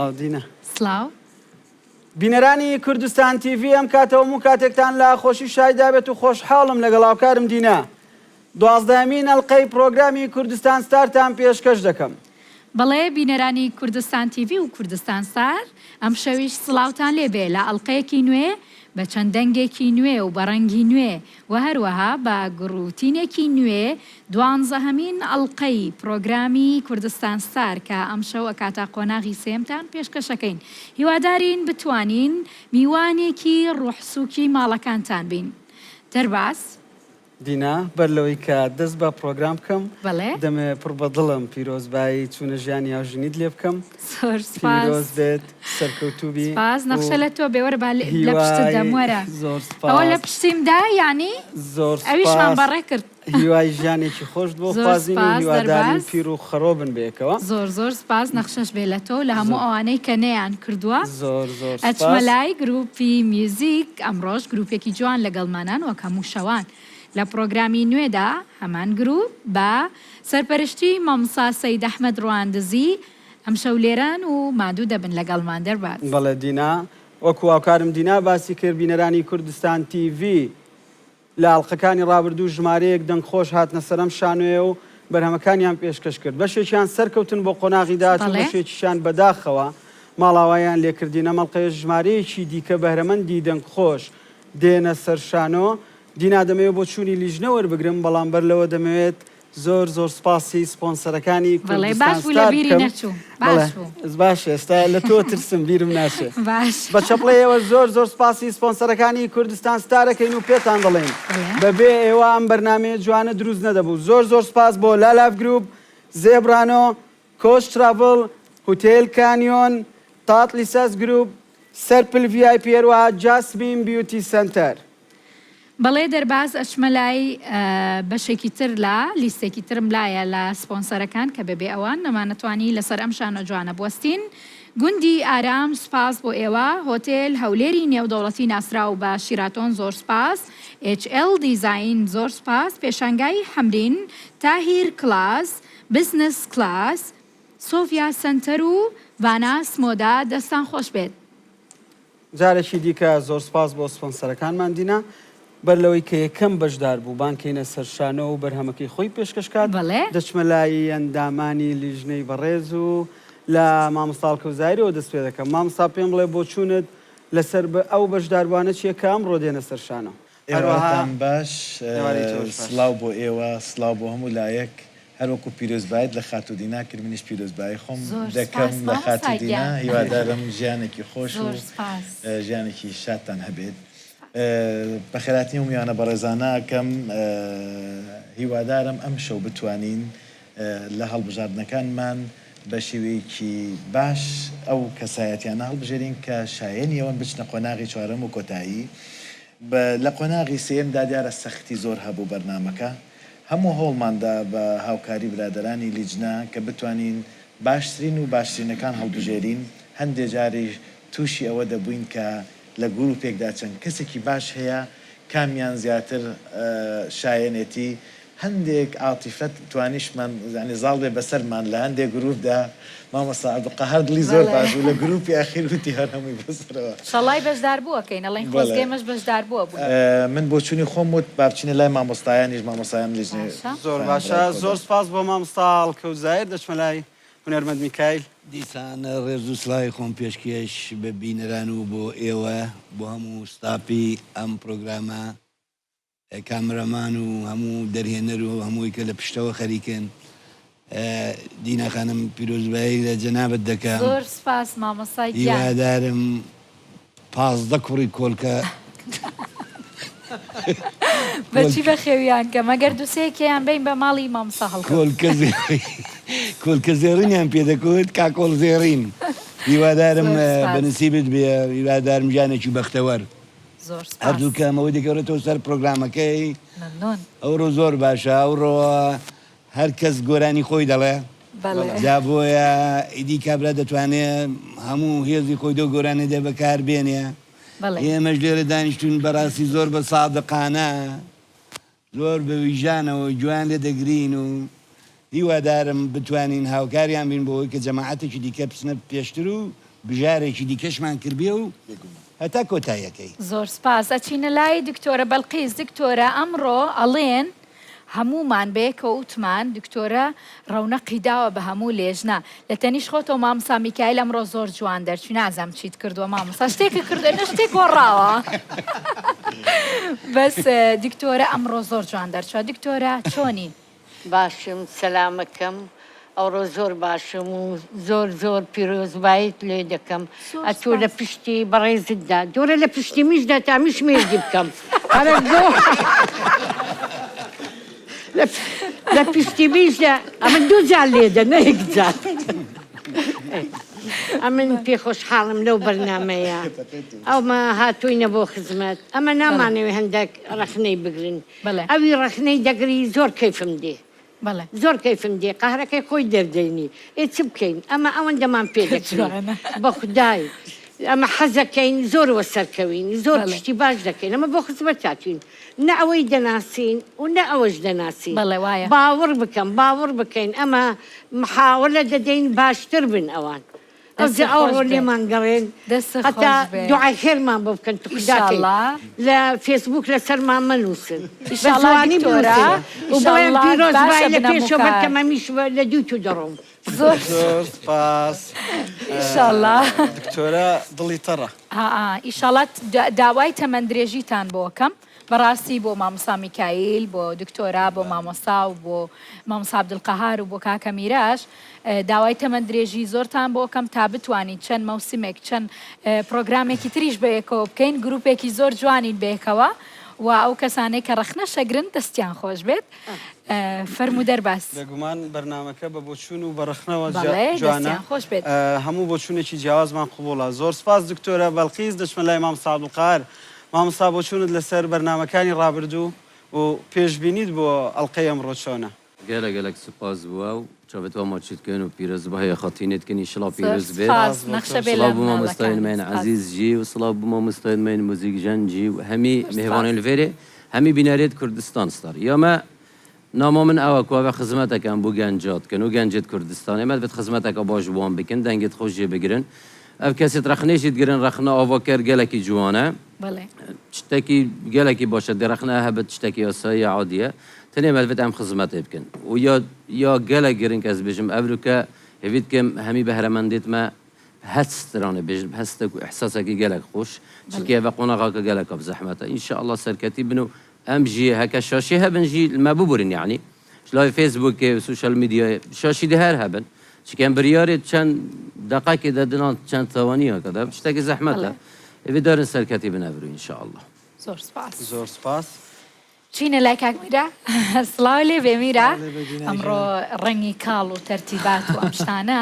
سڵاو دینا. سڵاو. بینەرانی کوردستان تیڤی ئەم کاتە و هەموو کاتێکتان لە خۆشی و شایدا بێت و خۆشحاڵم لەگەڵ هاوکارم دینا دوازدەهەمین ئەڵقەی پڕۆگرامی کوردستان ستارتان پێشکەش دەکەم. بەڵێ بینەرانی کوردستان تیڤی و کوردستان ستار ئەمشەویش سڵاوتان لێ بێ لە ئەڵقەیەکی نوێ بە چەند دەنگێکی نوێ و بە ڕەنگی نوێ و هەروەها بە گڕوتینێکی نوێ دوانزەهەمین ئەڵقەی پڕۆگرامی کوردستان ستار کە ئەمشەو ئەکاتە قۆناغی سێیەمتان پێشکەشەکەین هیوادارین بتوانین میوانێکی ڕوح سوکی ماڵەکانتان بین دەرباز. دینا، بەر لەوەی کە دەست بە پڕۆگرام بکەم، بەڵێ. دەمەوێت پڕ بە دڵم پیرۆزبایی چوونە ژیانی هاوژینیت لێ بکەم. زۆر سپاس. پیرۆز بێت، سەرکەوتوو بی سپاس، و نەخشە لە تۆ بێ، وەرە با لە پشتت دەم، هیوای وەرە. زۆر ئەوە لە سپاس. پشتیم دا یانی زۆر ئەویشمان سپاس. بەڕێ کرد. هیوای ژیانێکی خۆشت بۆ زۆر خوازین و سپاس هیوادارین دەرباز. پیر و خەڕۆ بن بەیەکەوە. زۆر زۆر سپاس، نەخشەش بێ لە تۆ و لە هەموو زۆر. ئەوانەی کە نەیان کردووە. زۆر زۆر ئەچمە سپاس. لای گروپی میوزیک، ئەمڕۆش گروپێکی جوان لەگەڵمانان وەک هەموو شەوان. لە پڕۆگرامی نوێدا هەمان گروپ بە سەرپەرشتی مامۆستا سەید ئەحمەد ڕواندزی ئەمشەو لێرەن و ماندوو دەبن لەگەڵمان دەرباز. بەڵێ دینا، وەکو هاوکارم دینا باسی کرد بینەرانی کوردستان تیڤی لە ئەڵقەکانی ڕابردوو ژمارەیەک دەنگخۆش هاتنە سەر ئەم شانۆیە و بەرهەمەکانیان پێشکەش کرد بەشێکیان سەرکەوتن بۆ قۆناغی داهاتوو بەڵێ. بەشێکیشیان بەداخەوە ماڵاواییان لێکردین ئەم ئەڵقەیەش ژمارەیەکی دیکە بەهرەمەندی دەنگخۆش دێنە سەر شانۆ. دینا دەمەوێت بۆچوونی لیژنە وەربگرم، بەڵام بەر لەوە دەمەوێت زۆر زۆر سوپاسی سپۆنسەرەکانی بەڵێ کوردستان باش بوو لە ستار بیری بکەم. نەچوو بەڵێ باش بوو. باشە ئێستا لە تۆ ترسم بیرم ناچێ. باشە. بە چەپڵەی ئێوە زۆر زۆر سوپاسی سپۆنسەرەکانی کوردستان ستار ئەکەین و پێتان دەڵێین بەڵێ. بەبێ ئێوە ئەم بەرنامەیە جوانە دروست نەدەبوو. زۆر زۆر سوپاس بۆ لالاف گروپ، زێبرانۆ، کۆچ تراڤڵ، هوتێل کانیۆن، تاتلیساس گروپ، سەرپل ڤی ئای پی هەروەها جاسمین بیوتی سەنتەر. بەڵێ دەرباز ئەچمە لای بەشێکی تر لە لیستێکی ترم لایە لە سپۆنسەرەکان کە بەبێ ئەوان نەمانەتوانی لەسەر ئەم شانۆ جوانە بوەستین گوندی ئارام سوپاس بۆ ئێوە هۆتێل هەولێری نێودەوڵەتی ناسراو بە شیراتۆن زۆر سوپاس ئێچ ئێڵ دیزاین زۆر سوپاس پێشانگای حەمرین تاهیر کڵاس بزنس کلاس، سۆفیا سەنتەر و ڤاناس مۆدا دەستان خۆش بێت. جارێکی دیکە زۆر سوپاس بۆ سپۆنسەرەکانمان دینا. بەر لەوەی کە یەکەم بەشداربوو بانگ کەینە سەر شانۆ و بەرهەمەکەی خۆی پێشکەش کات، بەڵێ. دەچمە لای ئەندامانی لیژنەی بەڕێز و لە مامۆستا هەڵکەوت زاهیرەوە دەست پێ دەکەم. مامۆستا پێم بڵێ بۆچوونت لەسەر ئەو بەشداربووانە چییە کە ئەمڕۆ دێنە سەر شانۆ؟ هەروەها ئێوارەتان باش ئێوارەی تۆش باش. سڵاو بۆ ئێوە سڵاو بۆ هەموو لایەک هەر وەکو پیرۆزبایت لە خاتوو دینا کرد منیش پیرۆزبایی خۆم زۆر دەکەم سپاس لە مامۆستا خاتوو دینا گیان. هیوادارم ژیانێکی خۆش و زۆر سپاس. ژیانێکی شادتان هەبێت بەخێرهاتنی ئەو میوانە بەڕێزانە ئەکەم هیوادارم ئەمشەو بتوانین لە هەڵبژاردنەکانمان بە شێوەیەکی باش ئەو کەسایەتیانە هەڵبژێرین کە شایەنی ئەوەن بچنە قۆناغی چوارەم و کۆتایی. لە قۆناغی سێیەمدا دیارە سەختی زۆر هەبوو بەرنامەکە، هەموو هەوڵمان دا بە هاوکاری برادەرانی لیجنە کە بتوانین باشترین و باشترینەکان هەڵبژێرین، هەندێ جاریش تووشی ئەوە دەبووین کە لە گروپێکدا چەند کەسێکی باش هەیە کامیان زیاتر شایەنێتی، هەندێک عاتیفەت توانیشمان یانی زاڵ بێ بەسەرمان لە هەندێک گروپدا، مامۆستا عەبدولقەهار دڵی زۆر باش بوو لە گروپی ئەخیر وتی هەر هەمووی بەسەرەوە. شەڵای بەشداربوو ئەکەین ئەڵێین خۆزگە ئێمەش بەشداربوو ئەبووین. من بۆچوونی خۆم وت با بچینە لای مامۆستایانیش مامۆستایان لیژنەی باشە. زۆر خۆیان باشە بڕیاری خۆ زۆر دەن. سپاس بۆ مامۆستا هەڵکەوت زاهیر دەچمە لای هونەرمەند میکایل. دیسان ڕێز و سڵاوی خۆم پێشکێش بە بینەران و بۆ ئێوە بۆ هەموو ستاپی ئەم پرۆگرامە کامرامان و هەموو دەرهێنەر و هەمووی کە لە پشتەوە خەریکن دینا خانم پیرۆزبایی لە جەنابت دەکەم. زۆر سوپاس مامۆستا گیان. هیوادارم 15 کوڕی کۆلکە بەچی بەخێویان کەم ئەگەر دوسێکیان بین بە ماڵی مامۆستا هەڵکەوت. کۆلکە کۆلکە زێڕینیان پێ دەکوت کاکۆڵ زێڕین هیوادارم زۆر سوپاس. بە نسیبت بێ هیوادارم ژیانێکی بەختەوەر. زۆر سپاس. هەردوو کەم ئەوەی دەگەڕێتەوە سەر پرۆگرامەکەی مەمنون. ئەوڕۆ زۆر باشە ئەوڕۆ هەر کەس گۆرانی خۆی دەڵێ بەڵێ. جا بۆیە ئیدی کابرا دەتوانێ هەموو هێزی خۆی دەو گۆرانیە دە بەکار بێنێ بەڵێ. ئێمەش لێرە دانیشتوین بەڕاستی زۆر بە سادقانە زۆر بە ویژدانەوە گوێیان لێ دەگرین و هیوادارم بتوانین هاوکاریان بین بۆ ئەوەی کە جەماعەتێکی دیکە بچنە پێشتر و. بژارێکی دیکەشمان کردبێ و هەتا کۆتاییەکەی. زۆر سپاس. ئەچینە لای دکتۆرە بەلقیس. دکتۆرە ئەمڕۆ ئەڵێن هەموومان بەیەکەوە وتمان دکتۆرە ڕەونەقی داوە بە هەموو لێژنە لە تەنیشت خۆتەوە مامۆستا میکایل ئەمڕۆ زۆر جوان دەرچووی نازانم چیت کردووە مامۆستا شتێکت کردووە نە شتێک گۆڕاوە بەس دکتۆرە ئەمڕۆ زۆر جوان دەرچووە دکتۆرە چۆنی؟ باشم سەلامەکەم ئەوڕۆ زۆر باشم و زۆر زۆر پیرۆزبایت لێ دەکەم ئەتۆ لە پشتی بەڕێزتدا دۆرە لە پشتی میشدا تا میش مێردی بکەم هەرە گۆ لە پشتی میشدا ئەمن دوو جار لێدە نە یەک جار ئەمن پێ خۆشحاڵم لەو بەرنامەیە ئەومە هاتووینە بۆ خزمەت ئەمە نامانەوێ هەندێک ڕەخنەی بگرن ئەوی ڕەخنەی دەگری زۆر کەیفم دێ زۆر کەیفم دێ قەهرەکەی خۆی دەردەینی ئێ چ بکەین ئەمە ئەوەندەمان پێ دەکرێ بەخودای ئەمە حەزەکەین زۆر وەسەرکەوین زۆر شتی باش دەکەین ئەمە بۆ خزمەت هاتوین نە ئەوەی دەناسین و نە ئەوەش دەناسین باوەڕ بکەم باوەڕ بکەین ئەمە محاولە دەدەین باشتر بن ئەوان ئەوجا ئەوڕۆ لێمان گەڕێن هەتا دوعای خێرمان بۆ بکەن توخوداکەی لە فێسبوک لەسەرمان مەنووسن بە جوانی بنووسن و بڵێن پیرۆزبای لە پێشەوە بەرکەم ئەمیش لە دووی تو دەڕۆم. زۆر زۆر سپاس ئیشاڵا دکتۆرە دڵی تەڕە. ها ئیشاڵا داوای تەمەن درێژیتان بۆ ئەکەم بەڕاستی بۆ مامۆستا میکایل بۆ دکتۆرا بۆ مامۆستا و بۆ مامۆستا عبدالقهار و بۆ کاکە میراش داوای تەمەن درێژی زۆرتان بۆ ئەکەم تا بتوانین چەند مەوسمێک چەند پرۆگرامێکی تریش بەیەکەوە بکەین گروپێکی زۆر جوانین بەیەکەوە و ئەو کەسانەی کە ڕەخنەش ئەگرن دەستیان خۆش بێت فەرموو دەرباز. بێگومان بەرنامەکە بە بۆچوون و بە ڕەخنەوە بەڵێ جوانە دەستیان خۆش بێت. هەموو بۆچوونێکی جیاوازمان قبوڵە. زۆر سپاس دکتۆرە بەڵقیس دەچمە لای مامۆستا عەبدولقاهر. مامۆستا بۆچوونت لەسەر بەرنامەکانی ڕابردوو و پێشبینیت بۆ ئەڵقەی ئەمڕۆ چۆنە؟ گەلەک گەلەک سوپاس بوە و چاڤێت وا ماچی دکەن و پیرۆزباهی خاتینێ دکەن ئیشڵا زۆر پیرۆز بێت. سپاس نەخشە بێ لە سڵاو بۆ مامۆستایên مناڵەکانت مەین سپاس. عەزیز ژی و سڵاو بۆ مامۆستایên مەین موزیکژەن ژی و هەمی زۆر سپاس. مێهوانên لڤێرێ هەمی بینەرێت کوردستان ستار یا مە ناما من ئەوە کو ئەڤە خزمەتەکە ئەم بۆ گەنجا دکەن و گەنجێت کوردستانێ مە دبێت خزمەتەکە باش بۆ وان بکەن دەنگێت خۆش جێ بگرن ئەڤ کەسێت ڕەخنەیشی دگرن ڕەخنە ئاڤاکەر گەلەکی جوانە بەڵێ. شتەکی گەلەکی باشە دێ ڕەخنە هەبێت شتەکی ئاساییە عادیە تەنێ مە دبێت ئەم خزمەتێ بکەن و یا یا گەلەک گرنگ ئەز بێژم ئەڤروکە هێڤی دکەم هەمی بەهرەمەندێت مە هەست سترانێ بێژن هەستەک و ئیحساسەکی گەلەک خۆش چونکە ئەڤە قۆناغاکە گەلەکا بزەحمەتە ان شاء اللە سەرکەتی بن و ئەم ژی هەکە شاشی هەبن ژی مە ببورن یەعنی لای فەیسبووکێ و سوشیال میدیای شاشی دێ هەر هەبن چونکە ئەم بریارێ چەند دەقەکێ دەدنان چەند ثوانیەکە دە شتێکی زەحمەتە هێڤیدارن سەرکەتی بن ئەڤرو ان شاء اللە. زۆر سپاس. زۆر سپاس. بچینە لای کاک میرا سڵاو لێ بێ میرا ئەمڕۆ ڕەنگی کاڵ و تەرتیبات و ئەم شتانە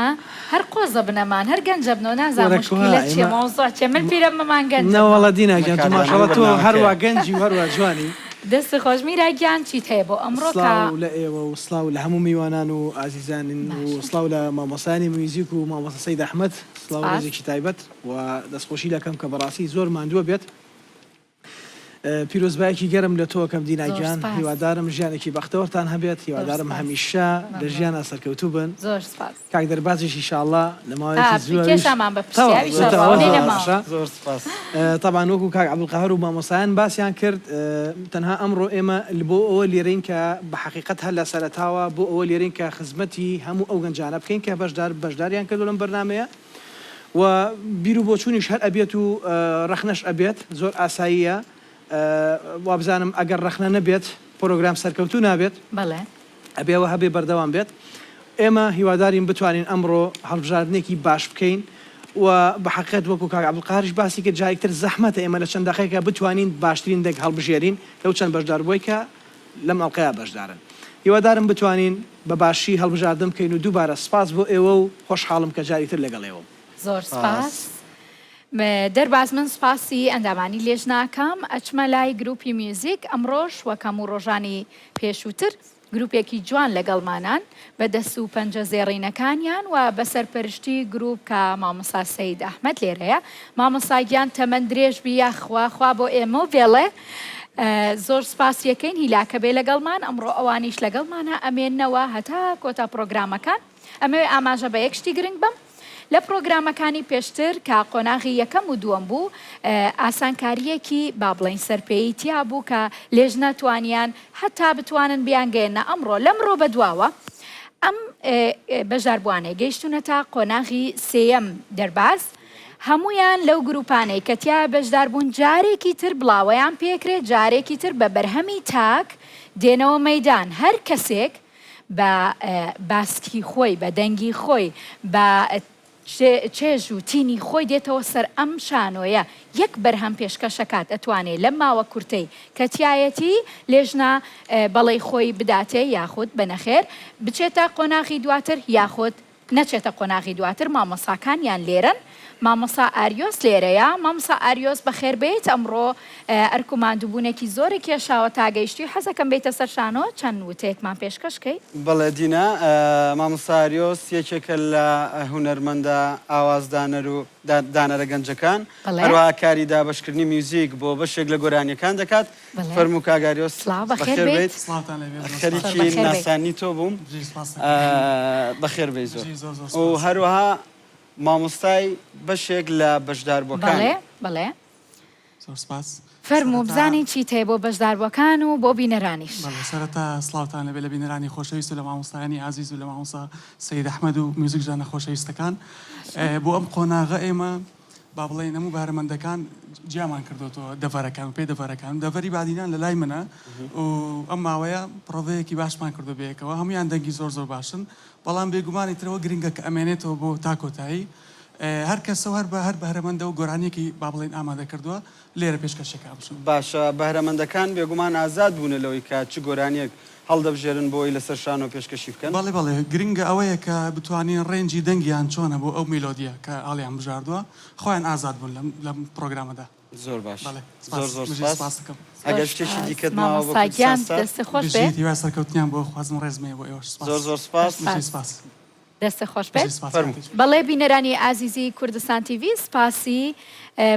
هەر قۆزە بنەمان هەر گەنجە بنەوە نازانم مشکیلە چیە مەوزوع چیە من پیرە مەمان گەنجە نەوەڵا دینا گیان تۆ ماشاڵڵا تۆ هەروا گەنجی و هەروا جوانی. دەست خۆش میرا گیان چیت هەیە بۆ ئەمڕۆ کە. سڵاو لە ئێوە و سڵاو لە هەموو میوانان و ئازیزانن و سڵاو لە مامۆستایانی میوزیک و مامۆستا سەید ئەحمەد سڵاو و ڕێزێکی تایبەت و دەستخۆشی لەکەم کە بەڕاستی زۆر ماندووە بێت. پیرۆزبایەکی گەرم لە تۆ ئەکەم دینا گیان هیوادارم ژیانێکی بەختەوەرتان هەبێت هیوادارم هەمیشە لە ژیانا سەرکەوتوو بن کاک دەربازیش ئیشاڵا لە ماوەیەکی زوو تەبعەن وەکو کاک عەبدولقاهر و مامۆستایان باسیان کرد تەنها ئەمڕۆ ئێمە بۆ ئەوە لێرەین کە بە حەقیقەت هەر لە سەرەتاوە بۆ ئەوە لێرەین کە خزمەتی هەموو ئەو گەنجانە بکەین کە بەشدار بەشداریان کردوە لەم بەرنامەیە و بیر و بۆچوونیش هەر ئەبێت و ڕەخنەش ئەبێت زۆر ئاساییە وابزانم ئەگەر ڕەخنە نەبێت پۆرۆگرام سەرکەوتوو نابێت بەڵێ. ئەبێ ئەوە هەبێ بەردەوام بێت ئێمە هیوادارین بتوانین ئەمڕۆ هەڵبژاردنێکی باش بکەین و بە حەقیقەت وەکو کاک عەبدولقاهریش باسی کرد جارێکی تر زەحمەتە ئێمە لە چەند دەقەیەکا بتوانین باشترین دەنگ هەڵبژێرین لەو چەند بەشداربووەی کە لەم ئەڵقەیا بەشدارن. هیوادارم بتوانین بە باشی هەڵبژاردن بکەین و دووبارە سپاس بۆ ئێوە و خۆشحاڵم کە جاری تر لەگەڵ ئێوەم. زۆر سپاس دەرباز من سپاسی ئەندامانی لێژنە ئەکەم ئەچمە لای گروپی میوزیک ئەمڕۆش وەک هەموو ڕۆژانی پێشووتر گروپێکی جوان لەگەڵمانان بە دەست و پەنجە زێڕینەکانیان و بە سەرپەرشتی گروپ کە مامۆستا سەید ئەحمەد لێرەیە مامۆستا گیان تەمەن درێژ بی یاخوا خوا بۆ ئێمەو بێڵێ زۆر سپاسی ئەکەین هیلاکە بێ لەگەڵمان ئەمڕۆ ئەوانیش لەگەڵمانە ئەمێننەوە هەتا کۆتا پڕۆگرامەکان ئەمەوێ ئاماژە بە یەک شتی گرنگ بەم. لە پڕۆگرامەکانی پێشتر کە قۆناغی یەکەم و دووەم بوو ئاسانکارییەکی با بڵێین سەرپێیی تیا بوو کە لێژنە توانیان هەتا بتوانن بیانگەیەننە ئەمڕۆ لەمڕۆ بەدواوە ئەم بەشداربووانەی گەیشتوونەتە قۆناغی سێیەم دەرباز هەموویان لەو گروپانەی کە تیایا بەشدار بوون جارێکی تر بڵاوەیان پێکرێت جارێکی تر بە بەرهەمی تاک دێنەوە مەیدان هەر کەسێک بە باسکی خۆی بە دەنگی خۆی بە چێژ و تینی خۆی دێتەوە سەر ئەم شانۆیە یەک بەرهەم پێشکەشەکات ئەتوانێ لەم ماوە کورتەی کە تیایەتی لێژنە بەڵێی خۆی بداتێ یاخود بە نەخێر بچێتە قۆناغی دواتر یاخود نەچێتە قۆناغی دواتر مامۆساکانیان لێرەن مامۆسا ئاریۆس لێرەیە مامۆسا ئاریۆس بەخێربێیت ئەمڕۆ ئەرک و ماندووبوونێکی زۆرت کێشاوە تا گەیشتووی حەزەکەم بێیتە سەر شانۆ چەند وتەیەکمان پێشکەش کەی. بەڵێ دینا، مامۆستا ئاریۆس یەکێکە لە هونەرمەندە ئاوازدانەر و دانەرە گەنجەکان، هەروەها کاری دابەشکردنی میوزیک بۆ بەشێک لە گۆرانییەکان دەکات. فەرموو کاک ئاریۆس بەخێر بێیت. خەریکی ناساندنی تۆ بووم. بەخێر بێی زۆر. و هەروەها مامۆستای بەشێک لە بەشداربووەکانە. بەڵێ بەڵێ. زۆر سپاس. فەرموو بزانین چیت هەیە بۆ بەشداربووەکان و بۆ بینەرانیش. بەڵێ سەرەتا سڵاوتان لێبێ لە بینەرانی خۆشەویست و لە مامۆستایانی ئازیز و لە مامۆستا سەید ئەحمەد و میوزیکژەنە خۆشەویستەکان. بۆ ئەم قۆناغە ئێمە با بڵێین هەموو بەهرەمەندەکان جیامان کردۆتەوە دەڤەرەکان پێ دەڤەرەکان دەڤەری بادینان لە لای منە و ئەم ماوەیە پڕۆڤەیەکی باشمان کردو بەیەکەوە هەمویان دەنگی زۆر زۆر باشن بەڵام بێگومانی ترەوە گرنگە کە ئەمێنێتەوە بۆ تا کۆتایی هەر کەسە و هەر بە هەر بەهرەمەندە و گۆرانیەکی با بڵێین ئامادە کردووە لێرە پێشکەشەکە ئەمشەو. باشە بەهرەمەندەکان بێگومان ئازاد بوونە لەوەی کە چ گۆرانیەک هەڵدەبژێرن بۆ ئەوەی لەسەر شانۆ پێشکەشی بکەن؟ بەڵێ بەڵێ گرنگە ئەوەیە کە بتوانین ڕێنجی دەنگیان چۆنە بۆ ئەو میلۆدیە کە هەڵیان بژاردووە خۆیان ئازاد بوون لەم لەم پڕۆگرامەدا. زۆر باش بەڵێ زۆر سپاس زۆر بژی سپاس سپاس دەکەم. ئەگەر زۆر شتێکی سپاس دیکەت ماوە بۆ مامۆستا کوردستان گیان ستار؟ دەستت خۆش بێ. بژیت هیوای سەرکەوتنیان بۆ خوازم ڕێزم هەیە بۆ ئێوەش سپاس زۆر زۆر سپاس. بژی سپاس. سپاس. دەستت خۆش بێت. بژی سپاس فەرموو. کاک تیژ. بەڵێ بینەرانی ئازیزی کوردستان تیڤی سپاسی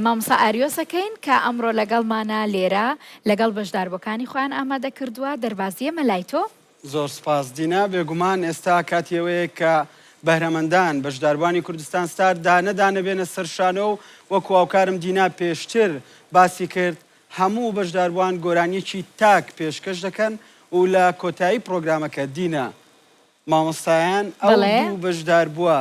مامۆستا ئاریۆس ئەکەین کە ئەمڕۆ لەگەڵمانە لێرە لەگەڵ بەشداربووەکانی خۆیان ئامادە کردووە دەرباز یەمە لای تۆ. زۆر سپاس دینا، بێگومان ئێستا کاتی ئەوەیە کە بەهرەمەندان، بەشداربووانی کوردستان ستار دانە دانە بێنە سەر شانۆ و وەکو هاوکارم دینا پێشتر باسی کرد هەموو بەشداربووان گۆرانییەکی تاک پێشکەش دەکەن و لە کۆتایی پڕۆگرامەکە دینا مامۆستایان ئەو بەڵێ. دوو بەشداربووە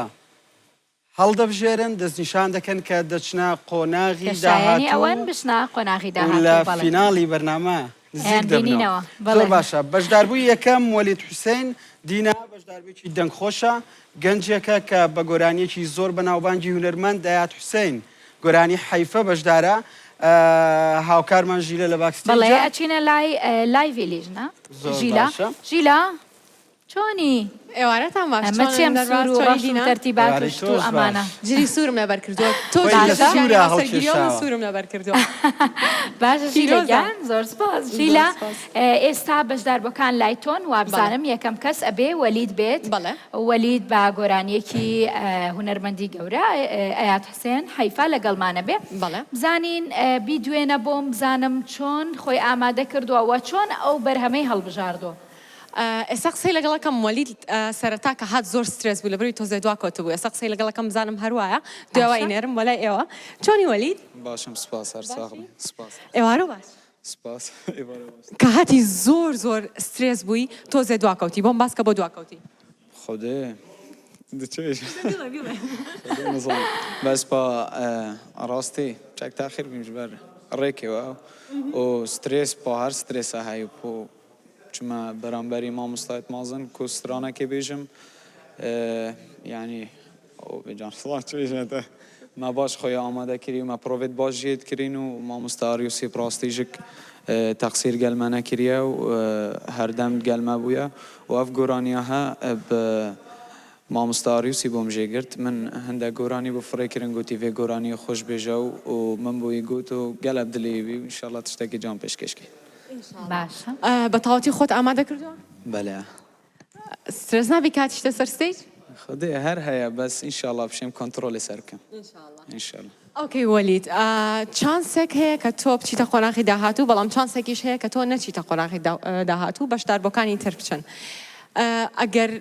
هەڵدەبژێرن، دەستنیشان دەکەن کە دەچنە قۆناغی کە شایەنی داهاتوو ئەوەن بچنە قۆناغی و داهاتوو، لە بەڵێ. فیناڵی بەرنامە نزیک ئەیان دەبنەوە. بینینەوە، زۆر بەڵێ. باشە. بەشداربووی یەکەم وەلید حوسەین، دینا بەشداربوویەکی دەنگخۆشە، گەنجێکە کە بە گۆرانییەکی زۆر بەناوبانگی هونەرمەند ئەیاد حوسەین، گۆرانی حەیفە بەشدارە. هاوکارمان ژیلە لە بەڵێ، backstage ە. ئەچینە لای لایڤی لیژنە. زۆر ژیلە، باشە. ژیلە چۆنی؟ ئێوارەتان باش ئەمە چۆنن چێم دەرباز سوور و چۆنی ڕەش و دینا؟ تەرتیبات و ئێوارەی شت و تۆش باش. ئەمانە. جلی سوورم لەبەر کردووە تۆ خۆی جلی لە باشە. ژیانی سوورا هاوسەرگیریەوە من هەڵکێشاوە. سوورم لەبەر کردووە. باشە ژیلە پیرۆزە. گیان زۆر سپاس. زۆر ژیلە سپاس. ئێستا بەشداربووەکان لای تۆن بەڵێ. وابزانم یەکەم کەس ئەبێ وەلید بێت. بەڵێ. وەلید بە گۆرانییەکی هونەرمەندی گەورە ئەیاد حوسێن حەیفا لەگەڵمانە بێ. بەڵێ. بزانین بیدوێنە بۆم بزانم چۆن خۆی ئامادە کردووە و چۆن ئەو بەرهەمەی هەڵبژاردووە. ئێستا قسەی لەگەڵ ئەکەم وەلید سەرەتا کە هات زۆر سترێس بوو لەبەروی تۆزێ دوا کەوتبوو ئێستا قسەی لەگەڵ ئەکەم بزانم هەر وایە دوای وا باشە. ئەینێرم بۆ لای ئێوە چۆنی وەلید؟ باشم سپاس هەر ساغ باشی؟ بی سپاس. ئێوارە باش. سپاس ئێوارە باش. کە هاتی زۆر زۆر سترێس بووی تۆزێ دوا کەوتی بۆم باس کە بۆ دوا کەوتی؟ خودێ دچێژ بیڵێ بیڵێ. خودێ نزانم بەس پا ڕاستی چەک تاخیر بیم ژبەر ڕێکێوە و سترێس پا هەر سترێسە هەی و پۆ چمە بەرامبەری مامۆستایت مازن کو سترانەکێ بێژم یانی ئەو بێجان سڵاو چ بێژمە تە مە باش خۆی ئامادە کری و مە پرۆڤێت باش ژێت کرین و مامۆستا ئاریوسی ڕاستی ژک تەقسیر گەل مە نەکریە و هەردەم گەل مە بویە و ئەف گۆرانیە هە ب مامۆستا ئاریوسی بۆم ژێ گرت من هەندە گۆرانی بۆ فڕێ کرن گۆتی ڤێ گۆرانیە خۆش بێژە و و من بۆی گۆت و گەلە دلێ بی و ئینشاڵا تشتەکی جان پێشکێش کەین. باشە. بە تەواوەتی خۆت ئامادە کردووە؟ بەلێ. سترێس نابی کە هاتیتە سەر stage؟ خودێ هەر هەیە بەس ئینشاڵا بشێم کۆنتڕۆلێ سەر بکەم. ئینشاڵا. okay وەلید چانسێک هەیە کە تۆ بچیتە قۆناغی داهاتوو بەڵام چانسێکیش هەیە کە تۆ نەچیتە قۆناغی داهاتوو بەشداربووەکانی تر بچن ئەگەر.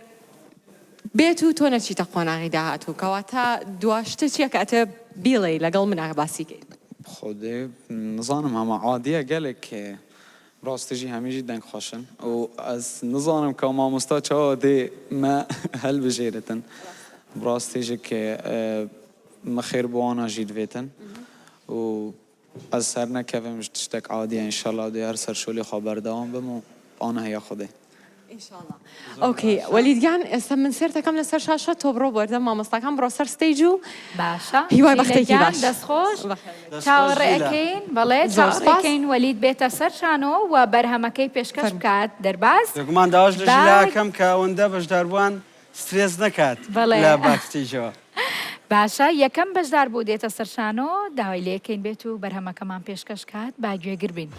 بێت و تۆ نەچیتە قۆناغی داهاتوو کەواتە دوا شتە چیە کە ئەتەوێ بیڵێی لەگەڵ منا باسی کەی؟ خودێ نزانم هەمە عادیە گەلێک ڕاستیژی هەمیژی دەنگ خۆشن و ئەز نزانم کا مامۆستا چاوا دێ مە هەلبژێرتن ڕاستیژی کێ مە خێر بۆ وانا ژی دڤێتن و ئەز سەرنەکەڤم ژ تشتەک عادیە ئینشەڵا دێ هەر سەرشۆلی خوا بەردەوام بم و ئانە هەیە خودێ. ئینشاڵا okay وەلید گیان ئێستا من سێرتەکەم لەسەر شاشە تۆ بڕۆ بەردەم مامۆستاکان بڕۆ سەر stage و باشە هیوای ژیلە بەختێکی گیان باش دەست خۆش بەخێر دەست خۆش چاوەڕێ ژیلە. ئەکەین بەڵێ زۆر چاوەڕێ سپاس ئەکەین وەلید بێتە سەر شانۆ و بەرهەمەکەی پێشکەش فەرموو. بکات دەرباز بێگومان داواش لە با ژیلا ئەکەم کە ئەوەندە بەشداربووان سترێس نەکات بەڵێ لە backstage ەوە. باشە یەکەم بەشداربوو دێتە سەر شانۆ داوای لێکەین بێت و بەرهەمەکەمان پێشکەش کات با گوێگر بین.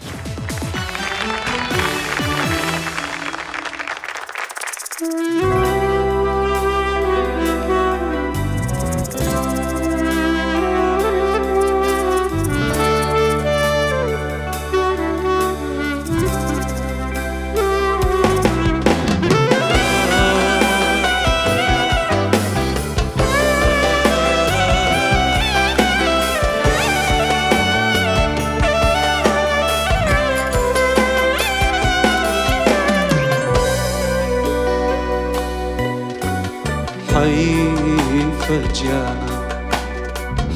حەیفە گیانە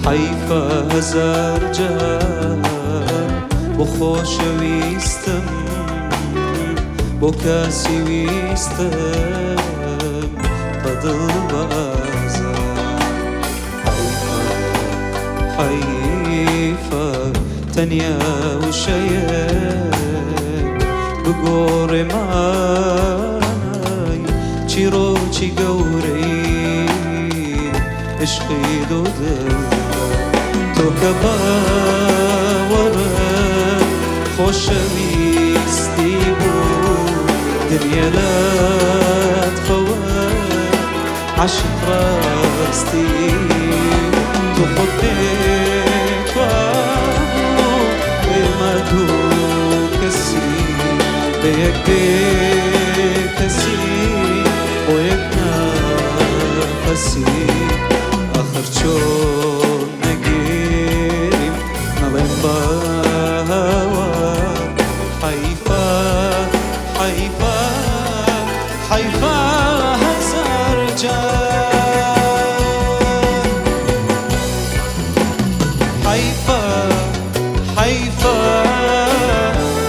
حەیفە هەزار جار بۆ خۆشەویستم بۆ کەسی ویستم بە دڵ بە ئازار حەیفە حەیفە تەنیا وشەیەک بگۆڕێ مانای چیڕۆکی گەورەی عشقی دوو دڵە تۆ کە باوەڕت خۆشەویستی بوو دنیا لات خەوە عەشق ڕاستی تۆ خۆت پێت وابوو ئێمە دوو کەسی بێ یەک بێ کەسی بۆ یەک نەفەسی ئاخر چۆن نەگریم نەڵێم بە هاوار حەیفە حەیفە حەیفە هەزار جار حەیفە حەیفە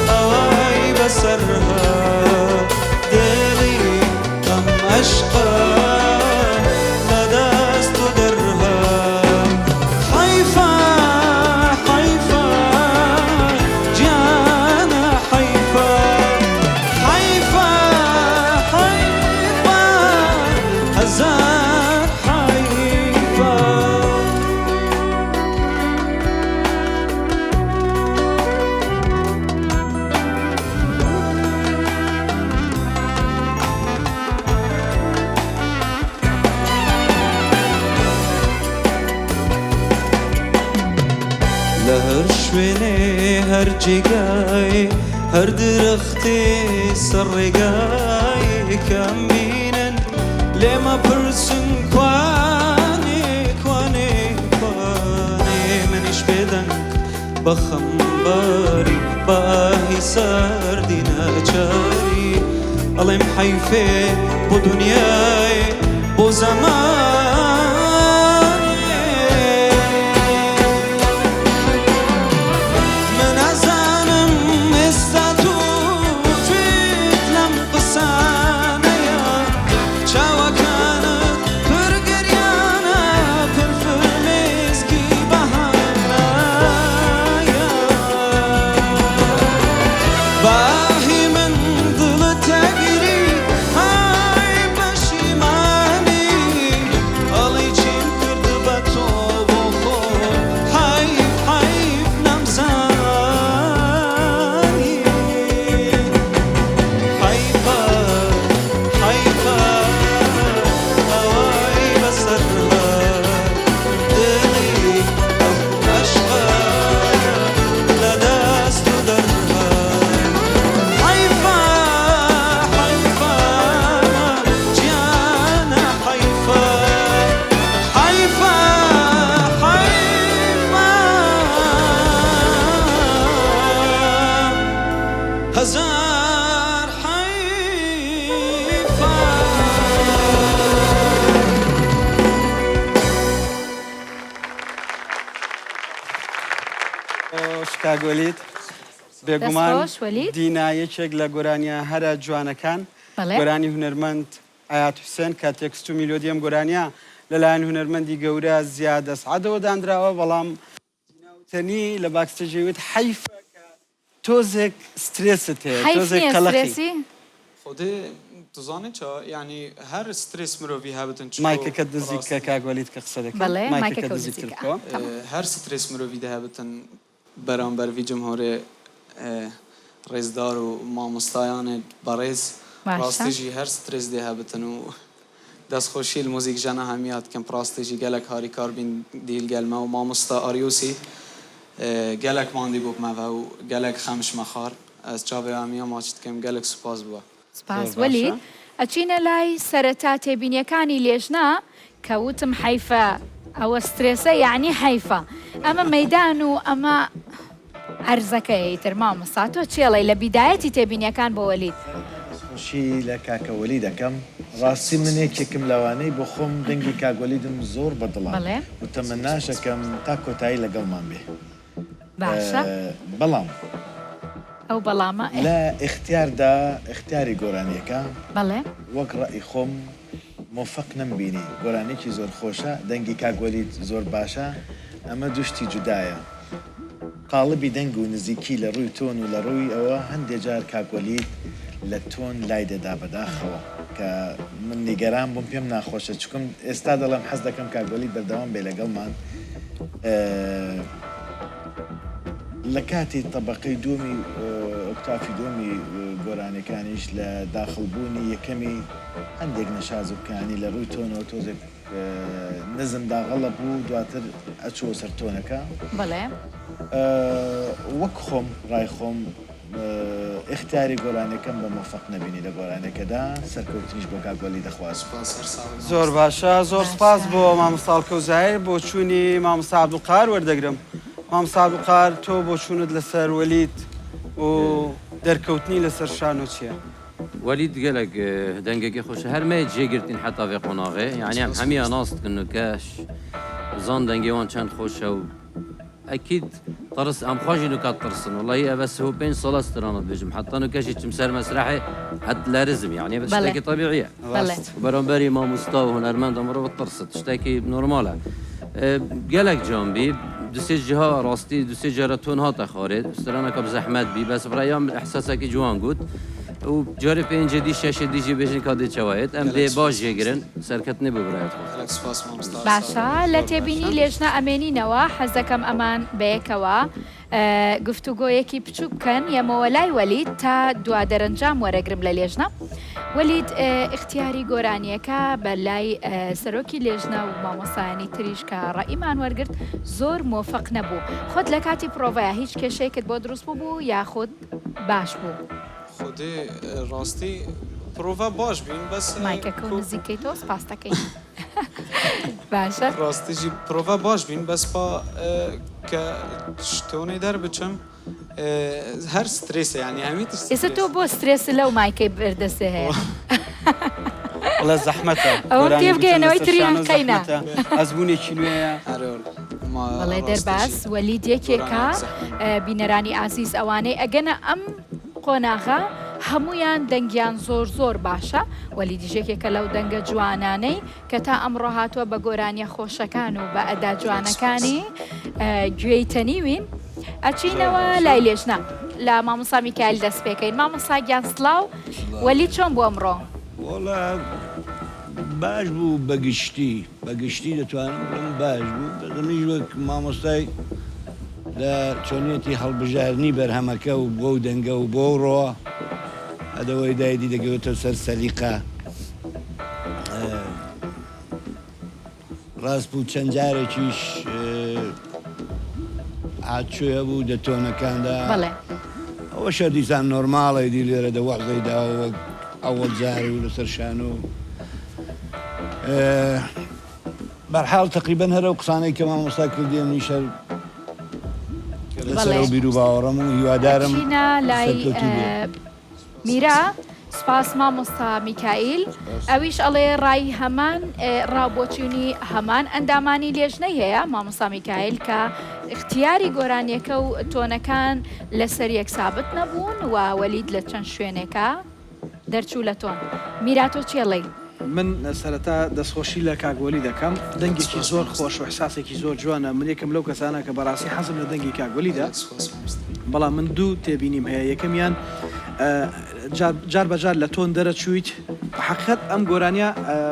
ئەوەی بەسەر هات دڵی ئەم ئەشقە لە دەست تۆ دەرهات حەیفە حەیفە گیانە حەیفە حەیفە حەیفە هەزار حەیفە. لە هەر شوێنێ هەر جێگای هەر درەختێ سەر ڕێگای کەم بینن لێمە پرسن کوانێ کوانێ کوانێ منیش بێدەنگ بە خەمباری بە ئاهی ساردی ناچاری ئەڵێم حەیفێ بۆ دونیای بۆ زەمانێ. من ئەزانم ئێستا تۆ گوێت لەم قسانەیە چاوەکانت پر گریانە پر فرمێسکی بەهانایە باهی من دڵت ئەگری ئای پەشیمانی. وەلید. بێگومان دەستخۆش وەلید. دینا یەکێک لە گۆرانیە هەرە جوانەکان بەڵێ. گۆرانی هونەرمەند ئایات حوسێن کە تێکست و میلۆدی ئەم گۆرانیە لەلایەن هونەرمەندی گەورە زیاد ئەسعەدەوە دانراوە بەڵام دینا وتەنی لە backstage ی وت حەیفە کە تۆزێک سترێست هەیە حەیف تۆزێک نییە قەلەقی. سترێسی؟ خودێ تو زانێ چا یانی هەر سترێس مرۆڤی هەبتن چکۆ مایکەکەت نزیک کە ڕاستی. کاک وەلید کە قسە دەکەی بەڵێ مایکەکەت مایکەکەو نزیکتر نزیکە بکەوە. تەمام. هەر سترێس مرۆڤی دەهەبتن بەرامبەر ڤی جمهورێ ڕێزدار و مامۆستایانێ بەڕێز باشە. ڕاستی ژی هەر سترێس دێ هەبتن و دەست خۆشی ل موزیک ژەنە هەمیا دکەم ڕاستی ژی گەلەک هاریکار بین دیل گەل مە و مامۆستا ئاریۆسی گەلەک ماندی بوو بمەڤە و گەلەک خەمش مە خار ئەز چاڤێ هەمیا ماچ دکەم گەلەک سوپاس بوە. سپاس زۆر باشە. وەلید. ئەچینە لای سەرەتا تێبینیەکانی لێژنە کە وتم حەیفە ئەوە سترێسە یەعنی حەیفە ئەمە مەیدان و ئەمە عەرزەکەیە ئیتر مامۆستا تۆ چێڵێی لە بیدایەتی تێبینیەکان بۆ وەلید. سەرەتا دەستخۆشی لە کاکە وەلید ئەکەم ڕاستی من یەکێکم لەوانەی بۆ خۆم دەنگی کاک وەلیدم زۆر بە دڵە بەڵێ. و تەمەناش ئەکەم تا کۆتایی لەگەڵمان بێ باشە. بەڵام. ئەو بەڵامە ئێ. لە ئیختیاردا ئیختیاری گۆرانیەکە. بەڵێ. وەک ڕەئی خۆم مۆفەق نەمبینی گۆرانیەکی زۆر خۆشە دەنگی کاک وەلید زۆر باشە ئەمە دوو شتی جودایە قاڵبی دەنگ و نزیکی لە ڕووی tone و لە ڕووی ئەوە هەندێ جار کاک وەلید لە tone لای دەدا بەداخەوە کە من نیگەران بووم پێم ناخۆشە چکم ئێستا دەڵێم حەز دەکەم کاک وەلید بەردەوام بێ لەگەڵمان لە کاتی تەبەقەی دووەمی ئۆکتافی دووەمی گۆرانیەکانیش لە داخڵ بوونی یەکەمی هەندێک نەشاز و کانی لە ڕووی tone ەوە تۆزێک نزم داغەڵە بوو دواتر ئەچووە سەر tone ەکە. بەڵێ. وەک خۆم ڕای خۆم ئیختیاری گۆرانیەکەم بە مۆفەق نەبینی لە گۆرانیەکەدا سەرکەوتنیش بۆ کاک وەلی دەخوازم. سوپاس هەر ساغ بی زۆر مامۆستا. باشە زۆر سوپاس باشە. بۆ مامۆستا هەڵکەوت زاهیر بۆچوونی مامۆستا عەبدولقاهر وەردەگرم مامۆستا عەبدولقاهر تۆ بۆچوونت لەسەر وەلید و دەرکەوتنی لەسەر شانۆ چییە؟ وەلید گەلەک دەنگەکی خۆشە هەر مەیە جێ گرتین حەتا ڤێ قۆناغێ یانی ئەم سوپاس هەمیان مامۆستا. ناس دکن و کەش زان دەنگێ وان چەند خۆشە و ئەکید ترس ئەم خۆشی نوکە ترسن وەڵی ئەڤە سه و پێنج ساڵە سترانت بێژم حەتا نوکەشی چم سەر مەسرەحێ هەت لەرزم یانی ئەڤە بەڵێ شتێکی تەبیعیە بەڵێ. ڕاست. و بەرامبەری مامۆستا و هونەرمەندە مرۆڤ ترست شتێکی نۆرمالە گەلەک جان بی دوسێ جها ڕاستی دوسێ جارە tone هاتە خارێ سترانەکە زەحمەت بی بەس بڕیان ئحساسێکی جوان گوت و جارێ پێنجێ دی شەشێ دیژی بێژن کا دێ چەوایەت ئەم گەلەک دێ باش سوپاس جێگرن مامۆستا. سەرکەتنێ بۆ برایەت خۆ. گەلەک سوپاس مامۆستا هەر ساغ باشە بی. لە زۆر تێبینی باشە. لێژنە ئەمێنینەوە حەزدەکەم ئەمان بەیەکەوە گفتوگۆیەکی بچوک بکەن یەمەوە لای وەلید تا دوا دەرەنجام وەرەگرم لە لێژنە وەلید ئیختیاری گۆرانیەکە بە لای سەرۆکی لێژنە و مامۆستایانی تریش کە ڕەئیمان وەرگرت زۆر مۆفەق نەبوو خۆت لە کاتی پرۆڤەیا هیچ کێشەیەکت بۆ دروست بوو یاخود باش بوو؟ خودێ ڕاستی پرۆڤە باش بین بەس مایکەکە و نزیکەیتەوە سپاس دەکەین باشە ڕاستی ژی پرۆڤە باش بین بەس پا کە شتۆنێ دەربچم هەر سترێسە یانی هەمی تر ئێستا تۆ بۆ سترێس لەو مایکەی بەردەستێ هەیە وەڵا زەحمەتە ئەوە گۆرانی گوتن تێبگەیەنەوەی لەسەر تریان شانۆ قەینا زەحمەتە ئەزموونێکی نوێیە ئەرێ وەڵا بەڵێ ڕاستی دەرباز ژی وەلید یەکێکە گۆرانیەک زەحمەت بینەرانی ئازیز ئەوانەی ئەگەنە ئەم قۆناغە هەموویان دەنگیان زۆر زۆر باشە وەلیدیش یەکێکە لەو دەنگە جوانانەی کە تا ئەمڕۆ هاتووە بە گۆرانیە خۆشەکان و بە ئەدا جوانەکانی گوێی تەنیوین ئەچینەوە لای لێژنە لە مامۆستا میکایل دەست پێکەین مامۆستا گیان سڵاو وەلید چۆن بوو ئەمڕۆ؟ وەڵا باش بوو بەگشتی بەگشتی دەتوانم بڵێم باش بوو بەس منیش وەک مامۆستای لە چۆنیەتی هەڵبژاردنی بەرهەمەکە و بەو دەنگە و بەو ڕۆوە ئەدەوەی دایدی دەگەوێتەوە سەر سەلیقە ڕاست بوو چەند جارێکیش هاتچۆی هەبوو دە تۆنەکاندا بەڵێ. ئەوەشە دیسان نۆرماڵە ئیدی لێرە دە وەحزەی داوە وەک ئەوەڵ جار و لەسەر شانۆ بەرحاڵ تەقریبەن هەر ئەو قسانەی کە مامۆستا کردی منیش هەر لەسەر بەڵێ. ئەو بیروباوەڕەم و هیوادارم ئەچینە لای سەرکەوتوو بێ. میرا. سوپاس مامۆستا میکائیل. ئەویش ئەڵێ ڕای هەمان ڕاو بۆچوونی هەمان ئەندامانی لێژنەی هەیە مامۆستا میکائیل کە ئیختیاری گۆرانیەکە و تۆنەکان لەسەر یەک سابت نەبوون و وەلید لە چەند شوێنێکا دەرچوو لە تۆن. میرا تۆ چی ئەڵێی؟ من سەرەتا دەستخۆشی لە کاک وەلی دەکەم دەنگێکی زۆر خۆش و احساسێکی زۆر جوانە من یەکم لەو کەسانە کە بەڕاستی حەزم لە دەنگی کاک وەلیدە بەڵام من دوو تێبینیم هەیە یەکەمیان جار بە جار لە تۆن دەرەچوویت بە حەقیقەت ئەم گۆرانیە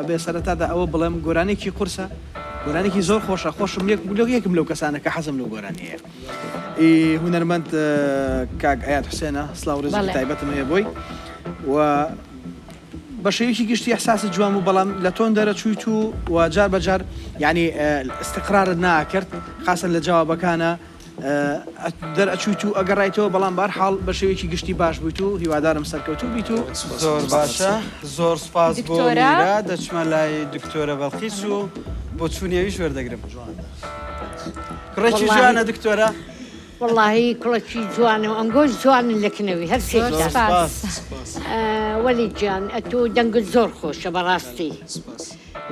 بێ سەرەتادا ئەوە بڵێم گۆرانێکی قورسە گۆرانێکی زۆر خۆشە خۆشم یەک یەکم لەو کەسانە کە حەزم لەو گۆرانیەیە ئی هونەرمەند کاک ئەیاد حوسێنە سڵاو ڕێزێکی تایبەتم هەیە بۆی و بە شێوەیەکی گشتی ئیحساست جوان بوو بەڵام لە تۆن دەرەچوویت و و جار بە جار یانی ئیستقرارت ناکرد خاسەن لە جوابەکانە دەرئەچوویت و ئەگەڕایتەوە بەڵام بەهەر حاڵ بە شێوەیەکی گشتی باش بوویت و هیوادارم سەرکەوتوو بیت و زۆر باشە زۆر سوپاس بۆ دکتۆرە. میرا دەچمە لای دکتۆرە بەڵقیس و بۆچوونی ئەویش وەردەگرم کوڕێکی وەڵاهی. جوانە دکتۆرە. وەڵاهی کوڵەکی جوانە و ئەنگۆش جوانن لە کنەوی هەر زۆر سێکتان. سوپاس. وەلید جان ئەتوو دەنگت زۆر خۆشە بەڕاستی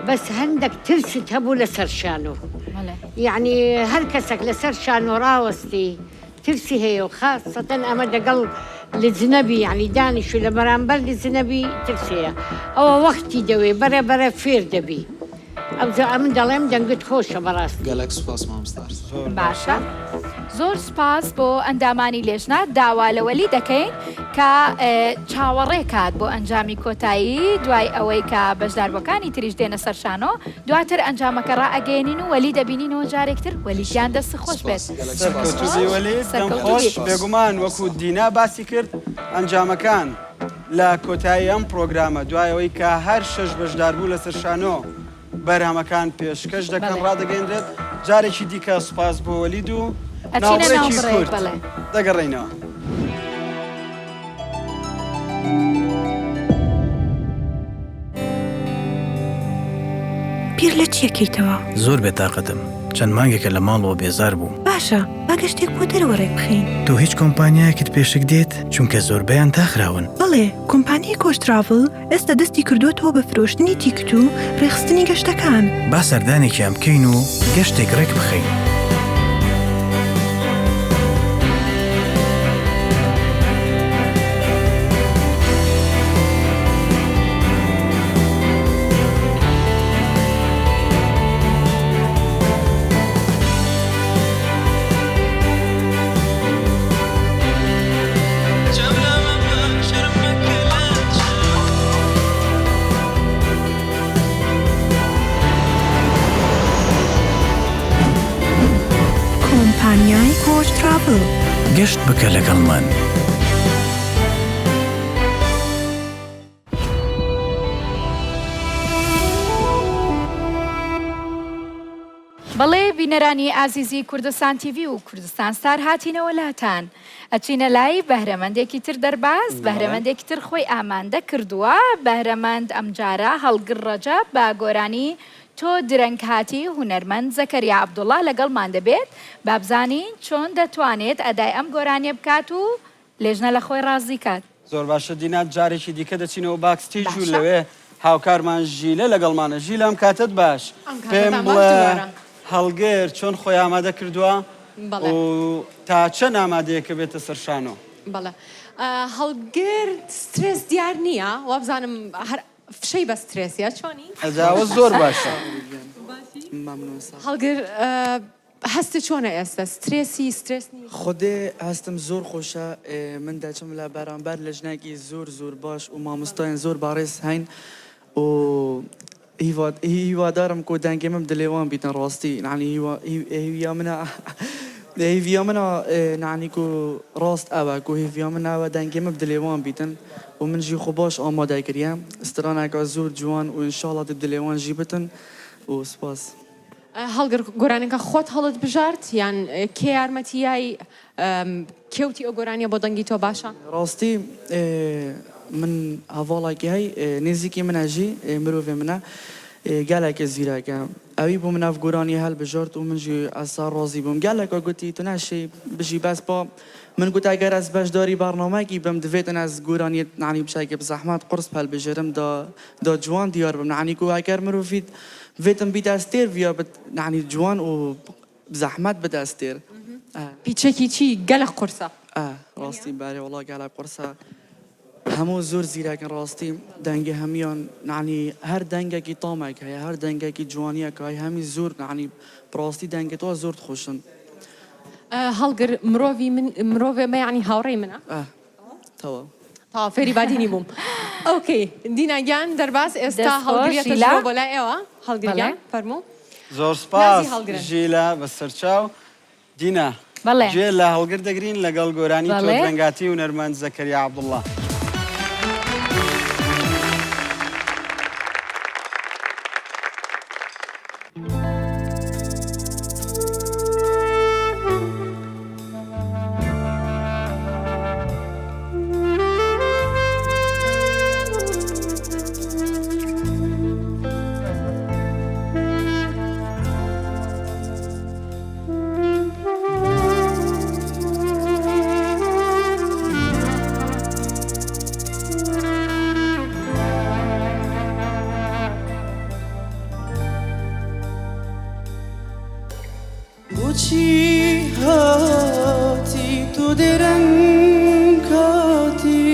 بەس هەندەک ترست هەبوو لەسەر شانۆ یەعنی هەر کەسەک لەسەر شانۆ ڕاوەستی ترسی هەیە و خاسەتەن ئەمە دەگەڵ لجنەبی یەعنی دانیش و لە بەرامبەر لجنەبی ترس هەیە ئەوە وەختی دەوێ بەرە بەرە فێر دەبی ئەوجا ئەمن دەڵێم دەنگت خۆشە بەڕاستی. گەلەک سوپاس مامۆستا ئەرسلان. باشە زۆر سوپاس بۆ ئەندامانی لێژنە داوا لە وەلی دەکەین کە چاوەڕێ کات بۆ ئەنجامی کۆتایی دوای ئەوەی کە بەشداربووەکانی تریش دێنە سەر شانۆ دواتر ئەنجامەکە ڕائەگەیەنین و وەلی دەبینینەوە جارێک تر وەلی گیان دەست خۆش بێت. سەرکەوتوبی وەلی دەم خۆش بێگومان وەکو دینا باسی کرد ئەنجامەکان لە کۆتایی ئەم پڕۆگرامە دوای ئەوەی کە هەر شەش بەشداربوو لەسەر شانۆ بەرهەمەکان پێشکەش دەکەن ڕادەگەیەنرێت جارێکی دیکە سوپاس بۆ وەلید و ناوبڕێکی کورت دەگەڕێینەوە. بیر لە چی ئەکەیتەوە؟ زۆر بێتاقەتم. چەند مانگێکە لە ماڵەوە بێزار بووم. باشە، با گەشتێک بۆ دەرەوە ڕێکبخەین. تۆ هیچ کۆمپانیایەکت پێ شک دێت؟ چونکە زۆربەیان داخراون. بەڵێ، کۆمپانیای کۆچ تراڤڵ ئێستا دەستی کردووەتەوە بە فرۆشتنی تیکت و ڕێکخستنی گەشتەکان. با سەردانێکیان بکەین و گەشتێک ڕێک بخەین. کۆمپانیای کۆچ تراڤڵ. گەشت بکە لەگەڵمان. بەڵێ بینەرانی ئازیزی کوردستان تیڤی و کوردستان ستار هاتینەوە لاتان ئەچینە لای بەهرەمەندێکی تر دەرباز بەهرەمەندێکی تر خۆی ئاماندە کردووە بەهرەمەند ئەمجارە هەڵگر ڕەجەب بە گۆرانی تۆ درەنگ هاتی هونەرمەند زەکەریا عەبدوڵا لەگەڵمان دەبێت بابزانین چۆن دەتوانێت ئەدای ئەم گۆرانیە بکات و لێژنە لە خۆی ڕازی کات. زۆر باشە دینا جارێکی دیکە دەچینەوە backstage و باشە. لەوێ هاوکارمان ژیلە لەگەڵمانە ژیلە ئەم کاتەت باش ئەم پێم کاتەتان باش بڵێ دووبارە. هەڵگر چۆن خۆی ئامادە کردووە بەڵێ. و تا چەند ئامادەیە کە بێتە سەر شانۆ؟ بەڵێ هەڵگر سترێس دیار نییە وابزانم هەر فشەی بە سترێسیە چۆنی؟ ئەجا ئەوە زۆر باشە. مەمنون ساغ. هەڵگر هەستت چۆنە ئێستا سترێسی سترێس نی؟ خودێ هەستم زۆر خۆشە من دەچم لە بەرامبەر لجنەکی زۆر زۆر باش و مامۆستایان زۆر بەڕێز هەین و هیوادارم کو دەنگێ من دلێ وان بیتن ڕاستی یعنی هیویا منە هیویا منە یعنی کو ڕاست ئەوە کو هیویا من ئەوە دەنگێ من دلێ وان بیتن و من ژی خو باش ئامادە کریە سترانەکە زۆر جوان و ئینشاڵڵا دە دلێ وان ژی بتن و سپاس. هەڵگر گۆرانیەکە خۆت هەڵت بژارد یان کێ یارمەتی یای کێ وتی ئەو گۆرانیە بۆ دەنگی تۆ باشە؟ ڕاستی من هەڤاڵێکی هەی نێزیکی منە ژی مرۆڤێ منە گەلەکێ زیرەکە ئەوی بۆ من ئەڤ گۆرانیە هەلبژارد و من ژی ئەسا ڕازی بووم گەلەکە گوتی تو ناشێی بژی بەس با. من گوت ئەگەر ئەز بەشداری بەرنامەکی بم دڤێتن ئەز گۆرانیت نعنی بچەکی بزەحمەت قورس پەلبژێرم دا دا جوان دیار بم نعنی کو ئەگەر مروڤیت ڤێتن بیت ئەستێر ڤیا بت نعنی جوان و زەحمەت بت ئەستێر ئە. پیچەکی چی گەلەک قورسە. ئە ڕاستی بەرێ وەڵا گەلەک قورسە هەموو زۆر زیرەکن ڕاستی دەنگی هەمیان نعنی هەر دەنگەکی تامێک هەیە هەر دەنگەکی جوانیەک هەیە هەمی زۆر نعنی بڕاستی دەنگی تۆ زۆر خۆشن. هەڵگر مرۆڤی من مرۆڤێ مە یانی هاوڕێی منە. ئە تەواو. تەواو فێری بادینی بووم. okay دینا گیان دەرباز ئێستا دەست خۆش هەڵگریەتە ژیلا. ژوورەوە بۆ لای ئێوە هەڵگر بەڵێ. گیان فەرموو. زۆر نازی سپاس هەڵگرن. ژیلا بەسەرچاو. دینا، بەڵێ. گوێ لە هەڵگر دەگرین لەگەڵ گۆرانی تۆ بەڵێ. درەنگاتی هونەرمەند زەکەریا عەبدوڵڵا. بۆچی هاتی تۆ درەنگ هاتی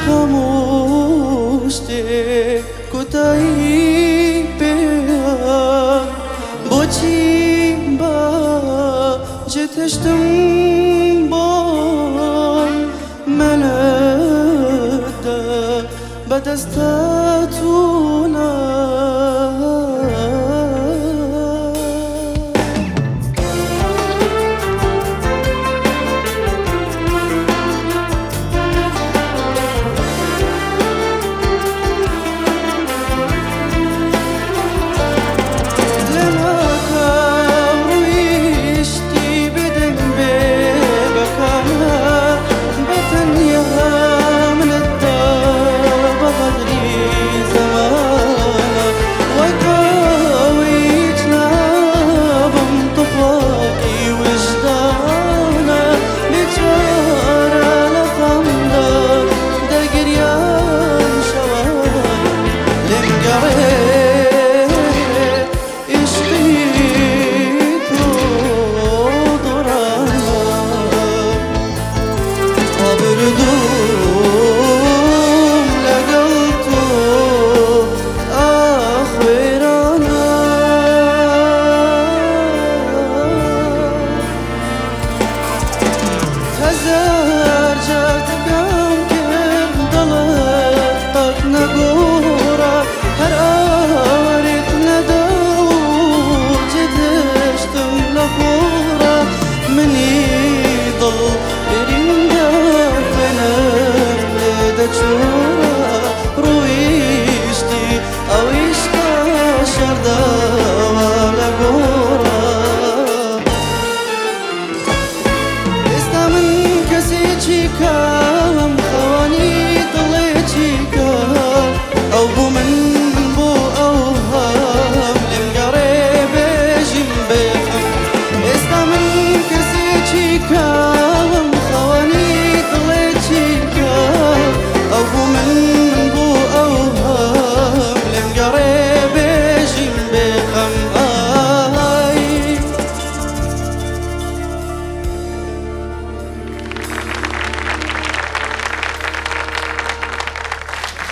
هەموو شتێک کۆتایی پێ هات بۆچی بە جێتهێشتم بۆم منت دا بەدەست هاتوونە. لەناکاو ڕۆیشتی بێدەنگ بێ بەکانە بەتەنیا منت دا بە غەدری زەمانە وەک ئەوەی هیچ نابم تفڵاقی ویژدانە بێچارە لە خەمدا دەگریام شەوانە لێم گەڕێ عشقی تۆ دۆڕانە ڕابردووم لەگەڵ تۆ ئاخ وێرانە. هەزار جار تکام کرد دڵت قەت نەگۆڕا هەر ئاوەرێت نەدا و جێتهێشتم لە خۆڕا منی دڵ بریندار خوێنم لێ دەچۆڕا ڕۆیشتی ئەو عیشقە شارداوە لە گۆڕا ئێستا من کەسێکی کەم خاوەنی دڵێکی کەم ئەو بۆ من بۆ ئەو هەم لێم گەڕێ بێژیم بێخەم ئێستا من کەسێکی کەم خاوەنی دڵێکی کەم ئەو بۆ من من بۆ ئەو هەم لێم گەڕێ بێژیم بێخەم ئای.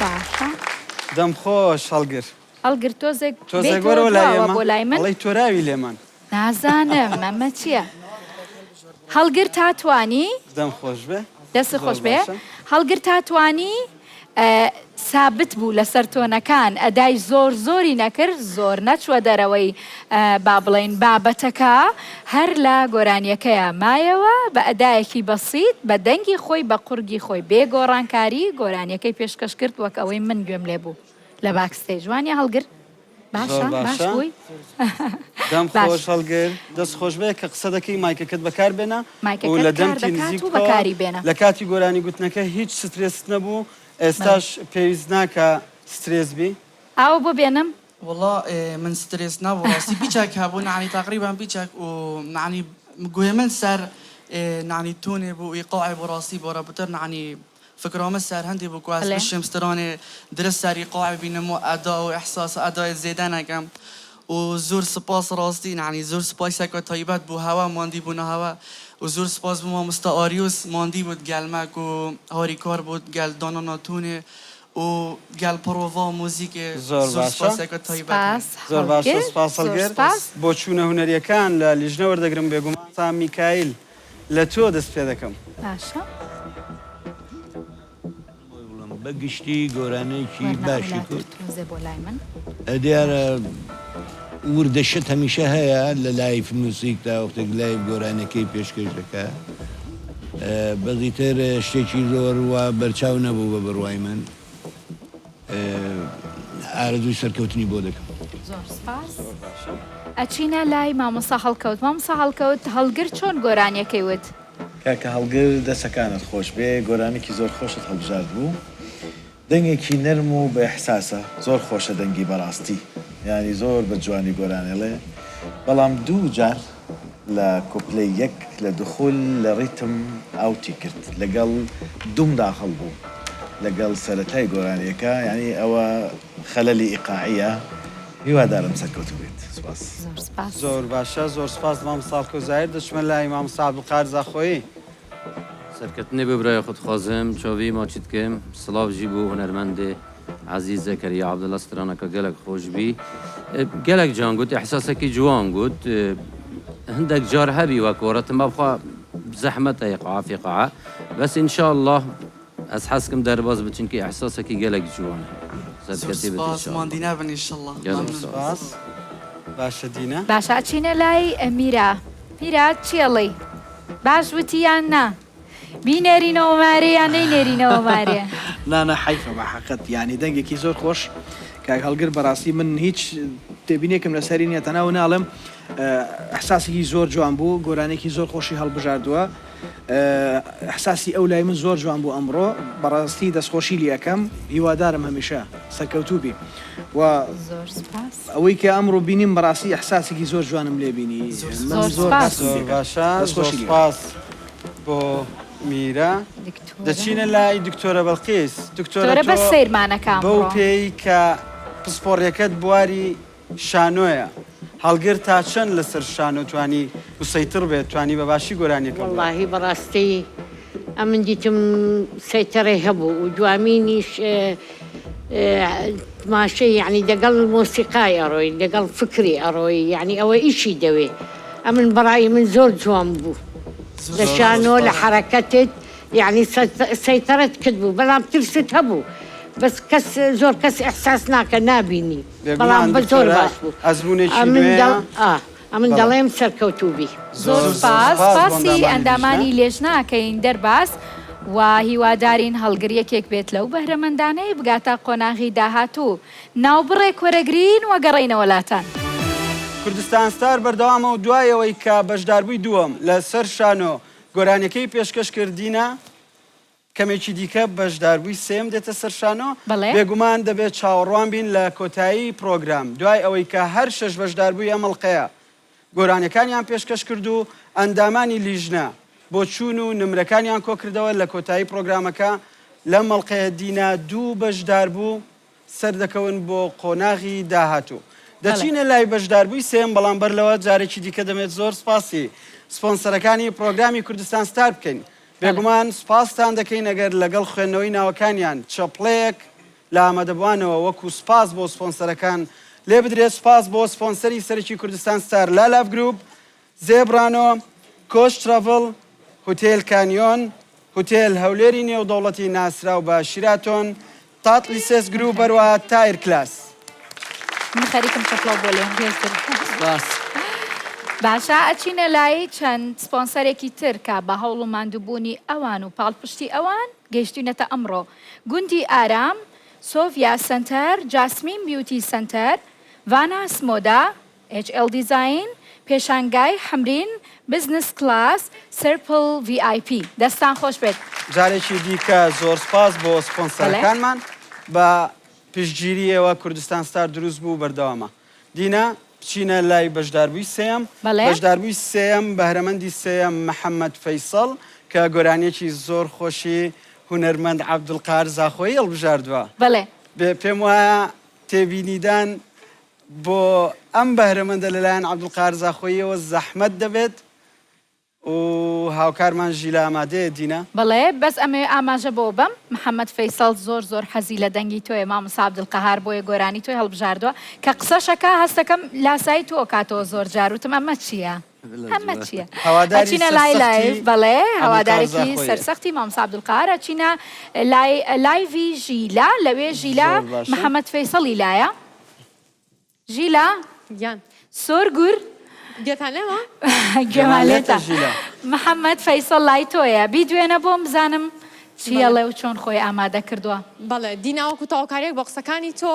باشە. دەم خۆش هەڵگر. هەڵگر تۆزێک تۆزێک بێیتەوە وەرەوە لای دواوە ئێمە بۆ لای من. ئەڵێی تۆراوی لێمان. نازانم ئەمە چییە؟ هەڵگر تا توانی. دەم خۆش بێ. دەست زۆر خۆش بێ. باشە. هەڵگر تا توانی سابت بوو لەسەر تۆنەکان ئەدای زۆر زۆری نەکرد زۆر نەچووە دەرەوەی با بڵێین بابەتەکە هەر لە گۆرانیەکەیا مایەوە بە ئەدایەکی بەسیت بە دەنگی خۆی بە قوڕگی خۆی بێ گۆڕانکاری گۆرانیەکەی پێشکەش کرد وەک ئەوەی من گوێم لێ بوو لە backstage وانیە هەڵگر زۆر باشە باش باشە بووی دەم باش خۆش هەڵگر دەست خۆش بێ کە قسە دەکەی مایکەکەت بەکار بێنە و مایکەکەت لە کار دەمتی دەکات نزیک و بکەوە بەکاری بێنە لە کاتی گۆرانی گوتنەکە هیچ سترێست نەبوو بەڵێ ئێستاش پێویست ناکا سترێس بی. ئاو بۆ بێنم؟ وەڵا من سترێس نەبوو ڕاستی بیچەک هەبوو نعنی تەقریبەن بیچەک و نعنی گوێ من سەر. نعنی تۆنێ بوو ئیقاعێ بوو ڕاستی بۆرە بتر نعنی فکرامە سەر هەندێ بوو کو ئەز بشم سترانێ درست سەر ئیقاعێ بینم و ئەدا و ئیحساس ئەدای زێدە نەکەم و زۆر سپاس ڕاستی نعنی زۆر سپایسەکە تایبەت بوو هەوە ماندی بوونە هەوە و زۆر سپاس بوو مامۆستا ئاریۆس ماندی بوود گەل مە کو هاریکار بوود گەل دانانا تۆنێ و گەل پڕۆڤا و موزیکێ زۆر زۆر باشە. سپاسەکە تایبەت هەیە. سپاس زۆر باشە هەڵگر سپاس زۆر هەڵگر. سپاس. بۆچوونە هونەریەکان لە لیژنە وەردەگرم بێگومان تا میکایل لە تۆ دەست پێ دەکەم. باشە. بە گشتی گۆرانیەکی وەرنە باشی ئەولاتر کوت. تۆزێ بۆ لای من. دیارە وردە شت هەمیشە هەیە لە live موزیک تا وەختێک live گۆرانیەکەی پێشکەش دەکا بەس ئیتر شتێکی زۆر وا بەرچاو نەبوو بە بڕوای من ئارەزووی سەرکەوتنی بۆ دەکەم. زۆر سپاس. ئەچینە لای مامۆستا هەڵکەوت. مامۆستا هەڵکەوت هەڵگر چۆن گۆرانیەکەی وت؟ کاکە هەڵگر دەسەکانت خۆش بێ گۆرانیکی زۆر خۆشت هەڵبژارد بوو دەنگێکی نەرم و بە ئیحساسە زۆر خۆشە دەنگی بەڕاستی یانی زۆر بە جوانی گۆرانێڵێ بەڵام دوو جار لە کۆپلەی یەک لە دخول لە ڕیتم ئاوتی کرد لەگەڵ دوم داخڵ بوو لەگەڵ سەرەتای گۆرانیەکە یانی ئەوە خەلەلی ئیقاعیە هیوادارم سەرکەوتوو بیت سوپاس. زۆر سپاس. زۆر باشە زۆر سپاس مامۆستا هەڵکەوت زاهیر دەچمە لای مامۆستا عەبدولقادر زاخۆیی. سەرکەتنێ بۆ برای خود خوازم چاوی ماچی دکەم سڵاو ژی بۆ هونەرمەندێ عەزیز زەکەریا عەبدوڵا سترانەکە گەلەک خۆش بی گەلەک جان گوت ئیحساسەکی جوان گوت هندەک جار هەبی وەک وەرەتم بەخوا زەحمەتە یقعە فیقعە بەس ان شاء اللە ئەز حەزکم دەرباز بی چونکی ئیحساسەکی گەلەک جوان هەیە زۆر سەرکەتی بێت سوپاس ان شاء اللە ماندی نابن ئیشەڵا گەلەک مەمنون. سوپاس. سپاس باشە دینا. باشە ئەچینە لای میرا میرا چی ئەڵێی باش وتی یان نا بینێرینەوە مارێ یان نەینێرینەوە مارێ؟ نا نا حەیفە بە حەقت یانی دەنگێکی زۆر خۆش کاک هەڵگر بەڕاستی من هیچ تێبینێکم لەسەری نیە تەنها و ناڵێم ئیحساسێکی زۆر جوان بوو گۆرانێکی زۆر خۆشی هەڵبژاردووە ئیحساسی ئەو لای من زۆر جوان بوو ئەمڕۆ بەڕاستی دەستخۆشی لێ ئەکەم هیوادارم هەمیشە سەرکەوتوو بی و زۆر سوپاس. ئەوەی کە ئەمڕۆ بینیم بەڕاستی ئیحساسێکی زۆر جوانم لێ بینی من زۆر زۆر سوپاس. هەستم زۆر پێ کرد باشە زۆر دەستخۆشی لێ ئەکەم. سوپاس بۆ میرا دکتۆرە. دەچینە لای دکتۆرە بەڵقیس دکتۆرە دکتۆرە تۆ بەس سەیرمانەکە بەو ئەمڕۆ. پێی کە پسپۆڕیەکەت بواری شانۆیە هەڵگر تا چەند لەسەر شانۆ توانی مسەیتڕ بێت توانی بە باشی گۆرانیەکە بڵێت؟ وەڵاهی بەڕاستی ئەمن دیتم سەیتەرەی هەبوو و دوامینیش تماشەی یەعنی دەگەڵ مۆسیقای ئەڕۆی دەگەڵ فکری ئەڕۆی یەعنی ئەوە ئیشی دەوێ ئەمن بەڕای من زۆر جوان بوو لە شانۆ لە حەرەکەتت یەعنی سەیتەرەت کرد بوو بەڵام ترست هەبوو بەس کەس زۆر کەس ئیحساس ناکە نابینی بەڵام بێگومان بە زۆر دکتۆرە باش بوو ئەزموونێکی ئەمن نوێیە. دەڵ ئا ئەمن بەڵێ. دەڵێم سەرکەوتوو بی. زۆر زۆر زۆر سوپاس سوپاس بۆ سوپاسی ئەندامانی ئەندامانی لیژنە. لێژنە ئەکەین دەرباز و هیوادارین هەڵگر یەکێک بێت لەو بەهرەمەندانەی بگاتە قۆناغی داهاتوو ناوبڕێک وەرەگرین و گەڕێینەوە لاتان. کوردستان ستار بەردەوامە و دوای ئەوەی کە بەشداربووی دووەم لە سەر شانۆ گۆرانیەکەی پێشکەش کرد دینا کەمێکی دیکە بەشداربووی سێیەم دێتە سەر شانۆ، بەڵێ. بێگومان دەبێت چاوەڕوان بین لە کۆتایی پڕۆگرام دوای ئەوەی کە هەر شەش بەشداربووی ئەم ئەڵقەیە گۆرانیەکانیان پێشکەش کرد و ئەندامانی لیژنە بۆچوون و نمرەکانیان کۆکردەوە لە کۆتایی پڕۆگرامەکە لەم ئەڵقەیە دینا دوو بەشداربوو سەردەکەون بۆ قۆناغی داهاتوو. دەچینە لای بەشداربووی سێیەم، بەڵام بەر لەوە جارێکی دیکە دەمێت زۆر سوپاسی سپۆنسەرەکانی پڕۆگرامی کوردستان ستار بکەین. بێگومان سوپاستان دەکەین ئەگەر لەگەڵ خوێندنەوەی ناوەکانیان چەپڵەیەک لە ئامادەبووانەوە وەکو سوپاس بۆ سپۆنسەرەکان لێبدرێت. سوپاس بۆ سپۆنسەری سەرەکی کوردستان ستار لالاڤ گروپ، زێبرانۆ، کۆچ تراڤڵ، هوتێل کانیۆن، هوتێل هەولێری نێودەوڵەتی ناسراو بە شیراتۆن، تاتلیسێس گروپ هەروەها تایر کلاس. من خەریکم چەپڵەو بۆ لێم پێتر. سپاس. باشە ئەچینە لای چەند سپۆنسەرێکی تر کە بە هەوڵ و ماندووبوونی ئەوان و پاڵپشتی ئەوان گەیشتوینەتە ئەمڕۆ گوندی ئارام، سۆڤیا سەنتەر، جاسمین بیوتی سەنتەر، ڤاناس مۆدا، ئێچ ئێڵ دیزاین، پێشانگای حەمرین، بزنس کلاس، سرپل ڤی ئای پی. دەستان خۆش بێت. جارێکی دیکە زۆر سوپاس بۆ سپۆنسەرەکانمان بە پشتگیری ئێوە کوردستان ستار دروست بوو و بەردەوامە. دینا. بچینە لای بەشداربووی سێیەم. بەڵێ. بەشداربووی سێیەم، بەهرەمەندی سێیەم محەمەد فەیسەڵ کە گۆرانییەکی زۆر خۆشی هونەرمەند عەبدولقاهر زاخۆیی هەڵبژاردووە. بەڵێ. پێم وایە تێبینیدان بۆ ئەم بەهرەمەندە لەلایەن عەبدولقاهر زاخۆییەوە زەحمەت دەبێت و هاوکارمان ژیلا ئامادەیە دینا. بەڵێ بەس ئەمەوێ ئاماژە بەوە بەم محمد فەیسەڵ زۆر زۆر حەزی لە دەنگی تۆیە مامۆستا عبدالقەهار بۆیە گۆرانی تۆی هەڵبژاردوە کە قسەش ئەکا هەستەکەم لاسایی تۆ ئەکاتەوە زۆر جار وتم ئەمە چیە ئەمە چیە هەواداری ئەچینە لای سەرسەختی live بەڵێ عبدالقەهار هەوادارێکی زاخۆییە. سەرسەختی مامۆستا عبدالقەهار ئەچینە لای live ی ژیلا لەوێ ژیلا زۆر باشە. محمد فەیسەڵی لایە. ژیلا گیان. سۆر گور. گوێتان لێمە؟ گوێمان لێتە. ژیلا. محەمەد فەیسەڵ لای تۆیە بیدوێنە بۆم بزانم چی ئەڵێ و چۆن خۆی ئامادە کردووە. بەڵێ دینا وەکو تەواوکاریەک بۆ قسەکانی تۆ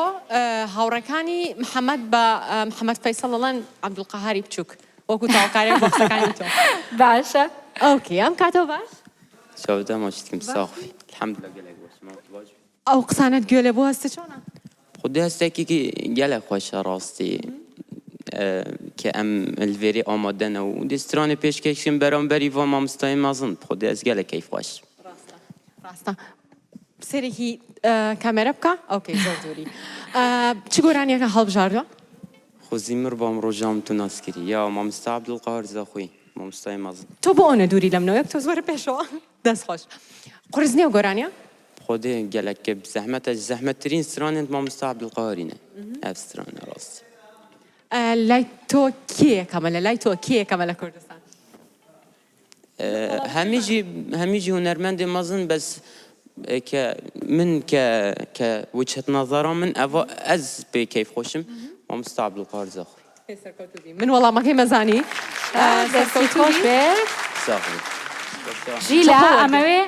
هاوڕێکانی محەمەد بە محەمەد فەیسەڵ ئەڵێن عەبدولقەهاری بچوک وەکو تەواوکاریەک بۆ قسەکانی تۆ. باشە. okay ئەم کاتەو باش. چاودە ماچتکم ساغ بی الحمدللە گەلەک باش ماوت باش بی. ئەو قسانەت گوێ لێ بوو هەستت چۆنە؟ خودێ هەستێکی گەلەک خۆشە ڕاستی کە ئەم لڤێرێ ئامادەنە و دێ سترانێ پێشکەشکن بەرامبەری ڤا مامۆستای مەزن خودێ ئەز گەلەک کەیف خوەش. ڕاستە ڕاستە سەیرێکی کامێرە بکە okay زۆر دووری چ گۆرانیەکە هەڵبژاردوە؟ خوزی مر بام ڕۆژام تو ناس کری یا مامۆستا عەبدولقەهار زاخۆیی مامۆستای مەزن. تۆ بۆ ئەونە دووری لەمنەوە یەک تۆز وەرە پێشەوە دەست خۆش قورس نیە ئەو گۆرانیە؟ خودێ گەلەک زەحمەتە زەحمەتترین سترانێن مامۆستا عەبدولقەهاری نە ئەڤ سترانە ڕاستی. لای تۆ کێ یەکەمە لە لای تۆ کێ یەکەمە لە کوردستان؟ هەمیجی هەمیجی هونەرمەندێ مەزن بەس کە من کە کە وجهت نەزەرا من ئەڤ ئەز پێ کەیف خۆشم مامۆستا عەبدولقەهار زاخۆی. سەرکەوتوو بی من وەڵامەکەی مەزانی دەستی خۆش بێ. ساغ بی. ژیلا ئەمەوێ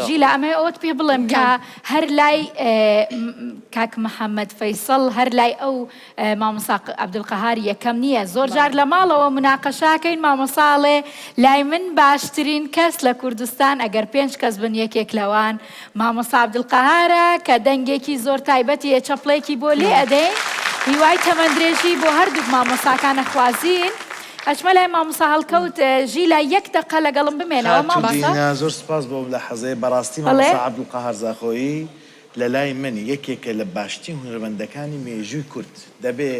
ژیلا ئەمەوێ ئەوەت پێ بڵێم کە هەر لای کاک محەممەد فەیسەڵ هەر لای ئەو مامۆستا عەبدولقەهار یەکەم نییە زۆر جار لە ماڵەوە مناقەشاکەین مامۆستا ئەڵێ لای من باشترین کەس لە کوردستان ئەگەر پێنج کەس بن یەکێک لەوان مامۆستا عەبدولقەهارە کە دەنگێکی زۆر تایبەتی هەیە چەپڵەیەکی بۆ لێ ئەدەین هیوای تەمەندرێژی بۆ هەردووک مامۆستاکان ئەخوازین ئەچمە لای مامۆستا هەڵکەوت ژیلا یەک دەقە لەگەڵم بمێنەوە خاتوو مامۆستا. دینا زۆر سوپاس بۆ ئەم لەحزەیە بەڕاستی بەڵێ. مامۆستا عەبدولقەهار زاخۆیی لەلای من یەکێکە لە باشترین هونەرمەندەکانی مێژووی کورد دەبێ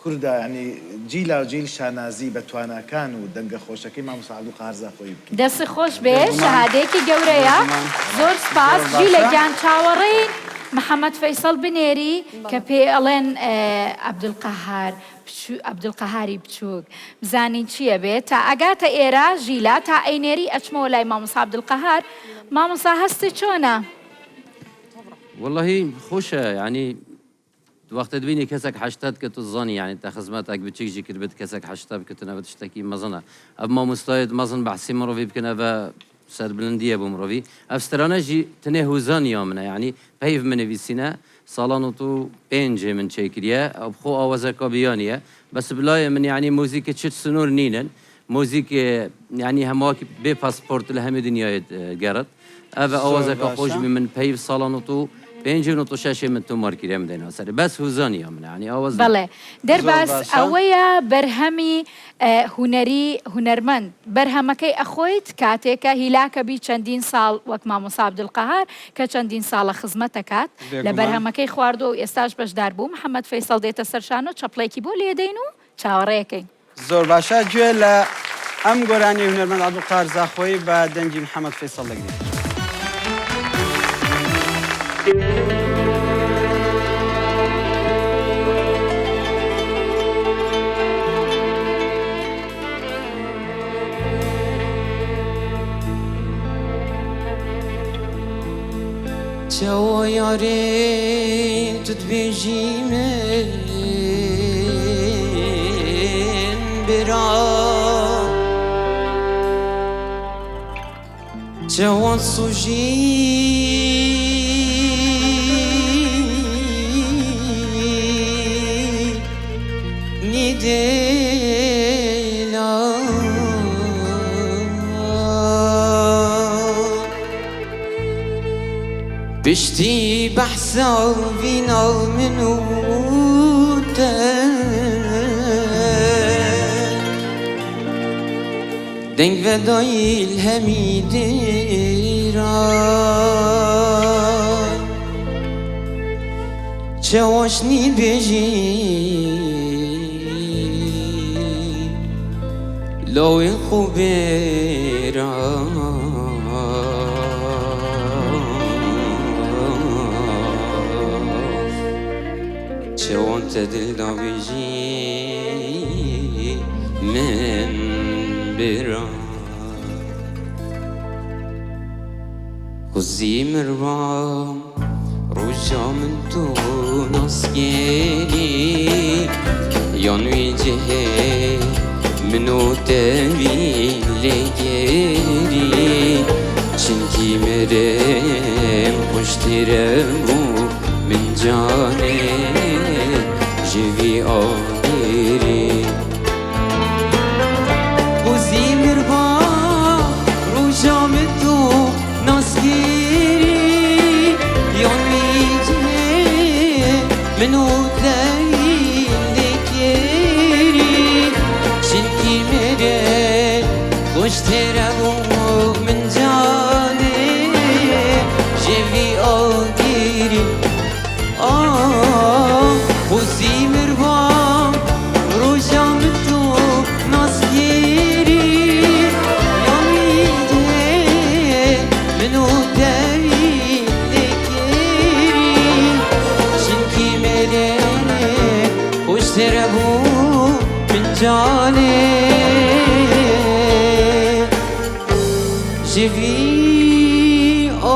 کوردا یانی جیلاو جیل شانازی بە تواناکان و دەنگە خۆشەکەی مامۆستا عەبدولقەهار زاخۆیی بکەین. دەست خۆش بێ بێگومان شەهادەیەکی گەورەیە بێگومان زۆر سپاس زۆر ژیلە باشە. گیان چاوەڕێین محەمەد فەیسەڵ بنێری کە پێی ئەڵێن عەبدولقەهار عەبدولقەهاری بچووک بزانین چی ئەبێ تا ئەگاتە ئێرە ژیلا تا ئەینێری ئەچمەوە لای مامۆستا عەبدولقەهار مامۆستا هەستت چۆنە؟ وەڵاهی خۆشە یانی وەختێ دبینی کەسەک حەشتە دکە تو دزانی یانی تە خزمەتەک بچیک ژی کردبت کەسەک حەشتە بکتن ئەڤ تشتەکی مەزنە ئەڤ مامۆستایت مەزن بەحسی مڕۆڤی بکەن ئەڤ سەربلندیە بۆ مڕۆڤی ئەڤ سترانە ژی تنێ هوزان یا منە یانی پەیڤ من نویسینە ساڵان و تو پێنجێ من چێ کریە ئەو خۆ ئاوەزەکا بیانیە بەس بلایێ من یانی موزیک چت سنور نینن موزیک یانی هەمواک بێ پاسپۆرت لە هەمێ دنیایێ گەرت ئەڤ زۆر ئاوازەکە خۆش باشە. بی من پەیڤ ساڵان و تو پێنجی و نۆت و شەشێ من تۆمار کریە من دەینا سەرێ بەس هوزان یا منە یانی ئاواز نە. بەڵێ زۆر دەرباز باشە. ئەوەیە بەرهەمی هونەری هونەرمەند بەرهەمەکەی ئەخۆیت کاتێکە هیلاکە بی چەندین ساڵ وەک مامۆستا عەبدولقەهار کە چەندین ساڵە خزمەت ئەکات لە بێگومان. بەرهەمەکەی خواردووە و ئێستاش بەشدار بوو محەمەد فەیسەڵ دێتە سەر شانۆ چەپڵێکی بۆ لێدەین و چاوەڕێکەین. زۆر باشە گوێ لە ئەم گۆرانیەی هونەرمەند عەبدولقاهر زاخۆیی بە دەنگی محەمەد فەیسەڵ دەگرین. چاوە یارێ تو دبێژی من برا چاوە سوژی نیدێلا پشتی بەحسا ڤینا من و تە. Deng vedayî li hemî dêran Çawa ji nîbêjî lawê xwe bêran Çawa te dil dabêjî min bira Xwezî mirva roja min tu nas kirî Yan wî cihê min û te wî lê kirî Çimkî mirin xweştir e bû min canê ji vî agirî. Xwezî mirva roja min tu nas kirî yan wî cihê min û te lê kirî Çimkî mirin xweştir e bû min canê ji vî agirî Ah xwezî mirva roja min tu nas kirî yan wî cihê min û te wî lê kirî Çimkî mirin xweştir bû min canê ji vî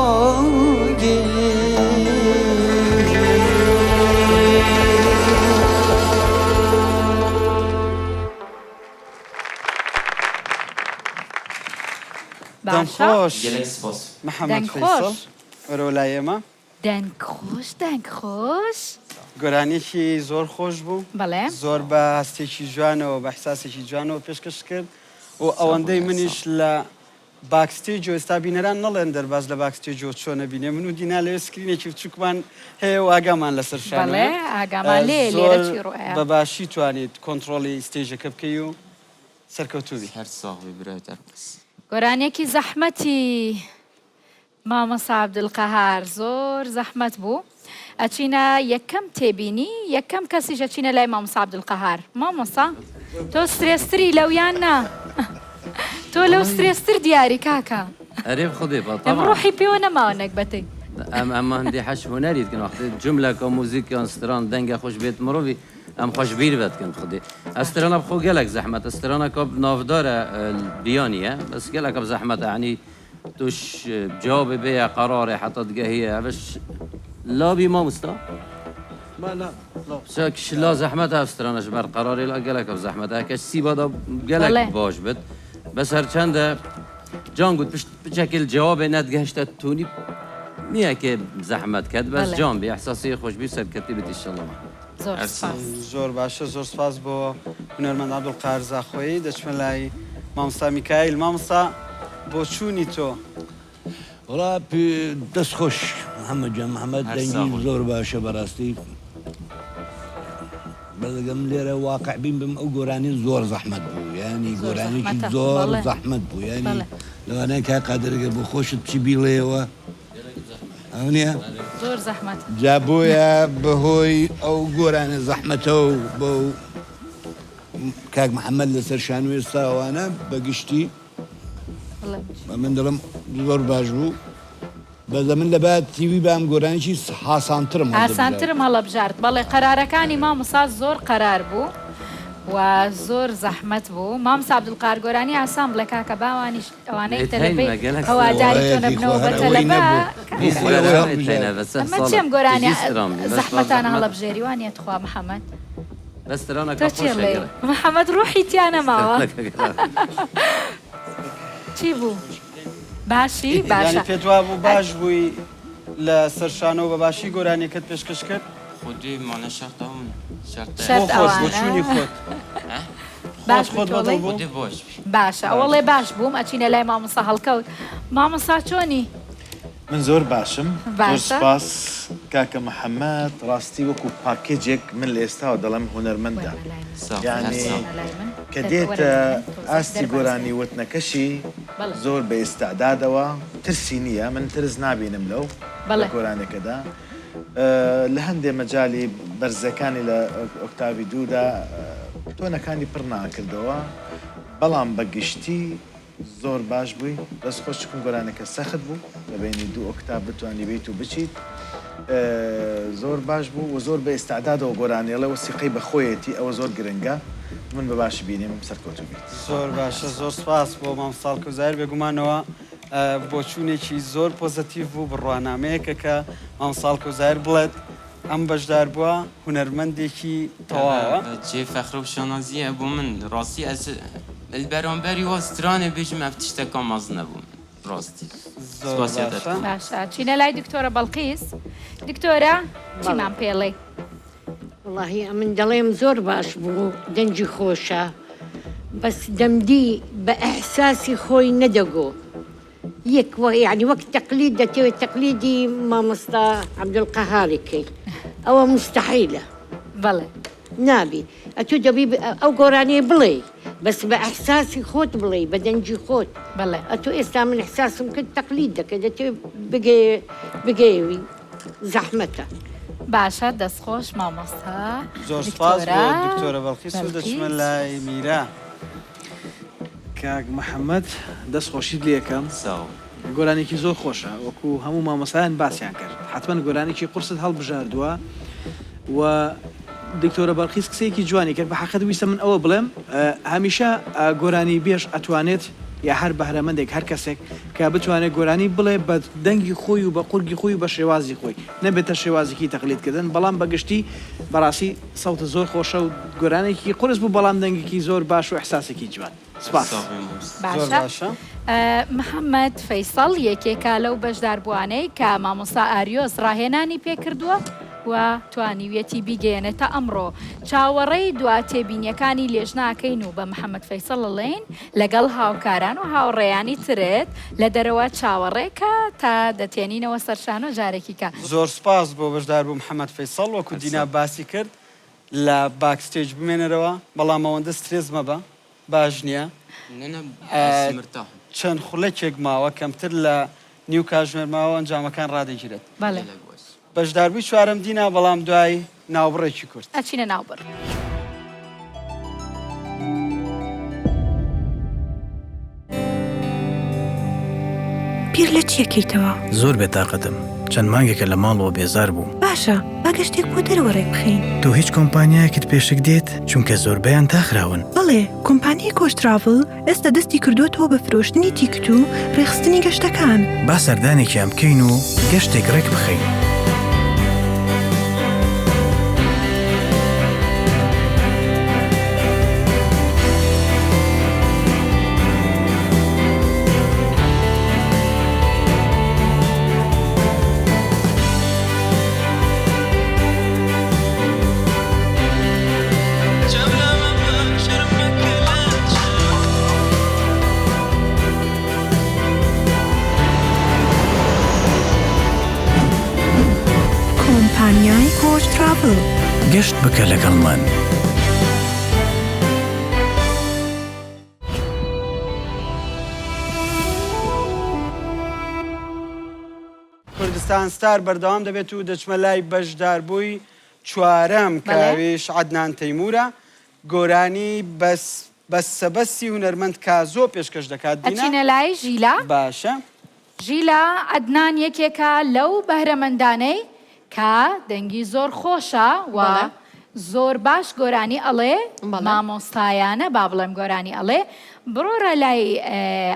agirî. دەم باشە. خۆش گەلەک سپاس. محەمەد دەنگ فەیسەڵ خۆش. وەرەوە لای ئێمە. دەنگ خۆش دەنگ خۆش. گۆرانیەکی زۆر خۆش بوو. بەڵێ. زۆر بە هەستێکی جوانەوە بە ئیحساسێکی جوانەوە پێشکەشت کرد و ئەوەندەی منیش لە backstage و ئێستا بینەران نەڵێن دەرباز لە backstage و چۆنە بینێ من و دینا لەوێ screen ێکی بچووکمان هەیە و ئاگامان لەسەر بەڵێ شانۆیە ئاگامان لێیە لێرە زۆر چی ڕوئەیا. بە باشی توانیت کۆنتڕۆڵی stage ەکە بکەی و سەرکەوتوو بی. هەر ساغ بی برای دەرباز. گۆرانیەکی زەحمەتی مامۆستا عبدالقهار زۆر زەحمەت بوو ئەچینە یەکەم تێبینی یەکەم کەسیش ئەچینە لای مامۆستا عبدالقهار مامۆستا تۆ سترێستری لەو یان نا تۆ لەو سترێستر دیاری کاکە ئەرێ خودێ با ئەم طبعا ڕۆحی پێوە نەماوە نەگبەتەی ئەم ئەم هەندی حەش هونەری دکن وەختی جملەکە موزیکیان ستران دەنگە خوش بێت مرۆڤی ئەم خوش بیر بەتکن خودێ ئەسترانە بخۆ گەلەک زەحمەتە سترانەکە ناودارە بیانیە بەس گەلەکە زەحمەتە عنی توش جوابێ بێە قەرارێ حتا دگە هەیە ئەڤش لابی مامۆستا شک لا زەحمەتە ئەف سترانەش بەر قەرارێ لا گەلەک ئەف زەحمەتە کەش سیبادا گەلەک بەڵێ. باش بێت بەس هەرچەندە جان گوت پشت پچەکل جوابێ نەتگەهشتە تونی نییە کێ زەحمەت کەت بەس بەڵێ. جان بی ئیحساسی خۆش بی و سەرکەتی بێت ئیشەڵڵا. زۆر سپاس. زۆر باشە زۆر سپاس بۆ هونەرمەند عەبدولقاهر زاخۆیی دەچمە لای مامۆستا میکایل مامۆستا بۆچوونی تۆ. وەڵا دەست خۆش محمد جان محمد هەر دەنگی ساغ بی. زۆر باشە بەڕاستی بەس ئەگەر من لێرە واقع بین بم ئەو گۆرانی زۆر زەحمەت بوو یانی زۆر گۆرانیکی زەحمەتە زۆر بەڵێ زەحمەت بوو یانی بەڵێ. لەوانەیە کاک قادر گەر بۆ خۆشت بچی بیڵێیەوە ئەو نییە؟ زۆر زەحمەتە. جا بۆیە بەهۆی ئەو گۆرانە زەحمەتە و بەو کاک محەممەد لەسەر شانۆ ئێستا ئەوانە بە گشتی بە من دەڵێم زۆر باش بوو بەس ئەمن لە با تیوی بام گۆرانیی هاسانترم هەڵدەبژارد. ئاسانترم هەڵەبژارد بەڵێ قەرارەکانی مامۆستا زۆر قەرار بوو و زۆر زەحمەت بوو مامۆستا عەبدولقاهر گۆرانی ئاسان بڵێ کاکە با ئەوانیش ئەوانەی تەلەبەی هەواداری تۆ نەبنەوە بە تەلەبە ئەمە چیم گۆرانی زەحمەتانە هەڵەبژێری وانیە تخوا محەمەد تۆ چی ئەڵێی محەمەد ڕوحی تیا نەماوە چی بوو باشی باشە یانی پێت وابوو باش بووی لە سەر شانۆ بە باشی گۆرانیەکەت پێشکەش کرد؟ خودی مانە شەرت ئەون شەرت شەرت بۆ خۆت بۆچوونی ئەوانە خۆت باش خۆت بوو خۆت تۆ بەدڵ ئەڵێی بوو؟ خودی باش بی باشە ئەوەڵێ باش بووم ئەچینە لای مامۆستا هەڵکەوت مامۆستا چۆنی؟ من زۆر باشم زۆر باشە. سوپاس کاکە محمد ڕاستی وەکو پاکێجێک من لە ئێستاوە دەڵێم هونەرمەندە یانی کە دێتە ئاستی گۆرانی وتنەکەشی زۆر بە ئیستعدادەوە ترسی نییە من ترس نابینم لەو لە گۆرانیەکەدا لە هەندێ مەجالی بەرزەکانی لە ئۆکتاڤی دوودا تۆنەکانی پڕ ناکردەوە بەڵام بە گشتی زۆر باش بووی دەست خۆش چکم گۆرانەکە سەخت بوو لە بەینی دوو ئۆکتاڤ بتوانی بیت و بچیت زۆر باش بوو و زۆر بە ئیستعدادەوە گۆرانیەڵێ و سیقەی بە خۆیەتی ئەوە زۆر گرنگە من بە باشی بینیم سەرکەوتوو بیت. زۆر باشە زۆر سوپاس بۆ مامۆستا کەوزایر بێگومانەوە بۆچوونێکی زۆر پۆزەتیڤ بوو بڕوانامەیەکە کە مامۆستا کەوزایر بڵێت ئەم بەشداربووە هونەرمەندێکی تەواوە. جێ فەخر و شانازیە بۆ من ڕاستی ئەز لەبەرامبەری وا سترانێ بێژم ئەڤ تشتەکا مەزنە بۆ من ڕاستی زۆر سپاسیا باشە. دەکەم. باشە چینە لای دکتۆرە بەڵقیس دکتۆرە بەڵێ. چیمان پێڵێی. وەڵاهی ئەمن دەڵێم زۆر باش بوو دەنگی خۆشە بەس دەمدی بە ئیحساسی خۆی نەدەگۆ یەک وە یانی وەک تەقلید دەتەوێت تەقلیدی مامۆستا عەبدولقەهاری کەی ئەوە موستەحیلە بەڵێ. نابی ئەتوو دەبی ئەو گۆرانیە بڵێی بەس بە ئیحساسی خۆت بڵێی بە دەنگی خۆت بەڵێ. ئەتوو ئێستا من ئیحساسم کرد تەقلید دەکەی دەتەوێت بگەیە بگەیەوی زەحمەتە. باشە دەست خۆش مامۆستا زۆر سوپاس دکتۆرە بۆ دکتۆرە بەڵقیس و دەچمە بەڵقیس. لای میرا. کاک محمد دەست خۆشیت لێ ئەکەم گۆرانیەکی زۆر خۆشە وەکو هەموو مامۆستایان باسیان کرد حەتمەن گۆرانیەکی قورست هەڵبژاردووە و دکتۆرە بەڵقیس قسەیەکی جوانی کرد بە حەقت ویستم من ئەوە بڵێم هەمیشە گۆرانی بێژ ئەتوانێت یا هەر بەهرەمەندێک هەر کەسێک کە بتوانێت گۆرانی بڵێ بە دەنگی خۆی و بە قورگی خۆی و بە شێوازی خۆی نەبێتە شێوازێکی تەقلید کردن بەڵام بە گشتی بەڕاستی سەوتت زۆر خۆشە و گۆرانێکی قورس بوو بەڵام دەنگێکی زۆر باش و ئیحساسێکی جوان سپاس. زۆر باشە باشە. محەمەد فەیسەڵ یەکێکە لەو بەشداربووانەی کە مامۆستا ئاریۆس ڕاهێنانی پێکردووە و توانیویەتی بیگەیەنێتە ئەمڕۆ. چاوەڕێی دوا تێبینییەکانی لێژنە ئەکەین و بە محەمەد فەیسەڵ ئەڵێین لەگەڵ هاوکاران و هاوڕێیانی ترت لە دەرەوە چاوەڕێکە تا دەتێنینەوە سەر شانۆ جارێکی کە. زۆر سوپاس بۆ بەشداربوو محەمەد فەیسەڵ، وەکو دینا باسی کرد لە backstage بمێنەرەوە، بەڵام ئەوەندە سترێس مەبە باش نییە، چەند خولەکێک ماوە کەمتر لە نیو کاژمێر ماوە ئەنجامەکان ڕادەگیرێت. بەشداربووی چوارەم دینا بەڵام دوای ناوبڕێکی کورت. ئەچینە ناوبڕ. بیر لە چی ئەکەیتەوە؟ زۆر بێتاقەتم، چەند مانگێکە لە ماڵەوە بێزار بووم. باشە، با گەشتێک بۆ دەرەوە ڕێکبخەین. تۆ هیچ کۆمپانیایەکت پێ شک دێت؟ چونکە زۆربەیان داخراون. بەڵێ، کۆمپانیای کۆچ تراڤڵ ئێستا دەستی کردووەتەوە بە فرۆشتنی تیکت و ڕێکخستنی گەشتەکان. با سەردانێکیان بکەین و گەشتێک ڕێک بخەین. کۆمپانیای کۆچ تراڤڵ. گەشت بکە لەگەڵمان. کوردستان ستار بەردەوام دەبێت و دەچمە لای بەشداربووی چوارەم کە ئەویش عەدنان تەیمورە گۆرانی بەس بەسە بەسی هونەرمەند کازۆ پێشکەش دەکات دینا ئەچینە لای ژیلا. باشە. ژیلا عەدنان یەکێکە لەو بەهرەمەندانەی کە دەنگی زۆر خۆشە و زۆر باش گۆرانی ئەڵێ مامۆستایانە با بڵێم گۆرانی ئەڵێ بڕۆرە لای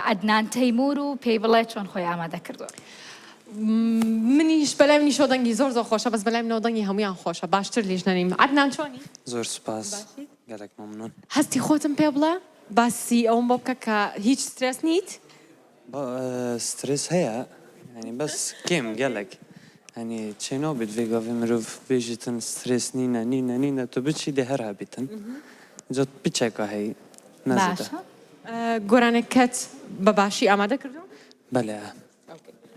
عەدنان تەیمور و پێی بڵێ چۆن خۆی ئامادە کردووە. منیش بەلای منیشەوە دەنگی زۆر زۆر خۆشە بەس بەلای منەوە دەنگی هەموویان خۆشە باشتر لیژنە نیم عەدنان چۆنی؟ زۆر سوپاس گەلەک مەمنون. هەستی خۆتم پێ بڵێ باسی ئەوەم بۆ بکە کە هیچ سترێس نیت؟ سترێس هەیە یانی بەس کێم گەلەک یانی چێ نابێت ڤێ گاڤێ مرۆڤ بێژیتن سترێس نینە نینە نینە تۆ بچی دێ هەر هەبیتن جا پچەکا هەی نەزێدە. باشە گۆرانێکەت بە باشی ئامادە کردووە؟ بەلێ.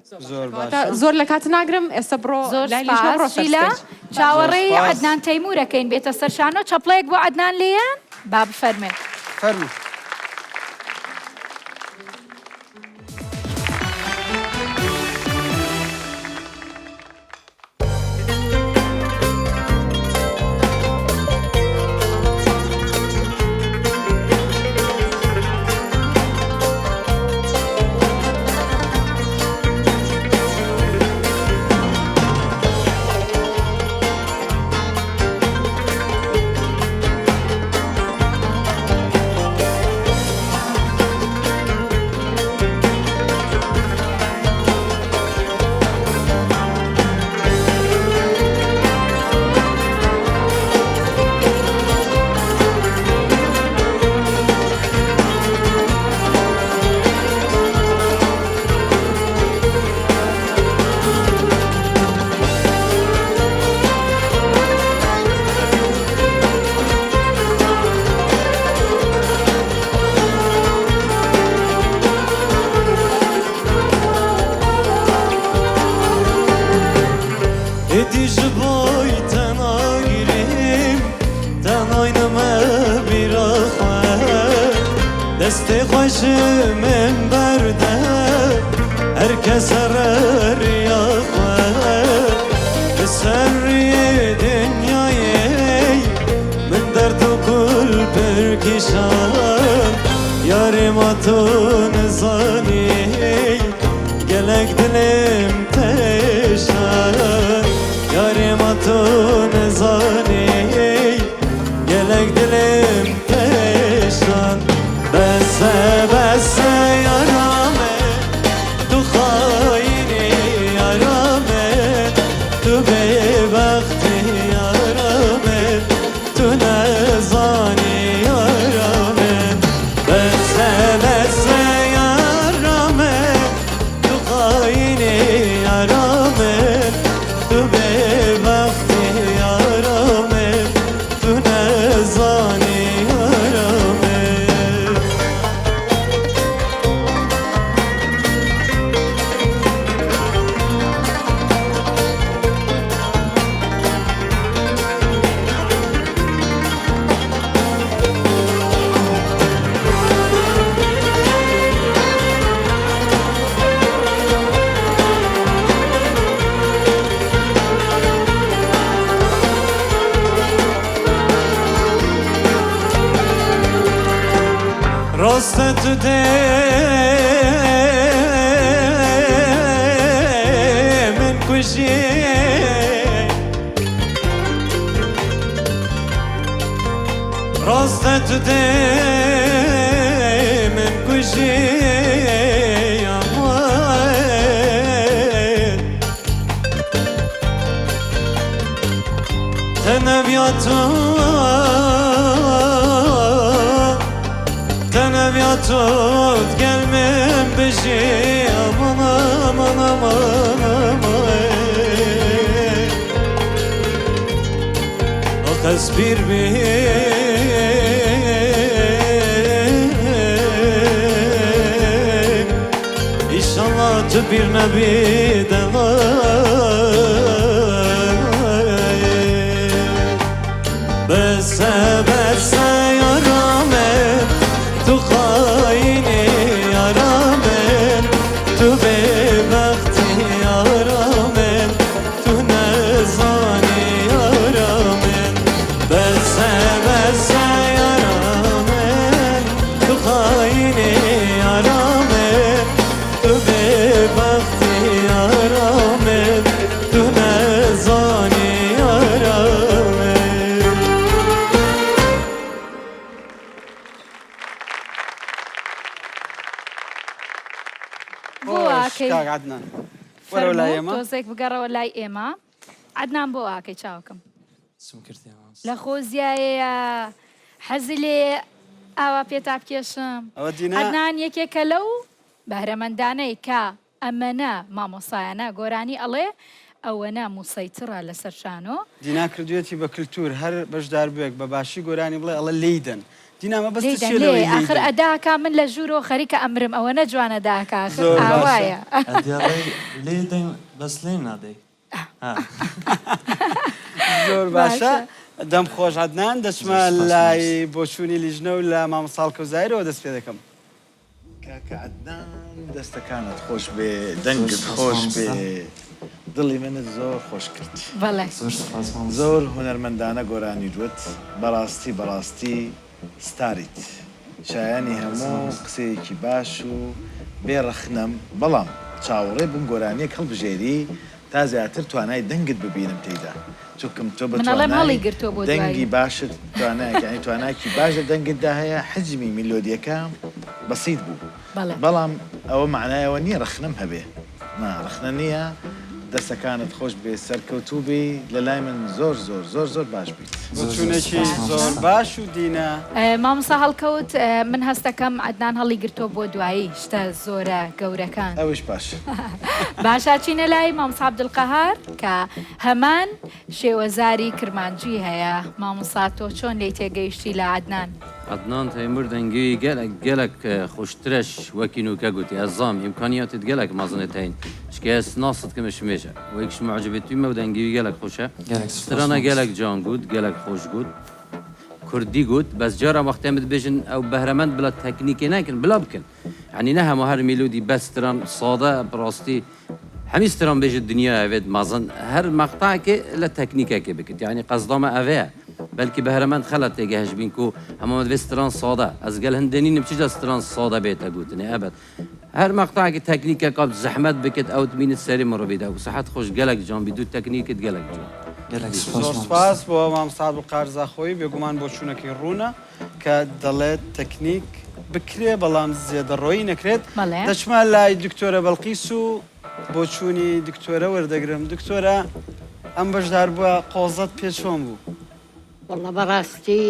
زۆر باشە. زۆر لە کات ناگرم ئێستا بڕۆ زۆر لای لیژنە سپاس بڕۆ سەر ژیلا stage. زۆر چاوەڕێی سپاس. عەدنان تەیموور ئەکەین بێتە سەر شانۆ چەپڵەیەک بۆ عەدنان لێیەن با بفەرمێ. فەرموو. ئیدی ژ بۆی تە ناگیریم تە ناینمە بیرا خوە دەستێ خوە ژ من بەردە هەر کەس هەرە ڕیا خوە li ser rûyê dinyayê min derd û kul pir kişand yarê ma tu nizanî gelek dilêm te êşand yarê ma tu nizanî gelek dilêm te êşand bes e bes e yara min tu xayînî yara min tu bêbextî yara min tu nezanî yara min bes e bes e yara min tu xayînî yara min tu bêbextî yara min tu nezanî yara min. ڕاستە تو دێ من کوژی ڕاستە تو دێ من کوژی ئەمان تەنەڤیا تۆ تەنەڤیا تۆت گەل من بژی ئەمان ئەمان ئەمان ئەمان ئاخ ئەز پیر بیم ئیشەڵا تو پیر نەبی دەڵای بەسە بەسە یارا من تو خاینی یارا من تو بێبەختی یارا من تو نەزانی یارا من بەسە بەسە یارا من تو خاینی یارا من تو بێبەختی یارا من تو نەزانی یارا من. بۆ خۆش واکەی کاک عەدنان وەرەوە لای فەرموو ئێمە. تۆزێک بگەڕەوە لای ئێمە عەدنان بۆ واکەی چاوەکەم چم کردی مامۆستا؟ لە خۆزیایەیە حەزی لێیە ئاوا پێتا بکێشم ئەوە دینا عەدنان یەکێکە لەو بەهرەمەندانەی کە ئەمەنە مامۆستایانە گۆرانی ئەڵێ ئەوەنە موسەیتڕە لەسەر شانۆ. دینا کردویەتی بە کلتور هەر بەشداربوێک بە باشی گۆرانی بڵێ ئەڵێ لێی دەن. دینا مەبەستت لێی دەن چیە لێ لەوەی لێی ئاخر دەن؟ ئەداکا من لە ژوورۆ خەریکە ئەمرم ئەوەنە جوان ئەداکا ئاخر زۆر باشە. ئاوایە. ئەدی ئەڵێی لێی دەن بەس لێی نادەی ها. زۆر باشە باشە. دەم خۆش عەدنان زۆر دەچمە سوپاس لای مامۆستا. بۆچوونی لیژنە و لە مامۆستا هەڵکەوت زاهیرەوە دەست پێ دەکەم. کاکە عەدنان دەستەکانت خۆش بێ زۆر دەنگت سوپاس خۆش بێ مامۆستا. دڵی منت زۆر خۆش کرد. بەڵێ. زۆر سوپاس مامۆستا. زۆر هونەرمەندانە گۆرانیت وت بەڕاستی بەڕاستی ستاریت شایانی بەڕێز هەموو مامۆستا. قسەیەکی باش و بێ ڕەخنەم بەڵام چاوەڕێ بووم گۆرانیەک هەڵبژێری تا زیاتر توانای دەنگت ببینم تێیدا چونکم تۆ بە من ئەڵێم توانای هەڵی گرتووە بۆ دەنگی دوایی. باشت توانایەک یانی توانایەکی باش لە دەنگتدا هەیە حەجمی میلۆدیەکە بەسیت بوو بەڵێ. بەڵام ئەوە مەعنای ئەوە نیە ڕەخنەم هەبێ نا ڕەخنە نیە دەستەکانت خۆش بێ سەرکەوتوو بی لەلای من زۆر زۆر زۆر زۆر باش بیت. زۆر زۆر بۆچوونێکی سوپاس زۆر مامۆستا. باش و دینە. مامۆستا هەڵکەوت من هەستەکەم عەدنان هەڵی گرتووە بۆ دوایی شتە زۆرە گەورەکان. ئەویش باشە. باشە ئەچینە لای مامۆستا عەبدولقەهار کە هەمان شێوەزاری کرمانجی هەیە مامۆستا تۆ چۆن لێی تێگەیشتی لە عەدنان؟ عەدنان تەیمور دەنگی گەلەک گەلەک خوشترەش وەکی نوکە گوتی ئەز زام ئیمکانیاتت گەلەک مەزنت هەین چکە ئەز ناست کمش مێژە وەیکش معجبێ تویمە و دەنگی گەلەک خوشە گەلەک سوپاس سترانە مامۆستا. گەلەک جان گوت گەلەک خوش گوت کوردی گوت بەس جاران وەختێ ئەم دبێژن ئەو بەهرەمەند بلا تەکنیکێ نەکن بلا بکن یعنی نە هەموو هەر میلودی بەس ستران سادە بڕاستی هەمی ستران بێژە دنیا ئەوێت مەزن هەر مەقتەعکێ لە تەکنیکەکێ بکت یعنی قەسدامە ئەوەیە بەلکی بەهرەمەند خەلەت تێگەهش بین کو هەموو دەبێ ستران سادە ئەز گەل هەندێ نینم چجا ستران سادە بێتە گوتنێ ئەبەد هەر مەقتەعکێ تەکنیکەکە زەحمەت بکت ئەوت بینت سەری مڕ بیدە و سەحەت خۆش گەلەک جان بی دوو تەکنیکت گەلەک جوان. گەلەک سوپاس زۆر مامۆستا. سوپاس بۆ مامۆستا عەبدولقاهر زاخۆیی بێگومان بۆچوونەکەی ڕوونە کە دەڵێت تەکنیک بکرێ بەڵام زێدەڕۆیی نەکرێت. بەڵێ. دەچمە لای دکتۆرە بەڵقیس و بۆچوونی دکتۆرە وەردەگرم. دکتۆرە ئەم بەشداربووە قۆزەت پێ چۆن بوو؟ وەڵا بەڕاستی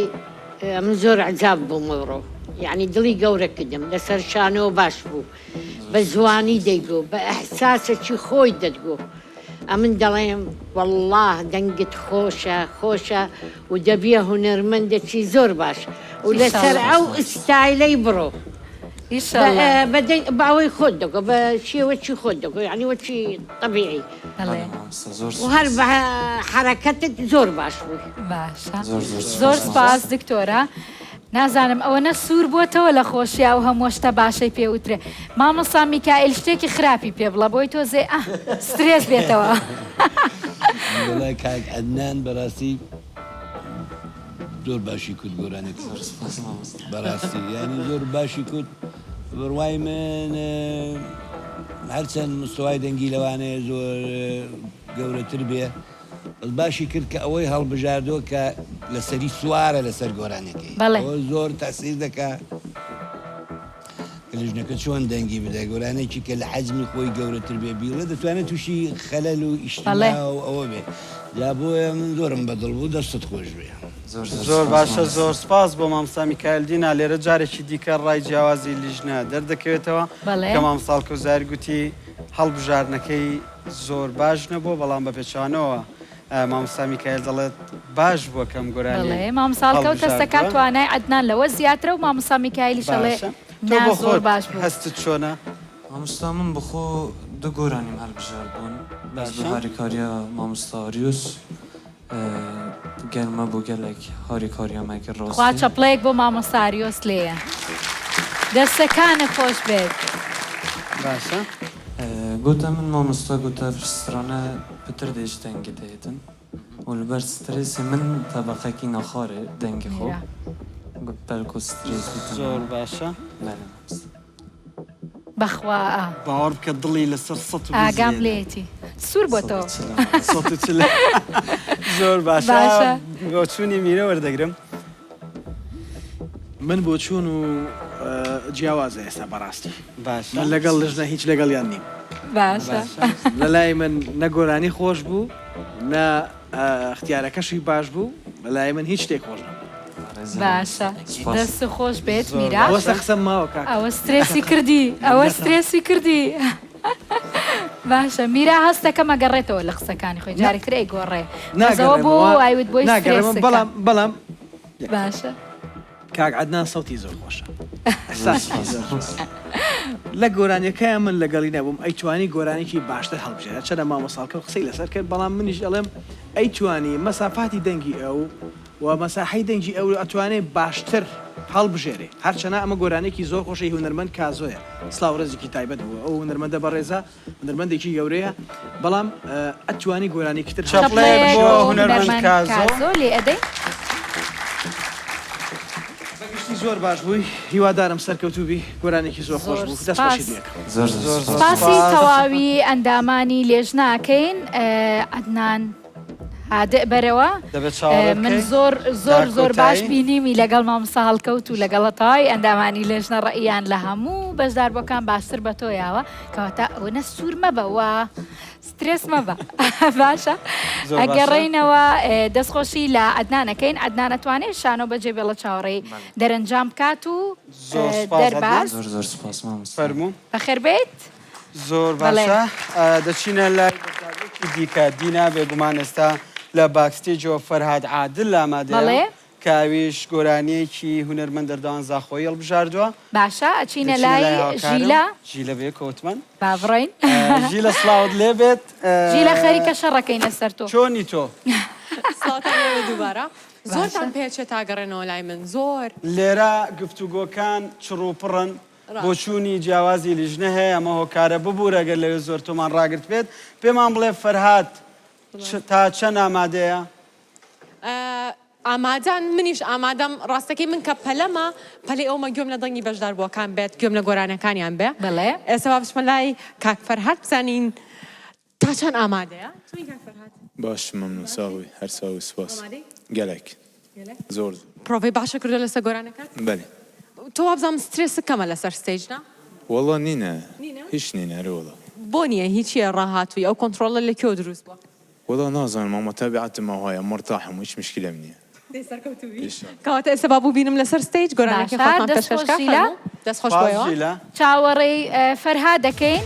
ئەمن زۆر عجاب بووم ئەوڕۆ یەعنی دڵی گەورە کردم لەسەر شانۆ باش بوو بە زوانی دەیگۆ بە ئیحساسەکی خۆی دەتگۆ ئەمن دەڵێم وەڵا دەنگت خۆشە خۆشە و دەبیە هونەرمەندەکی زۆر باش و لەسەر ئەو ئیستایلەی بڕۆ بە دەنگ بە ئەوەی خۆت دەگۆ بە شێوەکی خۆت دەگۆ یەعنی وەکی تەبیعی بەڵێ مامۆستا زۆر و هەر سوپاس. بە حەرەکەتت زۆر باش بووی. باشە زۆر زۆر زۆر سوپاس سپاس مامۆستا. دکتۆرە نازانم ئەوەنە سوور بۆتەوە لە خۆشیا ئەو هەمووە شتە باشەی پێ وترێ مامۆستا میکائیل شتێکی خراپی پێ بڵە بۆی تۆزێ ئاه سترێس بێتەوە. وەڵا کاک عەدنان بەڕاستی زۆر باشی کوت گۆرانیت زۆر سوپاس مامۆستا. بەڕاستی یانی زۆر باشی کوت بڕوای من هەرچەند مستەوای دەنگی لەوانەیە زۆر گەورەتر بێ بەس باشی کرد کە ئەوەی هەڵبژاردووە کە لەسەری سوارە لەسەر گۆرانیەکەی بەڵێ. ئەوە زۆر تەسیر دەکا کە لیژنەکە چۆن دەنگی بدە گۆرانێکی کە لە حەجمی خۆی گەورەتر بێ بیڵێ دەتوانێت تووشی خەلەل و بەڵێ. ئیشتما و ئەوە بێ جا بۆیە من زۆرم بەدڵ بوو دەستت خۆش بێ. زۆر زۆر زۆر سوپاس باشە مامۆستا. زۆر سپاس بۆ مامۆستا میکایل دینا لێرە جارێکی دیکە ڕای جیاوازی لیژنە دەردەکەوێتەوە بەڵێ. کە مامۆستا هەڵکەوت زاهیر گوتی هەڵبژاردنەکەی زۆر باش نەبووە بەڵام بە پێچەوانەوە مامۆستا میکایل دەڵێت باش بووە کە ئەم گۆرانیەی بەڵێ مامۆستا هەڵکەوت هەستەکات هەڵبژاردووە. توانای عەدنان لەوە زیاترە و مامۆستا میکایلیش ئەڵێ باشە تۆ نا بۆ زۆر خۆت باش بوو. هەستت چۆنە؟ مامۆستا من بخۆ دو گۆرانیم هەلبژاردبوون بەس بە باشە. هاریکاریا مامۆستا ئاریۆس گەل مەبوو گەلەک هاریکاریا مە کرد خوا ڕاستی. چەپڵەیەک بۆ مامۆستا ئاریۆس لێیە دەستەکانت خۆش بێت. باشە. گۆتە من مامۆستا گۆتە سترانە پتر دێژ دەنگی دەێتن و لەبەر سترێسی من تەبەقەکی ناخارێ دەنگی خۆ میرا. گوت بەلکۆ سترێس بیتن زۆر باشە. بەلێ مامۆستا. بەخوا ئا. باوەڕ بکە دڵی لەسەر 120 ئاگام لێدا. لێیەتی سوور بۆتەوە. 140 زۆر باشە باشە. بۆچوونی میرە وەردەگرم. من بۆچوون و جیاوازە ئێستا بەڕاستی باشە. من لەگەڵ لژنە هیچ لەگەڵیان نیم. باشە. لەلای من نە گۆرانی خۆش بوو نە ئەختیارەکەشی باش بوو لەلای من هیچ شتێک خۆش نەبوو. باشە دەست خۆش بێت میرا. وەستە قسەم ماوە کاکە. ئەوە سترێسی کردی ئەوە سترێسی کردی. باشە میرا هەستەکەم ئەگەڕێتەوە لە قسەکانی خۆی جارێک تر ئەیگۆڕێ. بەس ئەوە بۆ ناگەڕێمەوە ئایوت بۆی ناگەڕێمەوە سترێسەکە. بەڵام بەڵام باشە. کاک عەدنان سەوتی زۆر خۆشە ئیحساسی زۆر جوانە لە گۆرانیەکەیا من لەگەڵی نەبووم ئەیتوانی گۆرانیکی باشتر هەڵبژێرێ چەنە مامۆستا هەڵکەوت قسەی لەسەر کرد بەڵام منیش ئەڵێم ئەیتوانی مەسافاتی دەنگی ئەو و مەساحەی دەنگی ئەو ئەتوانێ باشتر هەڵبژێرێ هەرچەنە ئەمە گۆرانیەکی زۆر خۆشە ی هونەرمەند کازۆیە سڵاو ڕێزێکی تایبەت بۆ ئەو هونەرمەندە بەڕێزە هونەرمەندێکی گەورەیە بەڵام ئەتوانی گۆرانیەکی تر چەپڵەیەک چەپڵەیەک بۆ بۆ هونەرمەند هونەرمەند کازۆ. کازۆ لێ ئەدەین. بەگشتی زۆر باش بووی هیوادارم سەرکەوتوو بی گۆرانیەکی زۆر خۆش زۆر بوو دەست سپاس. خۆشیت لێکەم. زۆر زۆر زۆر زۆر سپاس. سپاسی سپاس. تەواوی ئەندامانی لێژنە ئەکەین عەدنان هادئ بەرەوە دەبێت چاوەڕێ من بکەی زۆر تا زۆر زۆر باش کۆتایی. بینیمی لەگەڵ مامۆستا هەڵکەوت و لەگەڵ تەواوی ئەندامانی لێژنە ڕەئیان لە هەموو بەشداربووەکان باشتر بە تۆ یاوە کەواتە ئەوەنە سوور مەبە و سترێس مەبە باشە زۆر باشە. ئەگەڕێینەوە دەستخۆشی لە عەدنان ئەکەین عەدنان ئەتوانێ شانۆ بەجێ بێڵە چاوەڕێی دەرەنجام بکات و زۆر سوپاس عەدنان. دەرباز زۆر زۆر سپاس مامۆستا. فەرموو. بەخێر بێیت. زۆر باشە دەچینە لای بەشداربوویەکی دیکە دینا بێگومان ئێستا لە backstage ەوە فەرهاد عادل ئامادەیە کە ئەویش گۆرانییەکی هونەرمەند دەردەوان زاخۆیی هەڵبژاردووە. باشە ئەچینە لای ژیلە. ژیلە بەیەکەوە وتمان. با بڕۆین. ژیلە سڵاوت لێ بێت. ژیلە خەریکە شەڕەکەین لەسەر تۆ. چۆنی تۆ؟ سڵاوتان لێ بێت دووبارە. زۆرتان پێچێ تا گەڕێنەوە لای من زۆر. لێرە گفتوگۆکان چڕ و پڕن بۆچوونی جیاوازی لیژنە هەیە، ئەمە هۆکارە، ببورە گەر لەوێ زۆر تۆمان ڕاگرتبێت، پێمان بڵێ فەرهاد تا چەند ئامادەیە؟ ئامادەن، منیش ئامادەم، ڕاستەکەی من کە پەلەمە، پەلەی ئەومە گوێم لە دەنگی بەشداربووەکان بێت، گوێم لە گۆرانیەکانیان بێ، ئێستا با بچمە لای کاک فەرهاد بزانین تا چەند ئامادەیە؟ چۆنی کاک فەرهاد؟ باشم مەمنون ساغ بی هەر ساغ بی سوپاس. ئامادەی؟ گەلەک گەلەک؟ زۆر زۆر. پرۆڤەی باشە کردوە لەسەر گۆرانەکات؟ بەلی. تۆ وابزانم سترێست کەمە لەسەر stage نا؟ وەڵا نینە هیچ نینە ئەرێ وەڵا. بۆ نیە هیچیە ڕاهاتوی ئەو کۆنتڕۆڵە لە کوێوە دروست بوە؟ وەڵا نازانم مامە تابیعەتم ئەوهایە مەرتاحم هیچ مشکیلەم نیە. دەی سەرکەوتوو بی. کەواتە ئێستا با ببینم لەسەر stage گۆرانیەکەی باشە خۆتمان دەست پێشکەش خۆش کە ژیلا. فەرموو دەست خۆش سوپاس بۆیەوە. ژیلا. چاوەڕێی فەرهاد دەکەین.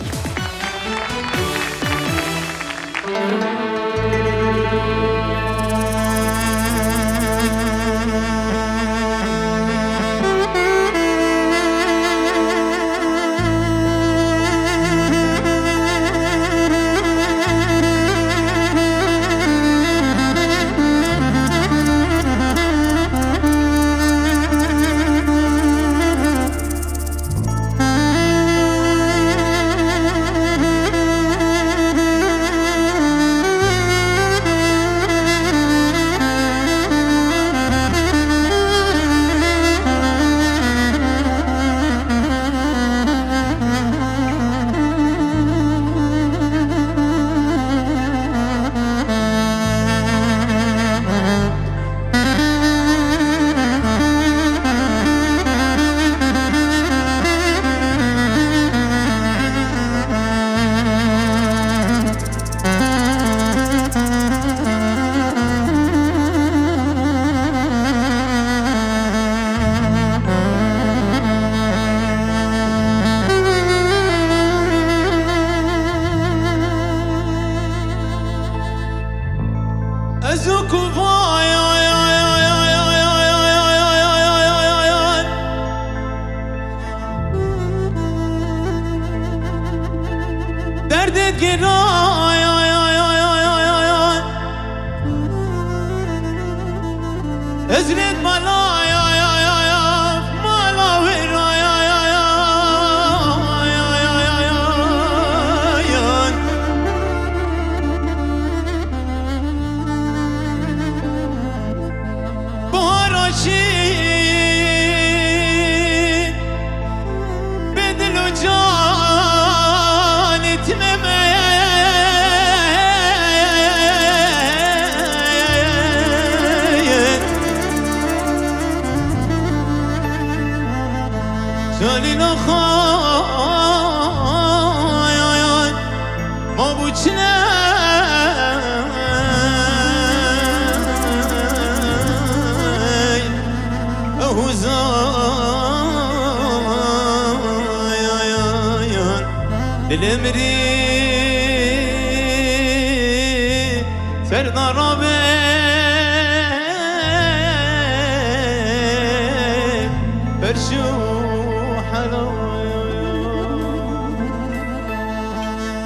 فەرش و حەلایە.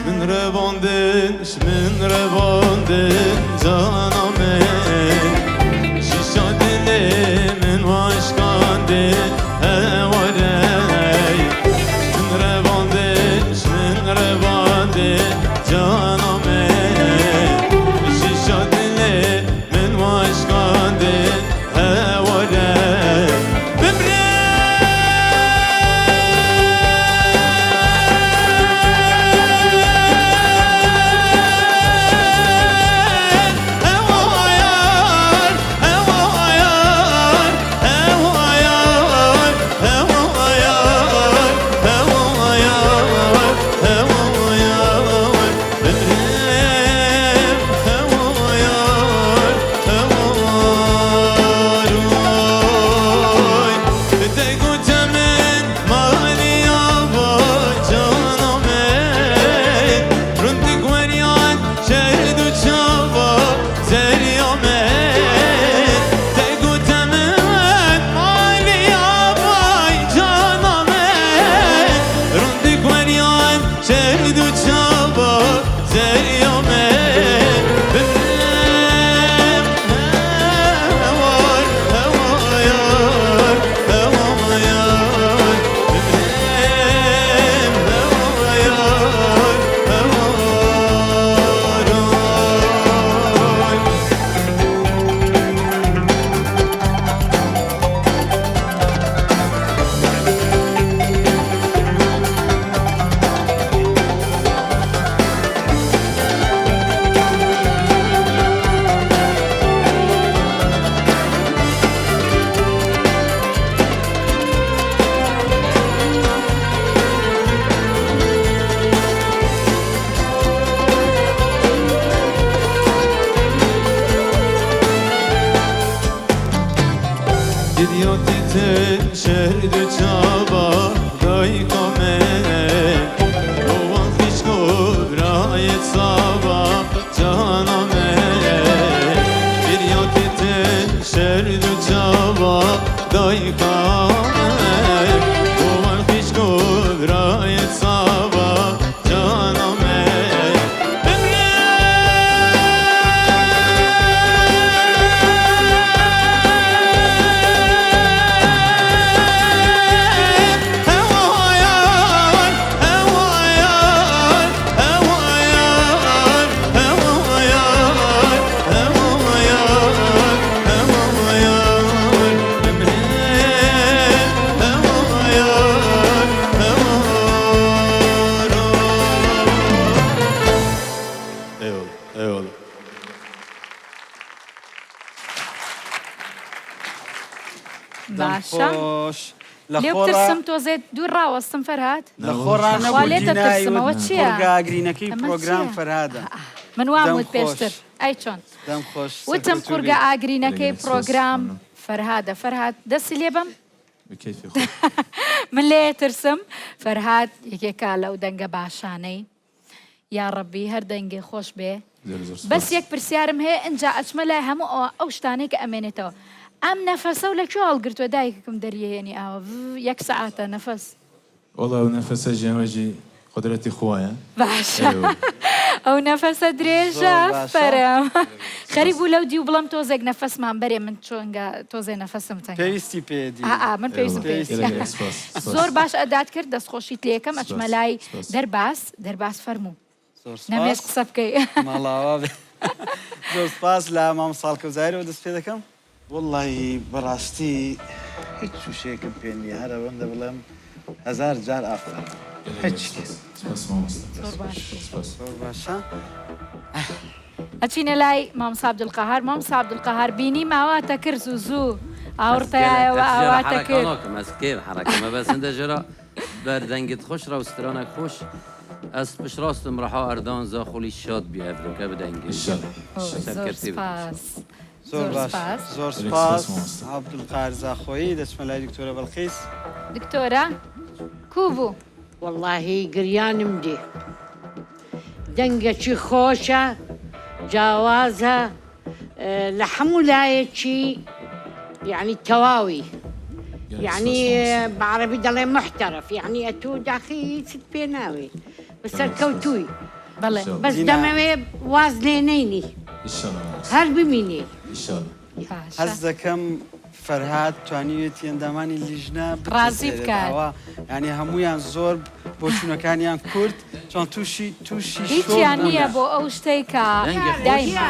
من رەڤاندن ژ من رەڤاندن جانا من شیشە دلێ من وەشکاندن هەوارەی من رەڤاندن ژ من رەڤاندن جانا من شیشە دلێ من وەشکاندن هەوارەی بمرێ. باشە خۆش لە لێو خۆڕا بترسم تۆزێ دوور ڕاوەستم فەرهاد لە خۆڕا خوا نەبوو لێتە دینای ترسم ئەوە وت چییە؟ قوڕگە ئاگرینەکەی ئەمە پرۆگرام چییە؟ فەرهادە من وام دەم وت خۆش. پێشتر ئەی چۆن دەم خۆش وتم سەرکەوتوو قورگە بی. ئاگرینەکەی پرۆگرام فەرهادە فەرهاد دەستی لێ بەم بکەیفی خۆت. من لێ ترسم فەرهاد یەکێکە لەو دەنگە باشانەی یاڕەبی هەر دەنگێ خۆش بێ زۆر زۆر بەس سوپاس. یەک پرسیارم هەیە ئنجا ئەچمە لای هەموو ئەوە ئەو شتانەی کە ئەمێنێتەوە ئەم نەفەسەو لە کوێ هەڵگرتوە دایککم دەریەهێنی ئاوە ڤ یەک سەعاتە نەفەس. وەڵا ئەو نەفەسە ژیان وەجی قودرەتی خوایە. باشە ئەیوە. ئەو نەفەسە درێژە زۆر باشە. فەرم خەریک سوپاس. بوو لەو دیو بڵێم تۆزێک نەفەسمان بەرێ من چۆنگە تۆزێ نەفەسم تەنگە. پێویستی پێیە دی. ئا ئا من پێویستم ئەیوەڵا. پێیەتی. گەلەک گەلەک سوپاس. سوپاس. زۆر باش ئەدات کرد دەستخۆشیت لێکەم ئەچمە سوپاس. لای سوپاس. دەرباز دەرباز فەرموو. زۆر نەمێشت سوپاس. قسە بکەی. ماڵئاوا بێ. زۆر سوپاس لە مامۆستا هەڵکەوت زاهیرەوە دەست پێ دەکەم. وەڵڵاهی بەڕاستی هیچ وشەیەکم پێ نییە هەر ئەوەندە بڵێم هەزار جار ئافەرم هیچ نییە. سپاس مامۆستا. زۆر باش بوو. سپاس. زۆر باشە. ئەچینە لای مامۆستا عەبدولقەهار مامۆستا عەبدولقەهار بینیم ئاواتە کرد زوو زوو ئەز گەلەک ئاوڕتەیایەوە ئەز ژێرە ئاواتە حەرەکە کرد. ناکەم ئەز کێم حەرەکە مەبەست هندە ژێرە بەر دەنگت خۆش رە و سترانەک خۆش ئەز پشتڕاستم ڕەها ئەردان زاخۆلی شاد بی ئەڤرۆکە بدەنگێ ئیشەڵا زۆر سەرکەفتێ بی سپاس زۆر زۆر باش سپاس. زۆر گەلەک سپاس سپاس مامۆستا. عەبدولقاهر زاخۆیی دەچمە لای دکتۆرە بەڵقیس. دکتۆرە کوو بوو؟ وەڵاهی گریانم دێ دەنگەکی خۆشە جاوازە لە حەموو لایەکی یەعنی تەواوی. یەعنی بە عەرەبی دەڵێ محتەرەف یەعنی ئەتوو داخی هیچت پێ ناوێ سەرکەوتووی بەڵێ بەس دەمەوێ واز لێ نەینی هەر بمینی. هەست دەکەم فەرهاد توانیوێتی ئەندامانی لیژنە ڕازی بکات. یانی هەموویان زۆر بۆچوونەکانیان کورت چۆن تووشی تووشی هیچیان نییە بۆ ئەو شتەی کە دایما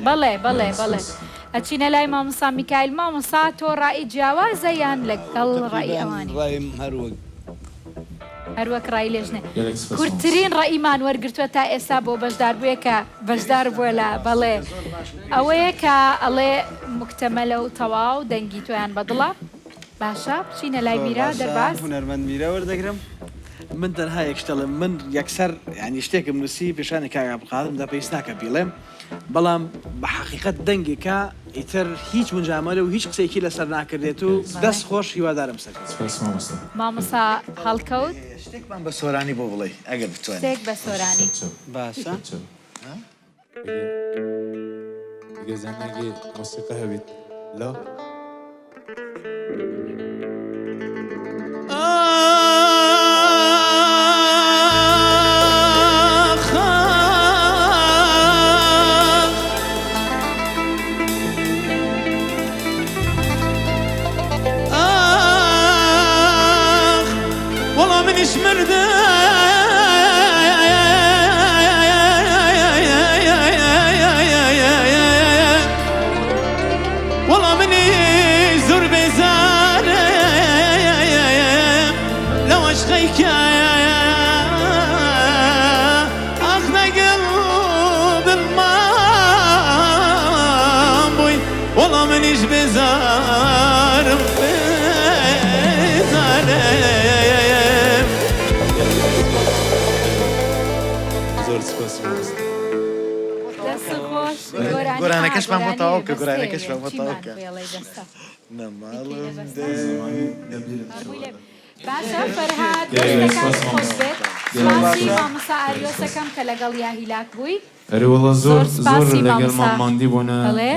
بەڵێ بەڵێ بەڵێ ئەچینە لای مامۆستا میکایل مامۆستا تۆ ڕائی جیاوازە یان لەگەڵ ڕائی ئەوانی؟ ڕایم هەر وەک هەر وەک ڕای لێژنە کورتترین ڕەئیمان وەرگرتووە تا ئێستا بۆ بەشداربوویەک کە بەشدار بووە لە بەڵێ ئەوەیە کە ئەڵێ موکتەمەلە و تەواو دەنگی تۆیان بەدڵە باشە بچینە لای زۆر میرا باشە دەرباز. هونەرمەند میرا وەردەگرم. من تەنها یەک شت ئەڵێم من یەکسەر یانی شتێکم نوسی پێشانی کاک عەبدولقادرم دا پێویست ناکا بیڵێم بەڵام بە حەقیقەت دەنگێکە ئیتر هیچ مجامەلە و هیچ قسەیەکی لەسەر ناکردێت و دەست خۆش هیوادارم سەرکەوتوو بیت. سپاس مامۆستا. مامۆستا هەڵکەوت. شتێکمان بە سۆرانی بۆ بڵێی ئەگەر بتوانی. شتێک بە سۆرانی. باشە. ئەگەر زەنگی مۆسیقا هەبیت لە. وەڵا منیش زۆر بێزارم لەو عەشقەی کە ئاخ لەگەڵ دڵمان بووی وەڵا منیش بێزارم بێزارم. زۆر سپاس مامۆستا. دەست خۆش گۆرانی گۆرانەکەشمان بۆ تەواو کە گۆرانی گۆرانەکەشمان بۆ تەواو چیمان کە پێڵێ دەستە نە ماڵم دێ باشە فەرهاد گەلێک دەستەکانت سپاس خۆش مامۆستا بێت گەلێک سپاسی سپاس. مامۆستا ئاریۆسەکەم کە لەگەڵ یا هیلاک بووی ئەرێ وەڵا زۆر زۆر زۆر سپاسی لەگەڵمان مامۆستا ماندی بوونە بەڵێ.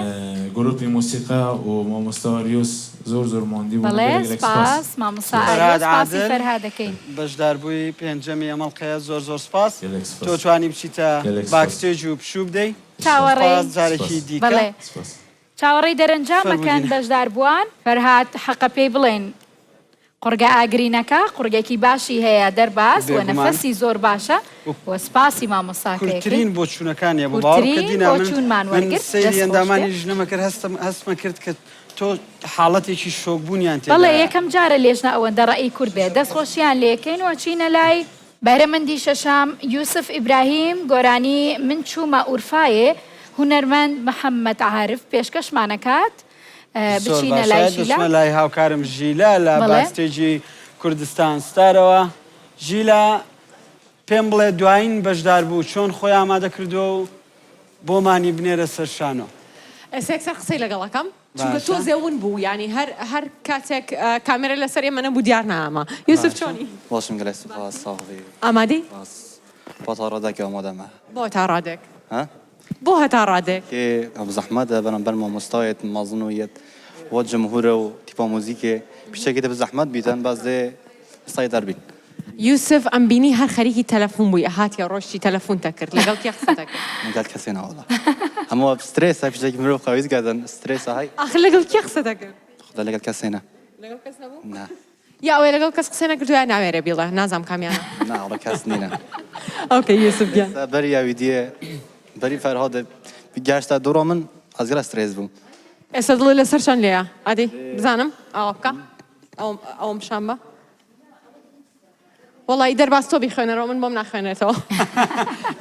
گروپی مۆسیقا و مامۆستا ئاریۆس زۆر زۆر ماندی بوونە بەڵێ گەلێک گەلێک سپاس. سپاس مامۆستا ئاریۆس فەرهاد سپاسی عادل فەرهادەکەین. بەشداربووی پێنجەمی ئەم ئەڵقەیە زۆر زۆر سپاس گەلێک تۆ سپاس. توانی بچیتە گەلێک سپاس. backstage و پشوو بدەی چاوەڕێی سپاس جارێکی سپاس. دیکە. بەڵێ سپاس. چاوەڕێی دەرەنجام فەرموو ئەکەن دینا. بەشداربووان. فەرهاد حەقە پێی بڵێین قوڕگە ئاگرینەکە قوڕگێکی باشی هەیە دەرباز وە بێگومان. نەفەسی زۆر باشە و وە سپاسی مامۆستاکەی ئەکەین. کورتترین بۆچوونەکانیە بۆ باوەڕ بکە کورتترین دینا من بۆچوونمان من وەرگرت سەیری دەست خۆش بێ. ئەندامانی ژنەمە کرد هەستم هەستمە کرد کە تۆ حاڵەتێکی شۆک بوونیان بەڵێ تێدایە. یەکەم جارە لێژنە ئەوەندە ڕەئی کورت بێ دەست خۆشیان لێکەین و ئەچینە لای بەهرەمەندی شەشەم، یوسف ئیبراهیم، گۆرانی من چوومە ئورفایێ، هونەرمەند محەمەد عارف پێشکەشمان ئەکات، زۆر بچینە باشە لای ژیلا. دەچمە لای هاوکارم ژیلا لە بەڵێ. backstage ی کوردستان ستارەوە. ژیلا پێم بڵێ دوایین بەشداربوو چۆن خۆی ئامادە کردووە و بۆمانی بنێرە سەر شانۆ. ئێستا یەکسەر قسەی لەگەڵ ئەکەم چونکە باشە. تۆزێ ون بوو یانی هەر هەر کاتێک کامێرا لەسەر ئێمە نەبوو دیار نەئەما یوسف باشە. چۆنی؟ باشم گەلێک سوپاس ساغ بی. ئامادەی؟ سوپاس بۆ تا ڕادەکی ئامادەمە. بۆ تا ڕادەک؟ ها؟ بۆ هەتا ڕادەک؟ کێ زەحمەتە بەرامبەر مامۆستایەت مەزن و یەت وە جمهورە و تیپا موزیکێ پیشەکی دە زەحمەت بیتن بەس دێ سەیتەر بین. یوسف ئەمبینی هەر خەریکی تەلەفون بووی ئەهاتیە ڕۆشتی تەلەفونتە کرد لەگەڵ کێ قسەتە کرد؟ لەگەڵ کەسێ ناوەڵا هەموو سترێسە پیشەکی مرۆڤ خەویست گەردن سترێسە هەی. ئاخر لەگەڵ کێ قسەتە کرد؟ خودا لەگەڵ کەسێ نا. لەگەڵ کەس نەبوو؟ نا. یا ئەوەیە لەگەڵ کەس قسەی نەکردووە یا ناوێرێ بیڵێ نازانم کامیانە. نا وەڵا کەس نینە. okay یوسف گیان. ئێستا بەری ئەوی دیێ بەری فەرهاد گەشتە دوڕا من ئەز گەلە سترێس بووم. ئێستا دڵی لەسەر چەند لێیە ئادەی بزانم ئاوا بکە ئەوم ئەوم پیشان بە. وەڵایی دەرباز تۆ بیخوێنەرەوە من بۆم ناخوێنرێتەوە.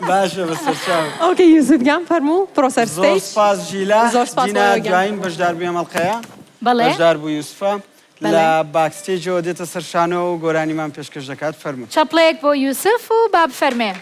باشە بەسەرچاو. okay یوسف گیان فەرموو بڕۆ سەر زۆر stage. سپاس ژیلا. زۆر سپاس دینا بۆ ئێوە گیان. دوایین بەشداربووی ئەم ئەڵقەیە. بەڵێ. بەشداربوو یوسفە. بەڵێ. لە backstage ەوە دێتە سەر شانۆ و گۆرانیمان پێشکەش دەکات فەرموون. چەپڵەیەک بۆ یوسف و با بفەرمێ.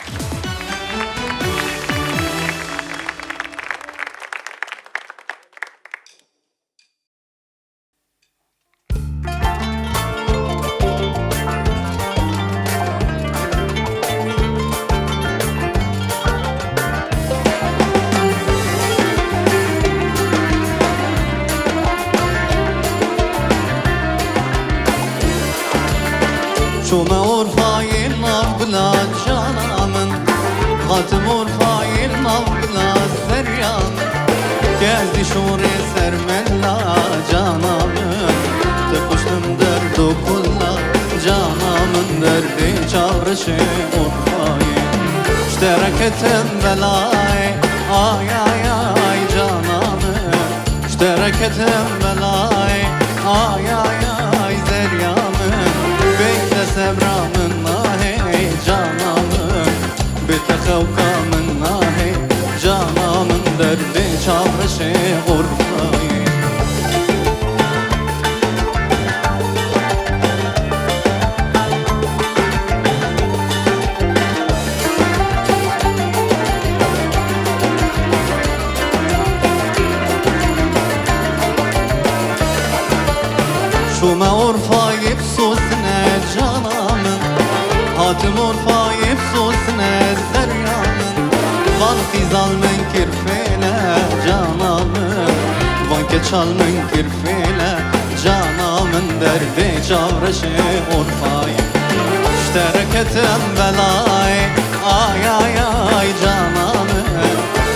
چوومە ئۆرفایێ ناڤ گولا جانا من هاتم ئۆرفایێ ناڤ گولا زەریا من کەزی شۆڕێ سەر ملا جانا من تە کوشتم دەرد و کولا جانا من دەردێ چاڤ ڕەشێ ئۆرفایێ ژ تە ڕە کەتم بەلایێ ئای ئای ئای جانا من ژ تە ڕە کەتم بەلایێ ئای ئای ئای زەریا من بێتە سەبرا من ناهێ جانا من بێتە خەوکا من ناهێ جانا من دەردێ چاڤ ڕەشێ ئۆرفایێ. چوومە ئۆرفایێ بسۆسنە جانا من هاتم ئۆرفایێ بسۆسنە زەریا من ڤان خیزال من کر فێلە جانا من ڤان کەچال من کر فێلە جانا من دەردێ چاڤ ڕەشێ ئۆرفایێ ژ تە ڕە کەتم بەلایێ ئای ئای ئای جانا من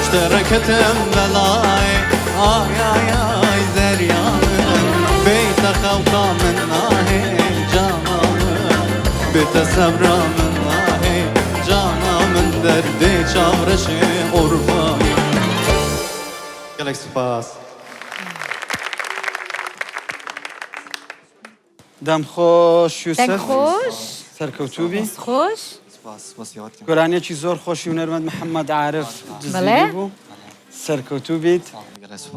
ژ تە ڕە کەتم بەلایێ ئای ئای ئای زەریا من بێتە خەوکا من ناهێ جانا من بێتە سەبرا من ناهێ جانا من دەردێ چاڤ ڕەشێ ئۆرفایێ. گەلەک سوپاس. دەم خۆش یوسف. دەنگ خۆش. سەرکەوتوو بی. دەست خۆش. سپاس، سپاس یاد کەم. گۆرانیەکی زۆر خۆشی هونەرمەند محەممەد عارف بەڵێ. جزیری بوو. سەرکەوتوو بیت.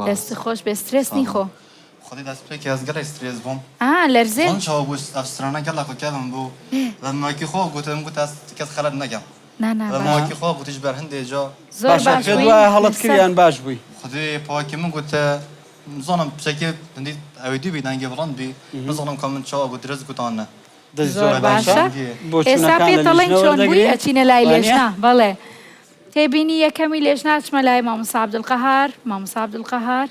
دەست خۆش بێ سترێس نی خۆ. خودی دەست پێ کە ئەز گەلێک سترێس بووم. ئا لەرزێ. زان چاوە بوو ئەف سترانە گەلێک خۆ کەڤم بوو. لە ماکی خۆ گوتم گوت ئەز کەس خەلەت نەکەم. نا نا لە باش. ماکی خۆ گوتیش بەر هەندێ جا. زۆر باشە باش پێت بووی. وایە هەڵەت لەسەر. کرد یان باش بووی؟ خودی پاکی من گوتە نزانم پچەکێ هەندی ئەوی دوو بی دەنگێ بڵند بی نزانم کە من چاوە گوت درست گوتان نە. دەست زۆر زۆر باشە. باشە. ئێستا بۆچوونەکان پێت لە دەڵێن لیژنە چۆن بووی وەردەگرین. ئەچینە لای وانییە؟ لێژنە. بەڵێ. تێبینی یەکەمی لێژنە ئەچمە لای مامۆستا عەبدولقەهار. مامۆستا عەبدولقەهار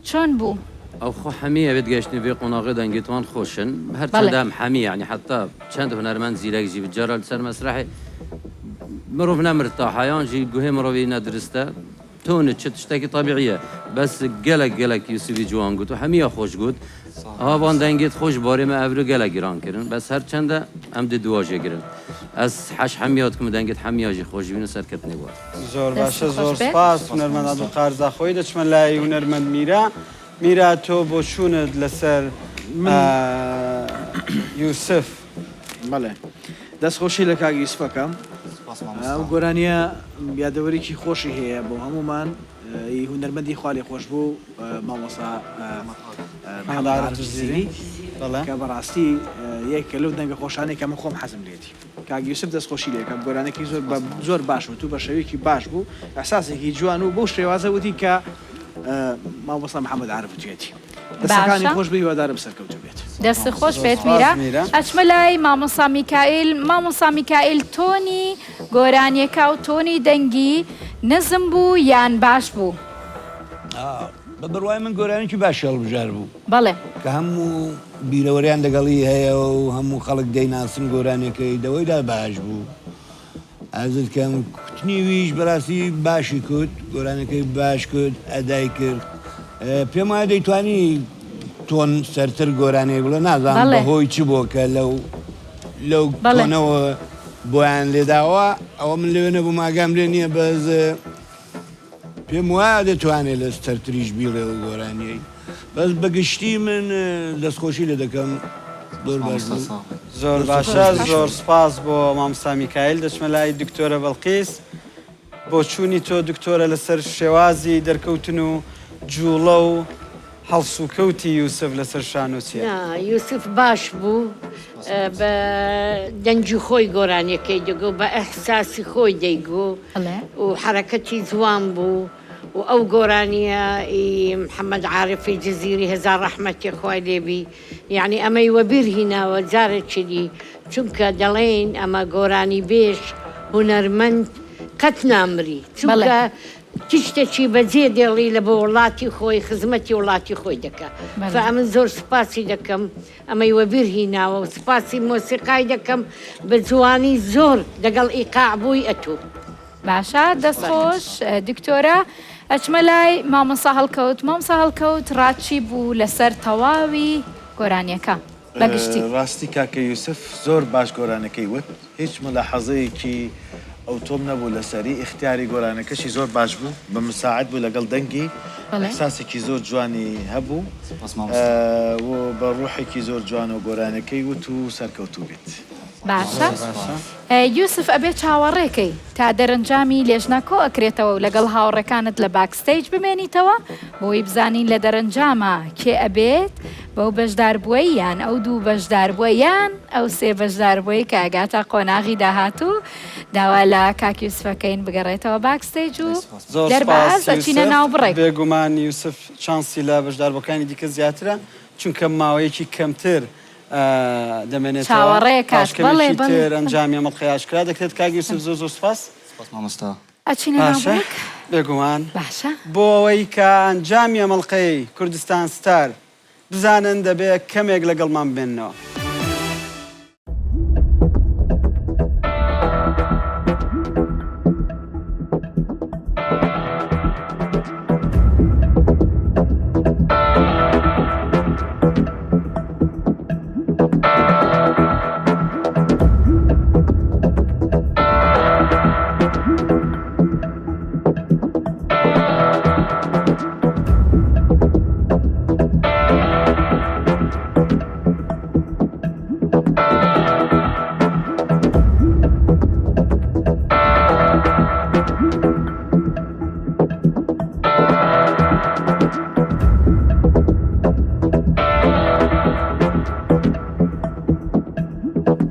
چۆن بوو؟ ئەو خۆ حەمیە بێت گەشتنی ڤێ قۆناغێ دەنگێتوان خۆشن هەر بەڵێ. چەندە ئەم حەمی یعنی حەتا چەند هونەرمەند زیرەک ژی بجارە لەسەر مەسرەحێ مرۆڤ نەمرتاحە یان ژی گوهێ مرۆڤی نەدرستە تۆنت چ تشتێکی تەبیعیە بەس گەلەک گەلەک یوسفی جوان گوت و حەمیە خۆش گوت ئەها ڤان دەنگێت خۆش بارێ مە ئەڤرو گەلەک گران کرن بەس هەر چەندە ئەم دێ دوا ژێ گرن ئەز حەش حەمیات کم دەنگێت حەمیا ژی خۆش بین و سەرکەتنێ بوار. زۆر دەست باشە خۆش زۆر بێت. سپاس هونەرمەند عەبدولقاهر زاخۆیی دەچمە لای هونەرمەند میرا میرا تۆ بۆچوونت لەسەر من یوسف. بەڵێ دەست خۆشی لە کاک یوسف ئەکەم سپاس ئەو مامۆستا. گۆرانیە یادەوەریکی خۆشی هەیە بۆ هەموومان ی هونەرمەندی خوا لێخۆشبوو مامۆستا محمد عارف جزیری کە بەڕاستی یەکێکە لەو دەنگە خۆشانەی کە من خۆم حەزم لێتی کاک یوسف دەست خۆشی لێکەم گۆرانێکی زۆر بە زۆر باش وت و بە شێوەیەکی باش بوو ئیحساسێکی جوان و بەو شێوازە وتی کە مامۆستا محمد عارف وتویەتی دەستەکانی باشە. خۆش بێ هیوادارم سەرکەوتوو بێت. دەست خۆش بێت سپاس میرا. میرا. ئەچمە لای مامۆستا میکائیل مامۆستا میکائیل تۆنی گۆرانیەکە و تۆنی دەنگی نزم بوو یان باش بوو؟ بە بڕوای من گۆرانیکی باشی هەڵبژار بوو. بەڵێ. کە هەموو بیرەوەریان لەگەڵی هەیە و هەموو خەڵک دەیناسن گۆرانیەکەی دەوەیدا باش بوو. ئازت کەم کوتنی ویش بەراستی باشی کوت گۆرانەکەی باش کرد ئەدای کرد پێم وایە دەیتوانی تۆن سەرتر گۆرانیەک بڵێ نازانم بەڵێ. بەهۆی چ بۆ کە لەو لەو بەڵێ. تۆنەوە بۆیان لێداوە ئەوە من لەوێ نەبووم ئاگام لێ نییە بەس پێم وایە دەتوانێت لە سەرتریش بیڵێ و گۆرانیەی بەس بەگشتی من دەستخۆشی لێ دەکەم زۆر باش بوو. زۆر باشە زۆر سوپاس بۆ مامۆستا میکایل دەچمە لای دکتۆرە بەڵقیس بۆچوونی تۆ دکتۆرە لەسەر شێوازی دەرکەوتن و جوڵە و هەڵسوکەوتی یوسف لەسەر شانۆ چیە؟ نا یوسف باش بوو بە دەنگی خۆی گۆرانیەکەی دەگۆ بە ئیحساسی خۆی دەیگۆ و حەرەکەتی جوان بوو و ئەو گۆرانیە ی محمد عارفی جزیری هەزار ڕەحمەتی خوای لێ بی یەعنی ئەمەی وەبیر هیناوە جارێکی دی چونکە دەڵێین ئەمە گۆرانی بێژ هونەرمەند قەت نامری چونکە. تشتەکی بەجێ دێڵی لە بۆ وڵاتی خۆی خزمەتی وڵاتی خۆی دەکا فە ئەمن زۆر سوپاسی دەکەم ئەمەی وەبیر هیناوە و سوپاسی مۆسیقای دەکەم بە جوانی زۆر دەگەڵ ئیقاع بووی ئەتوو. باشە دەست خۆش دکتۆرە ئەچمە لای مامۆستا هەڵکەوت مامۆستا هەڵکەوت ڕات چی بوو لەسەر تەواوی گۆرانیەکە بە گشتی؟ ڕاستی کاکە یوسف زۆر باش گۆرانەکەی وت هیچ مولاحەزەیەکی ئەوتۆم نەبوو لەسەری ئیختیاری گۆرانەکەشی زۆر باش بوو بە مساعد بوو لەگەڵ دەنگی ئیحساسێکی زۆر جوانی هەبوو و بە ڕوحێکی زۆر جوانەوە گۆرانەکەی وت و سەرکەوتوو بیت. باشە یوسف ئەبێ چاوەڕێ کەی تا دەرەنجامی لێژنە کۆ ئەکرێتەوە و لەگەڵ هاوڕێکانت لە backstage بمێنیتەوە بۆی بزانین لە دەرەنجاما کێ ئەبێت بەو بەشداربووەی یان ئەو دوو بەشداربووە یان ئەو سێ بەشداربووەی کە ئەگاتە قۆناغی داهاتوو داوا لە کاک یوسف ئەکەین بگەڕێتەوە backstage و زۆر دەرباز سوپاس ئەچینە یوسف ناو بڕێک. بێگومان یوسف چانسی لە بەشداربووەکانی دیکە زیاترە چونکە ماوەیەکی کەمتر دەمێنێتەوە چاوەڕێ پاش کات بەڵێ کەمێکی بەڵێ تر ئەنجامی ئەم ئەڵقەیە ئاشکرا دەکرێت کاک یوسف زۆر زۆر سوپاس. سوپاس مامۆستا. ئەچینە ناو باشە بڕێک بێگومان باشە. بۆ ئەوەی کە ئەنجامی ئەم ئەڵقەیەی کوردستان ستار بزانن دەبێ کەمێک لەگەڵمان بمێننەوە.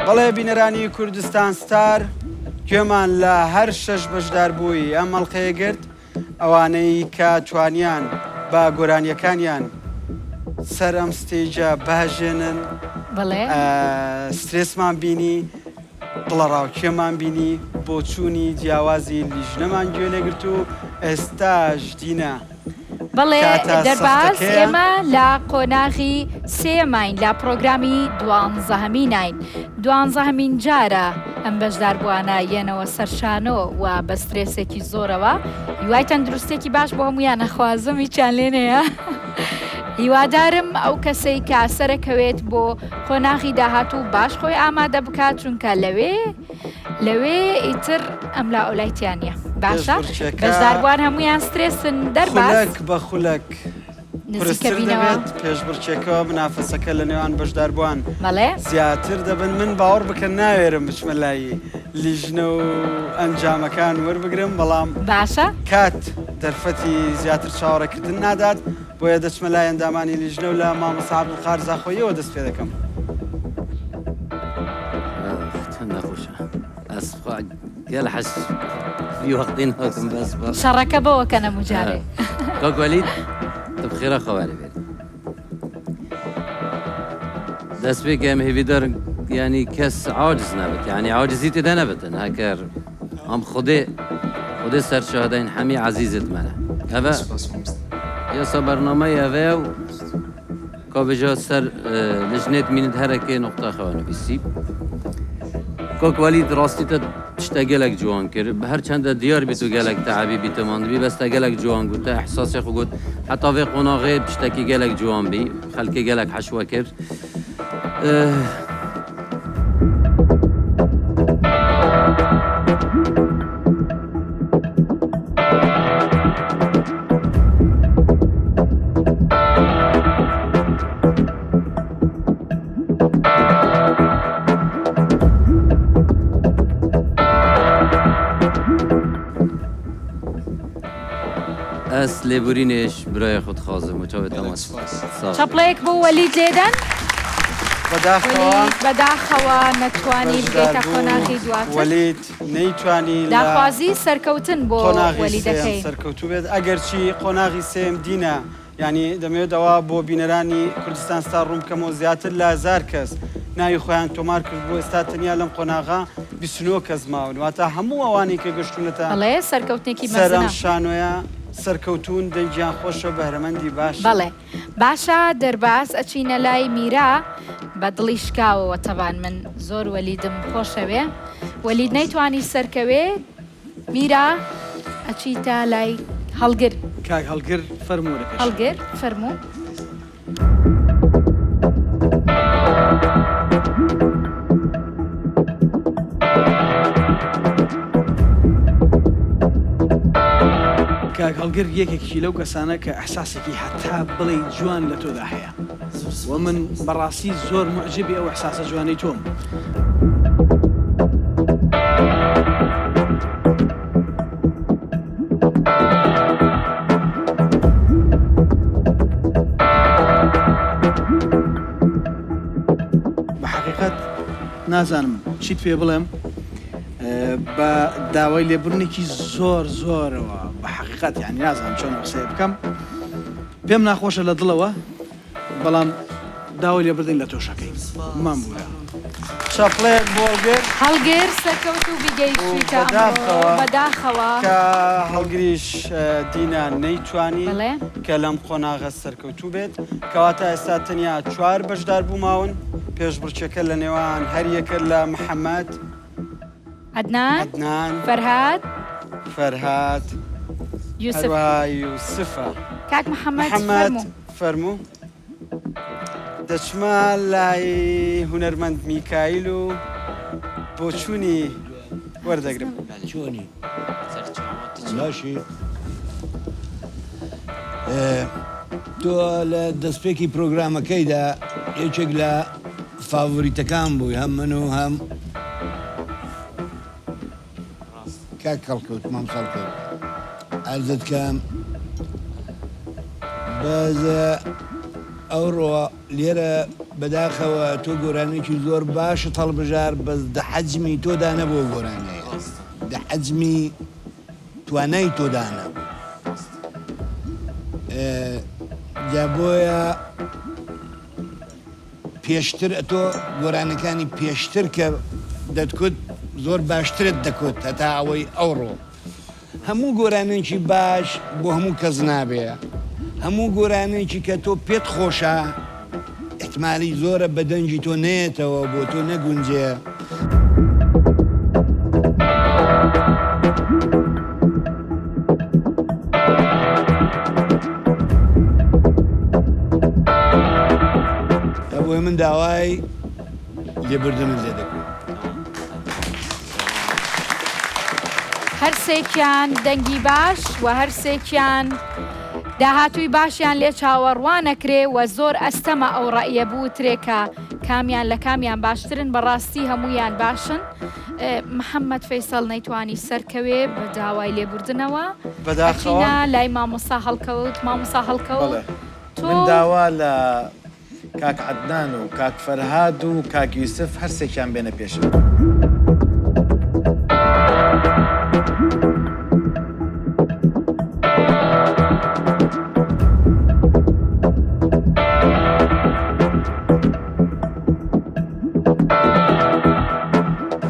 بەڵێ بینەرانی کوردستان ستار گوێمان لە هەر شەش بەشداربووی ئەم ئەڵقەیە گرت ئەوانەی کە توانیان بە گۆرانیەکانیان سەر ئەم stage ە بهەژێنن بەڵێ. سترێسمان بینی دڵەڕاوکێمان بینی بۆچوونی جیاوازی لیژنەمان گوێ لێگرت و ئێستاش دینا بەڵێ کاتە دەرباز سەختەکەیە. ئێمە لە قۆناغی سێیەماین لە پڕۆگرامی دوانزەهەمیناین دوانزەهەمین جارە ئەم بەشداربووانە یەنەوە سەر شانۆ و بە سترێسێکی زۆرەوە هیوای تەندروستێکی باش بۆ هەموویان ئەخوازم هیچیان لێ نەیە هیوادارم ئەو کەسەی کە سەرەکەوێت بۆ قۆناغی داهاتوو باش خۆی ئامادە بکات چونکە لەوێ لەوێ ئیتر ئەملا ئەولای تیا نییە باشە پێشبڕکێکە بەشداربووان هەموویان سترێسن دەرباز خولەک بە خولەک نزیکە قورستر بینەوە. دەبێت پێشبڕکێکە منافەسەکە لە نێوان بەشداربووان بەڵێ. زیاتر دەبن من باوەڕ بکە ناوێرم بچمە لای لیژنە و ئەنجامەکان وەربگرم بەڵام باشە. کات دەرفەتی زیاتر چاوەڕێکردن نادات بۆیە دەچمە لای ئەندامانی لیژنە و لە مامۆستا عەبدولقاهر زاخۆییەوە دەست پێ دەکەم. شەڕەکە بەوە کەن هەموو جارێ. کاک وەلید تو بخێرا خەوەرێ بێت. دەست پێ کەم هێڤیدارم یانی کەس عاجز نەبێت یانی عاجزی تێدا نەبێتن هەکەر ئەم خودێ خودێ سەر شەهدەین حەمی عەزیزت مەنە ئەڤە یاسا بەرنامەی ئەڤەیە و کا بێژە سەر لژنێت مینت هەرەکێ نقطە خەوە نویسی کاک وەلید ڕاستی تە تشتە گەلەک جوان کرد هەرچەندە دیار بیت و گەلەک تەعەبی بیت و ماندبی بەس تە گەلەک جوان گوت تە ئیحساسی خو گوت حتا ڤێ قۆناغێ تشتەکی گەلەک جوان بی خەلکێ گەلەک حەشوە کرد ئەس لێبورینێش برای خود خازم و چاوێ تەماس ساغ چەپڵەیەک بۆ وەلید لێدەن. بەداخەوە وەلید بەداخەوە نەتوانی بگەیتە بەشداربوو قۆناغی دواتر. وەلید نەیتوانی لە داخوازی سەرکەوتن بۆ قۆناغی وەلید سێیەم دەکەین. سەرکەوتوو بێت ئەگەرچی قۆناغی سێیەم دینە یانی دەمەوێت ئەوە بۆ بینەرانی کوردستان ستار ڕوون بکەمەوە زیاتر لە هەزار کەس ناوی خۆیان تۆمار کردبوو ئێستا تەنیا لەم قۆناغە. 29 کەس ماون واتە هەموو ئەوانەی کە گەشتونەتە بەڵێ سەرکەوتنێکی سەر ئەم مەزنە. شانۆیە سەرکەوتوون دەنگیان خۆشە بەهرەمەندی باشن. بەڵێ باشە دەرباز ئەچینە لای میرا بە دڵی شکاوەوە تەبان من زۆر وەلیدم خۆشەوێ وەلید نەیتوانی سەرکەوێ میرا ئەچیتە لای هەڵگر. کاک هەڵگر فەرموو وەرە پێشەوە. هەڵگر فەرموو. کاک هەڵگر یەکێکی لەو کەسانە کە ئیحساسێکی هەتا بڵێی جوان لە تۆدا هەیە و من بەڕاستی زۆر موعجیبی ئەو ئیحساسە جوانەی تۆم. بە حەقیقەت نازانم چیت پێ بڵێم بە داوای لێبوردنێکی زۆر زۆرەوە بە حەقیقەت یانی نازانم چۆن ئەو قسەیە بکەم پێم ناخۆشە لە دڵەوە بەڵام داوای لێبردن لە تۆش ئەکەین بمانبورە. چەپڵەیەک بۆ هەڵگر. هەڵگر سەرکەوتوو بی گەیشتویتە ئەمڕۆ بەداخەوە. کە هەڵگریش دینا نەیتوانی کە لەم قۆناغە سەرکەوتوو بێت کەواتە ئێستا تەنیا چوار بەشداربوو ماون پێشبڕکێکە لە نێوان هەریەکە لە محەمەد عەدنان عەدنان فەرهاد فەرهاد یوسف هەروەها یوسفە. کاک محەمەد محەمەد فەرموو. فەرموو. دەچمە لای هونەرمەند میکایل و بۆچوونی وەردەگرم. چۆنی باشی تۆ لە دەستپێکی پرۆگرامەکەیدا یەکێک لە فاڤۆریتەکان بووی هەم من و هەم کاک هەڵکەوت مام هەڵکەوت عەرزت کەم بەس ئەوڕۆ لێرە بەداخەوە تۆ گۆرانیەکی زۆر باشت هەڵبژارد بەس دە حەجمی تۆدا نەبوو گۆرانیە دە حەجمی توانای تۆدا نەبوو جا بۆیە پێشتر ئەتۆ گۆرانیەکانی پێشتر کە دەتکوت زۆر باشترت دەکوت هەتا ئەوەی ئەوڕۆ هەموو گۆرانیەکی باش بۆ هەموو کەس نابێ هەموو گۆرانیەکی کە تۆ پێت خۆشە احتمالی زۆرە بە دەنگی تۆ نەیەتەوە بۆ تۆ نەگونجێ. بۆیە من داوای لێبوردنت لێ دەکەم. هەرسێکیان دەنگی باش و هەرسێکیان داهاتووی باشیان لێ چاوەڕوانەکرێ و زۆر ئەستەمە ئەو ڕەئیە بوترێ کە کامیان لە کامیان باشترن بەڕاستی هەموویان باشن محەممەد فەیسەڵ نەیتوانی سەرکەوێ بە داوای لێبوردنەوە بەداخەوە. ئەچینە لای مامۆستا هەڵکەوت مامۆستا هەڵکەوت بەڵێ تۆ من داوا لە کاک عەدنان و کاک فەرهاد و کاک یوسف هەرسێکیان بێنە پێشەوە.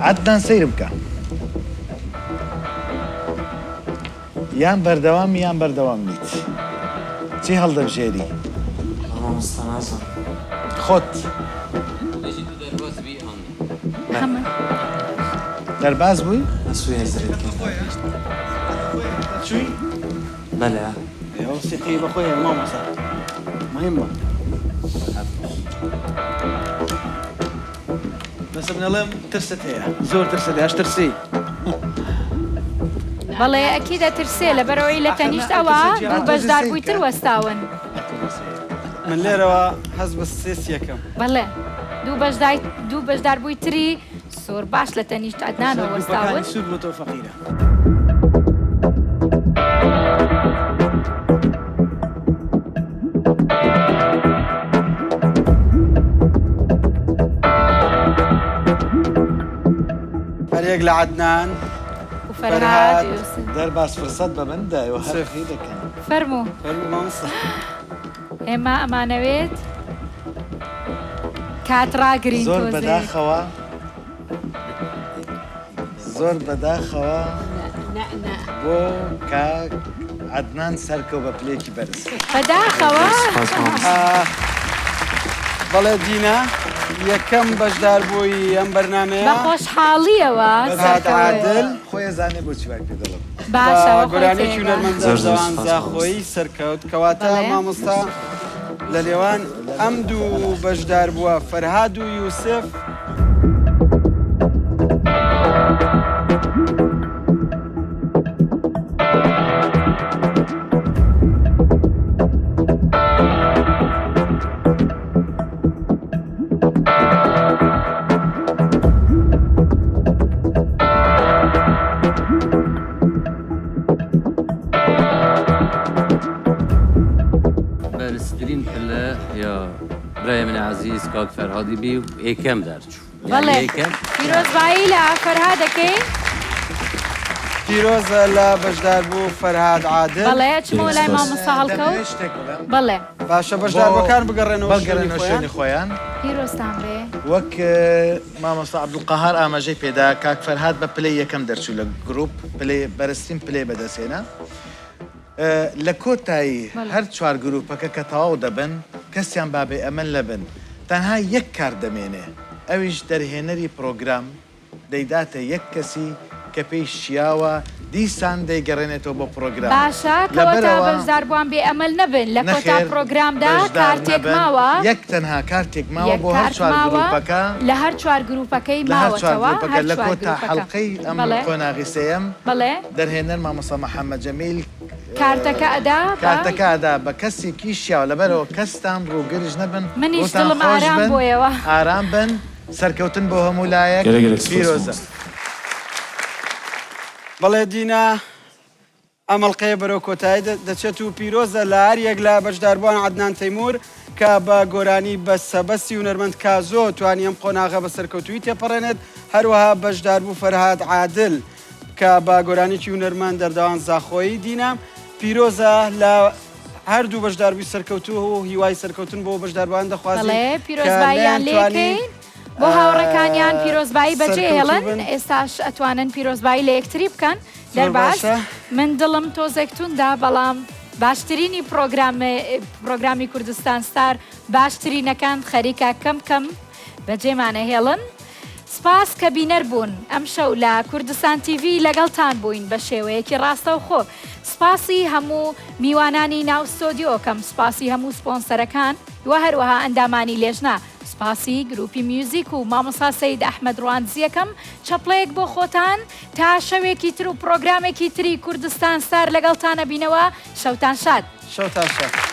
عەدنان سەیرم کە. یان بەردەوامی یان بەردەوام نیت چی هەڵدەبژێری؟ مامۆستا نازانم. خۆت. دەرباز بووی؟ چووی؟ بەلێ. ئەوە سیقەی بە خۆی هەیە مامۆستا مهمە. بەس من ئەڵێم ترست هەیە زۆر ترست هەیە ئەشترسی. بەڵێ ئەکید ئەترسێ لەبەرئەوەی لە تەنیشت ئەوە دوو بەشداربووی تر وەستاون. من لێرەوە هەست بە سترێس یەکەم. بەڵێ دوو بەشدای دوو بەشداربووی تری زۆر باش لە تەنیشت عەدنانەوە وەستاون. گروپەکانی سوور بۆ تۆ فەقیرە. هەریەک لە عەدنان و فەرهاد یوسف. دەرباز فرسەت بە من دە ئێوە هەر قسەی دەکەن. فەرموو. فەرموو مامۆستا. ئێمە ئەمانەوێت کات ڕاگرین زۆر تۆزێ. بەداخەوە. زۆر بەداخەوە بۆ کاک عەدنان سەرکەوت بە پلەیەکی بەرز. بەداخەوە. بەڵێ دینا یەکەم بەشداربووی ئەم بەرنامەیە. بە خۆشحاڵیەوە فەرهاد عادل. خۆی ئەزانێ بۆچی وای پێ دەڵێم. باشە بە خۆی گۆرانیەکی تێگا. هونەرمەند زۆر زۆر ئەردەوان سوپاس زاخۆیی سەرکەوت کەواتە بەڵێ. مامۆستا لە نێوان ئەم دوو بەشداربووە فەرهاد و یوسف، بەرزترین پلە یا برای من عزیز کاک فەرهادی بی و یەکەم دەرچوو بەڵێ پیرۆزبایی لە فەرهاد دەکەین. پیرۆزە لە بەشداربوو فەرهاد عادل. بەڵێ ئەچمەوە لای مامۆستا هەڵکەوت. بەڵێ. باشە بەشداربووەکان بگەڕێنەوە شوێنی خۆیان. پیرۆزتان بێ. وەک مامۆستا عەبدولقەهار ئاماژەی پێدا کاک فەرهاد بە پلەی یەکەم دەرچوو لە گروپ پلەی بەرزترین پلەی بەدەستهێنا. لە کۆتایی هەر چوار گروپەکە کە تەواو دەبن کەسیان با بێ ئەمەل نەبن تەنها یەک کارت دەمێنێ ئەویش دەرهێنەری پڕۆگرام دەیداتە یەک کەسی کە پێی شیاوە دیسان دەیگەڕێنێتەوە بۆ پڕۆگرام باشە کەواتە لەبەرئەوە بەشداربووان بێ ئەمەل نەبن لە کۆتا نەخێر پڕۆگرامدا بەشدار کارتێک نەبن ماوە یەک تەنها کارتێک ماوە یەک بۆ هەر کارت چوار ماوە گروپەکە لە هەر چوار گروپەکەی لە هەر چوار ماوەتەوە گروپەکە هەر لە چوار کۆتا گروپەکە حەڵقەی ئەم بەڵێ قۆناغی سێیەم بەڵێ. دەرهێنەر مامۆستا محمد جەمیل کارتەکە ئەدا بە. کارتەکە ئەدا بە کەسێکی شیاو لەبەرئەوە کەستان ڕووگرژ نەبن منیش ڕووتان دڵم خۆش ئارام بن بۆیەوە. ئارام بن سەرکەوتن بۆ هەموو لایەک گەلێک گەلێک سوپاس پیرۆزە. مامۆستا. بەڵێ دینا ئەم ئەڵقەیە بەرەو کۆتایی دەچێت و پیرۆزە لە هەر یەک لە بەشداربووان عەدنان تەیمور کە بە گۆرانی بەسە بەسی هونەرمەند کازۆ توانی ئەم قۆناغە بە سەرکەوتوویی تێپەڕێنێت، هەروەها بەشداربوو فەرهاد عادل کە بە گۆرانیی هونەرمەند دەردەوان زاخۆیی دینا پیرۆزە لە هەردوو بەشداربووی سەرکەوتوو و هیوای سەرکەوتن بۆ بەشداربووان دەخوازین بەڵێ کە پیرۆزباییان نەیانتوانی لێکەین بۆ هاوڕێکانیان پیرۆزبایی بەجێ سەرکەوتوو هێڵن بن. ئێستاش ئەتوانن پیرۆزبایی لە یەکتری بکەن. زۆر دەرباز باشە. من دڵم تۆزێک توندە بەڵام باشترینی پڕۆگرام پڕۆگرامی کوردستان ستار باشترینەکان خەریکە کەم کەم بەجێمانەهێڵن سپاس کە بینەر بوون ئەمشەو لە کوردستان تیڤی لەگەڵتان بووین بە شێوەیەکی ڕاستەوخۆ سپاسی هەموو میوانانی ناو ستۆدیۆکەم سپاسی هەموو سپۆنسەرەکان و هەروەها ئەندامانی لێژنە سپاسی گروپی میوزیک و مامۆستا سەید ئەحمەد ڕواندزیەکەم چەپڵەیەک بۆ خۆتان تا شەوێکی تر و پڕۆگرامێکی تری کوردستان ستار لەگەڵتان ئەبینەوە شەوتان شاد. شەوتان شاد.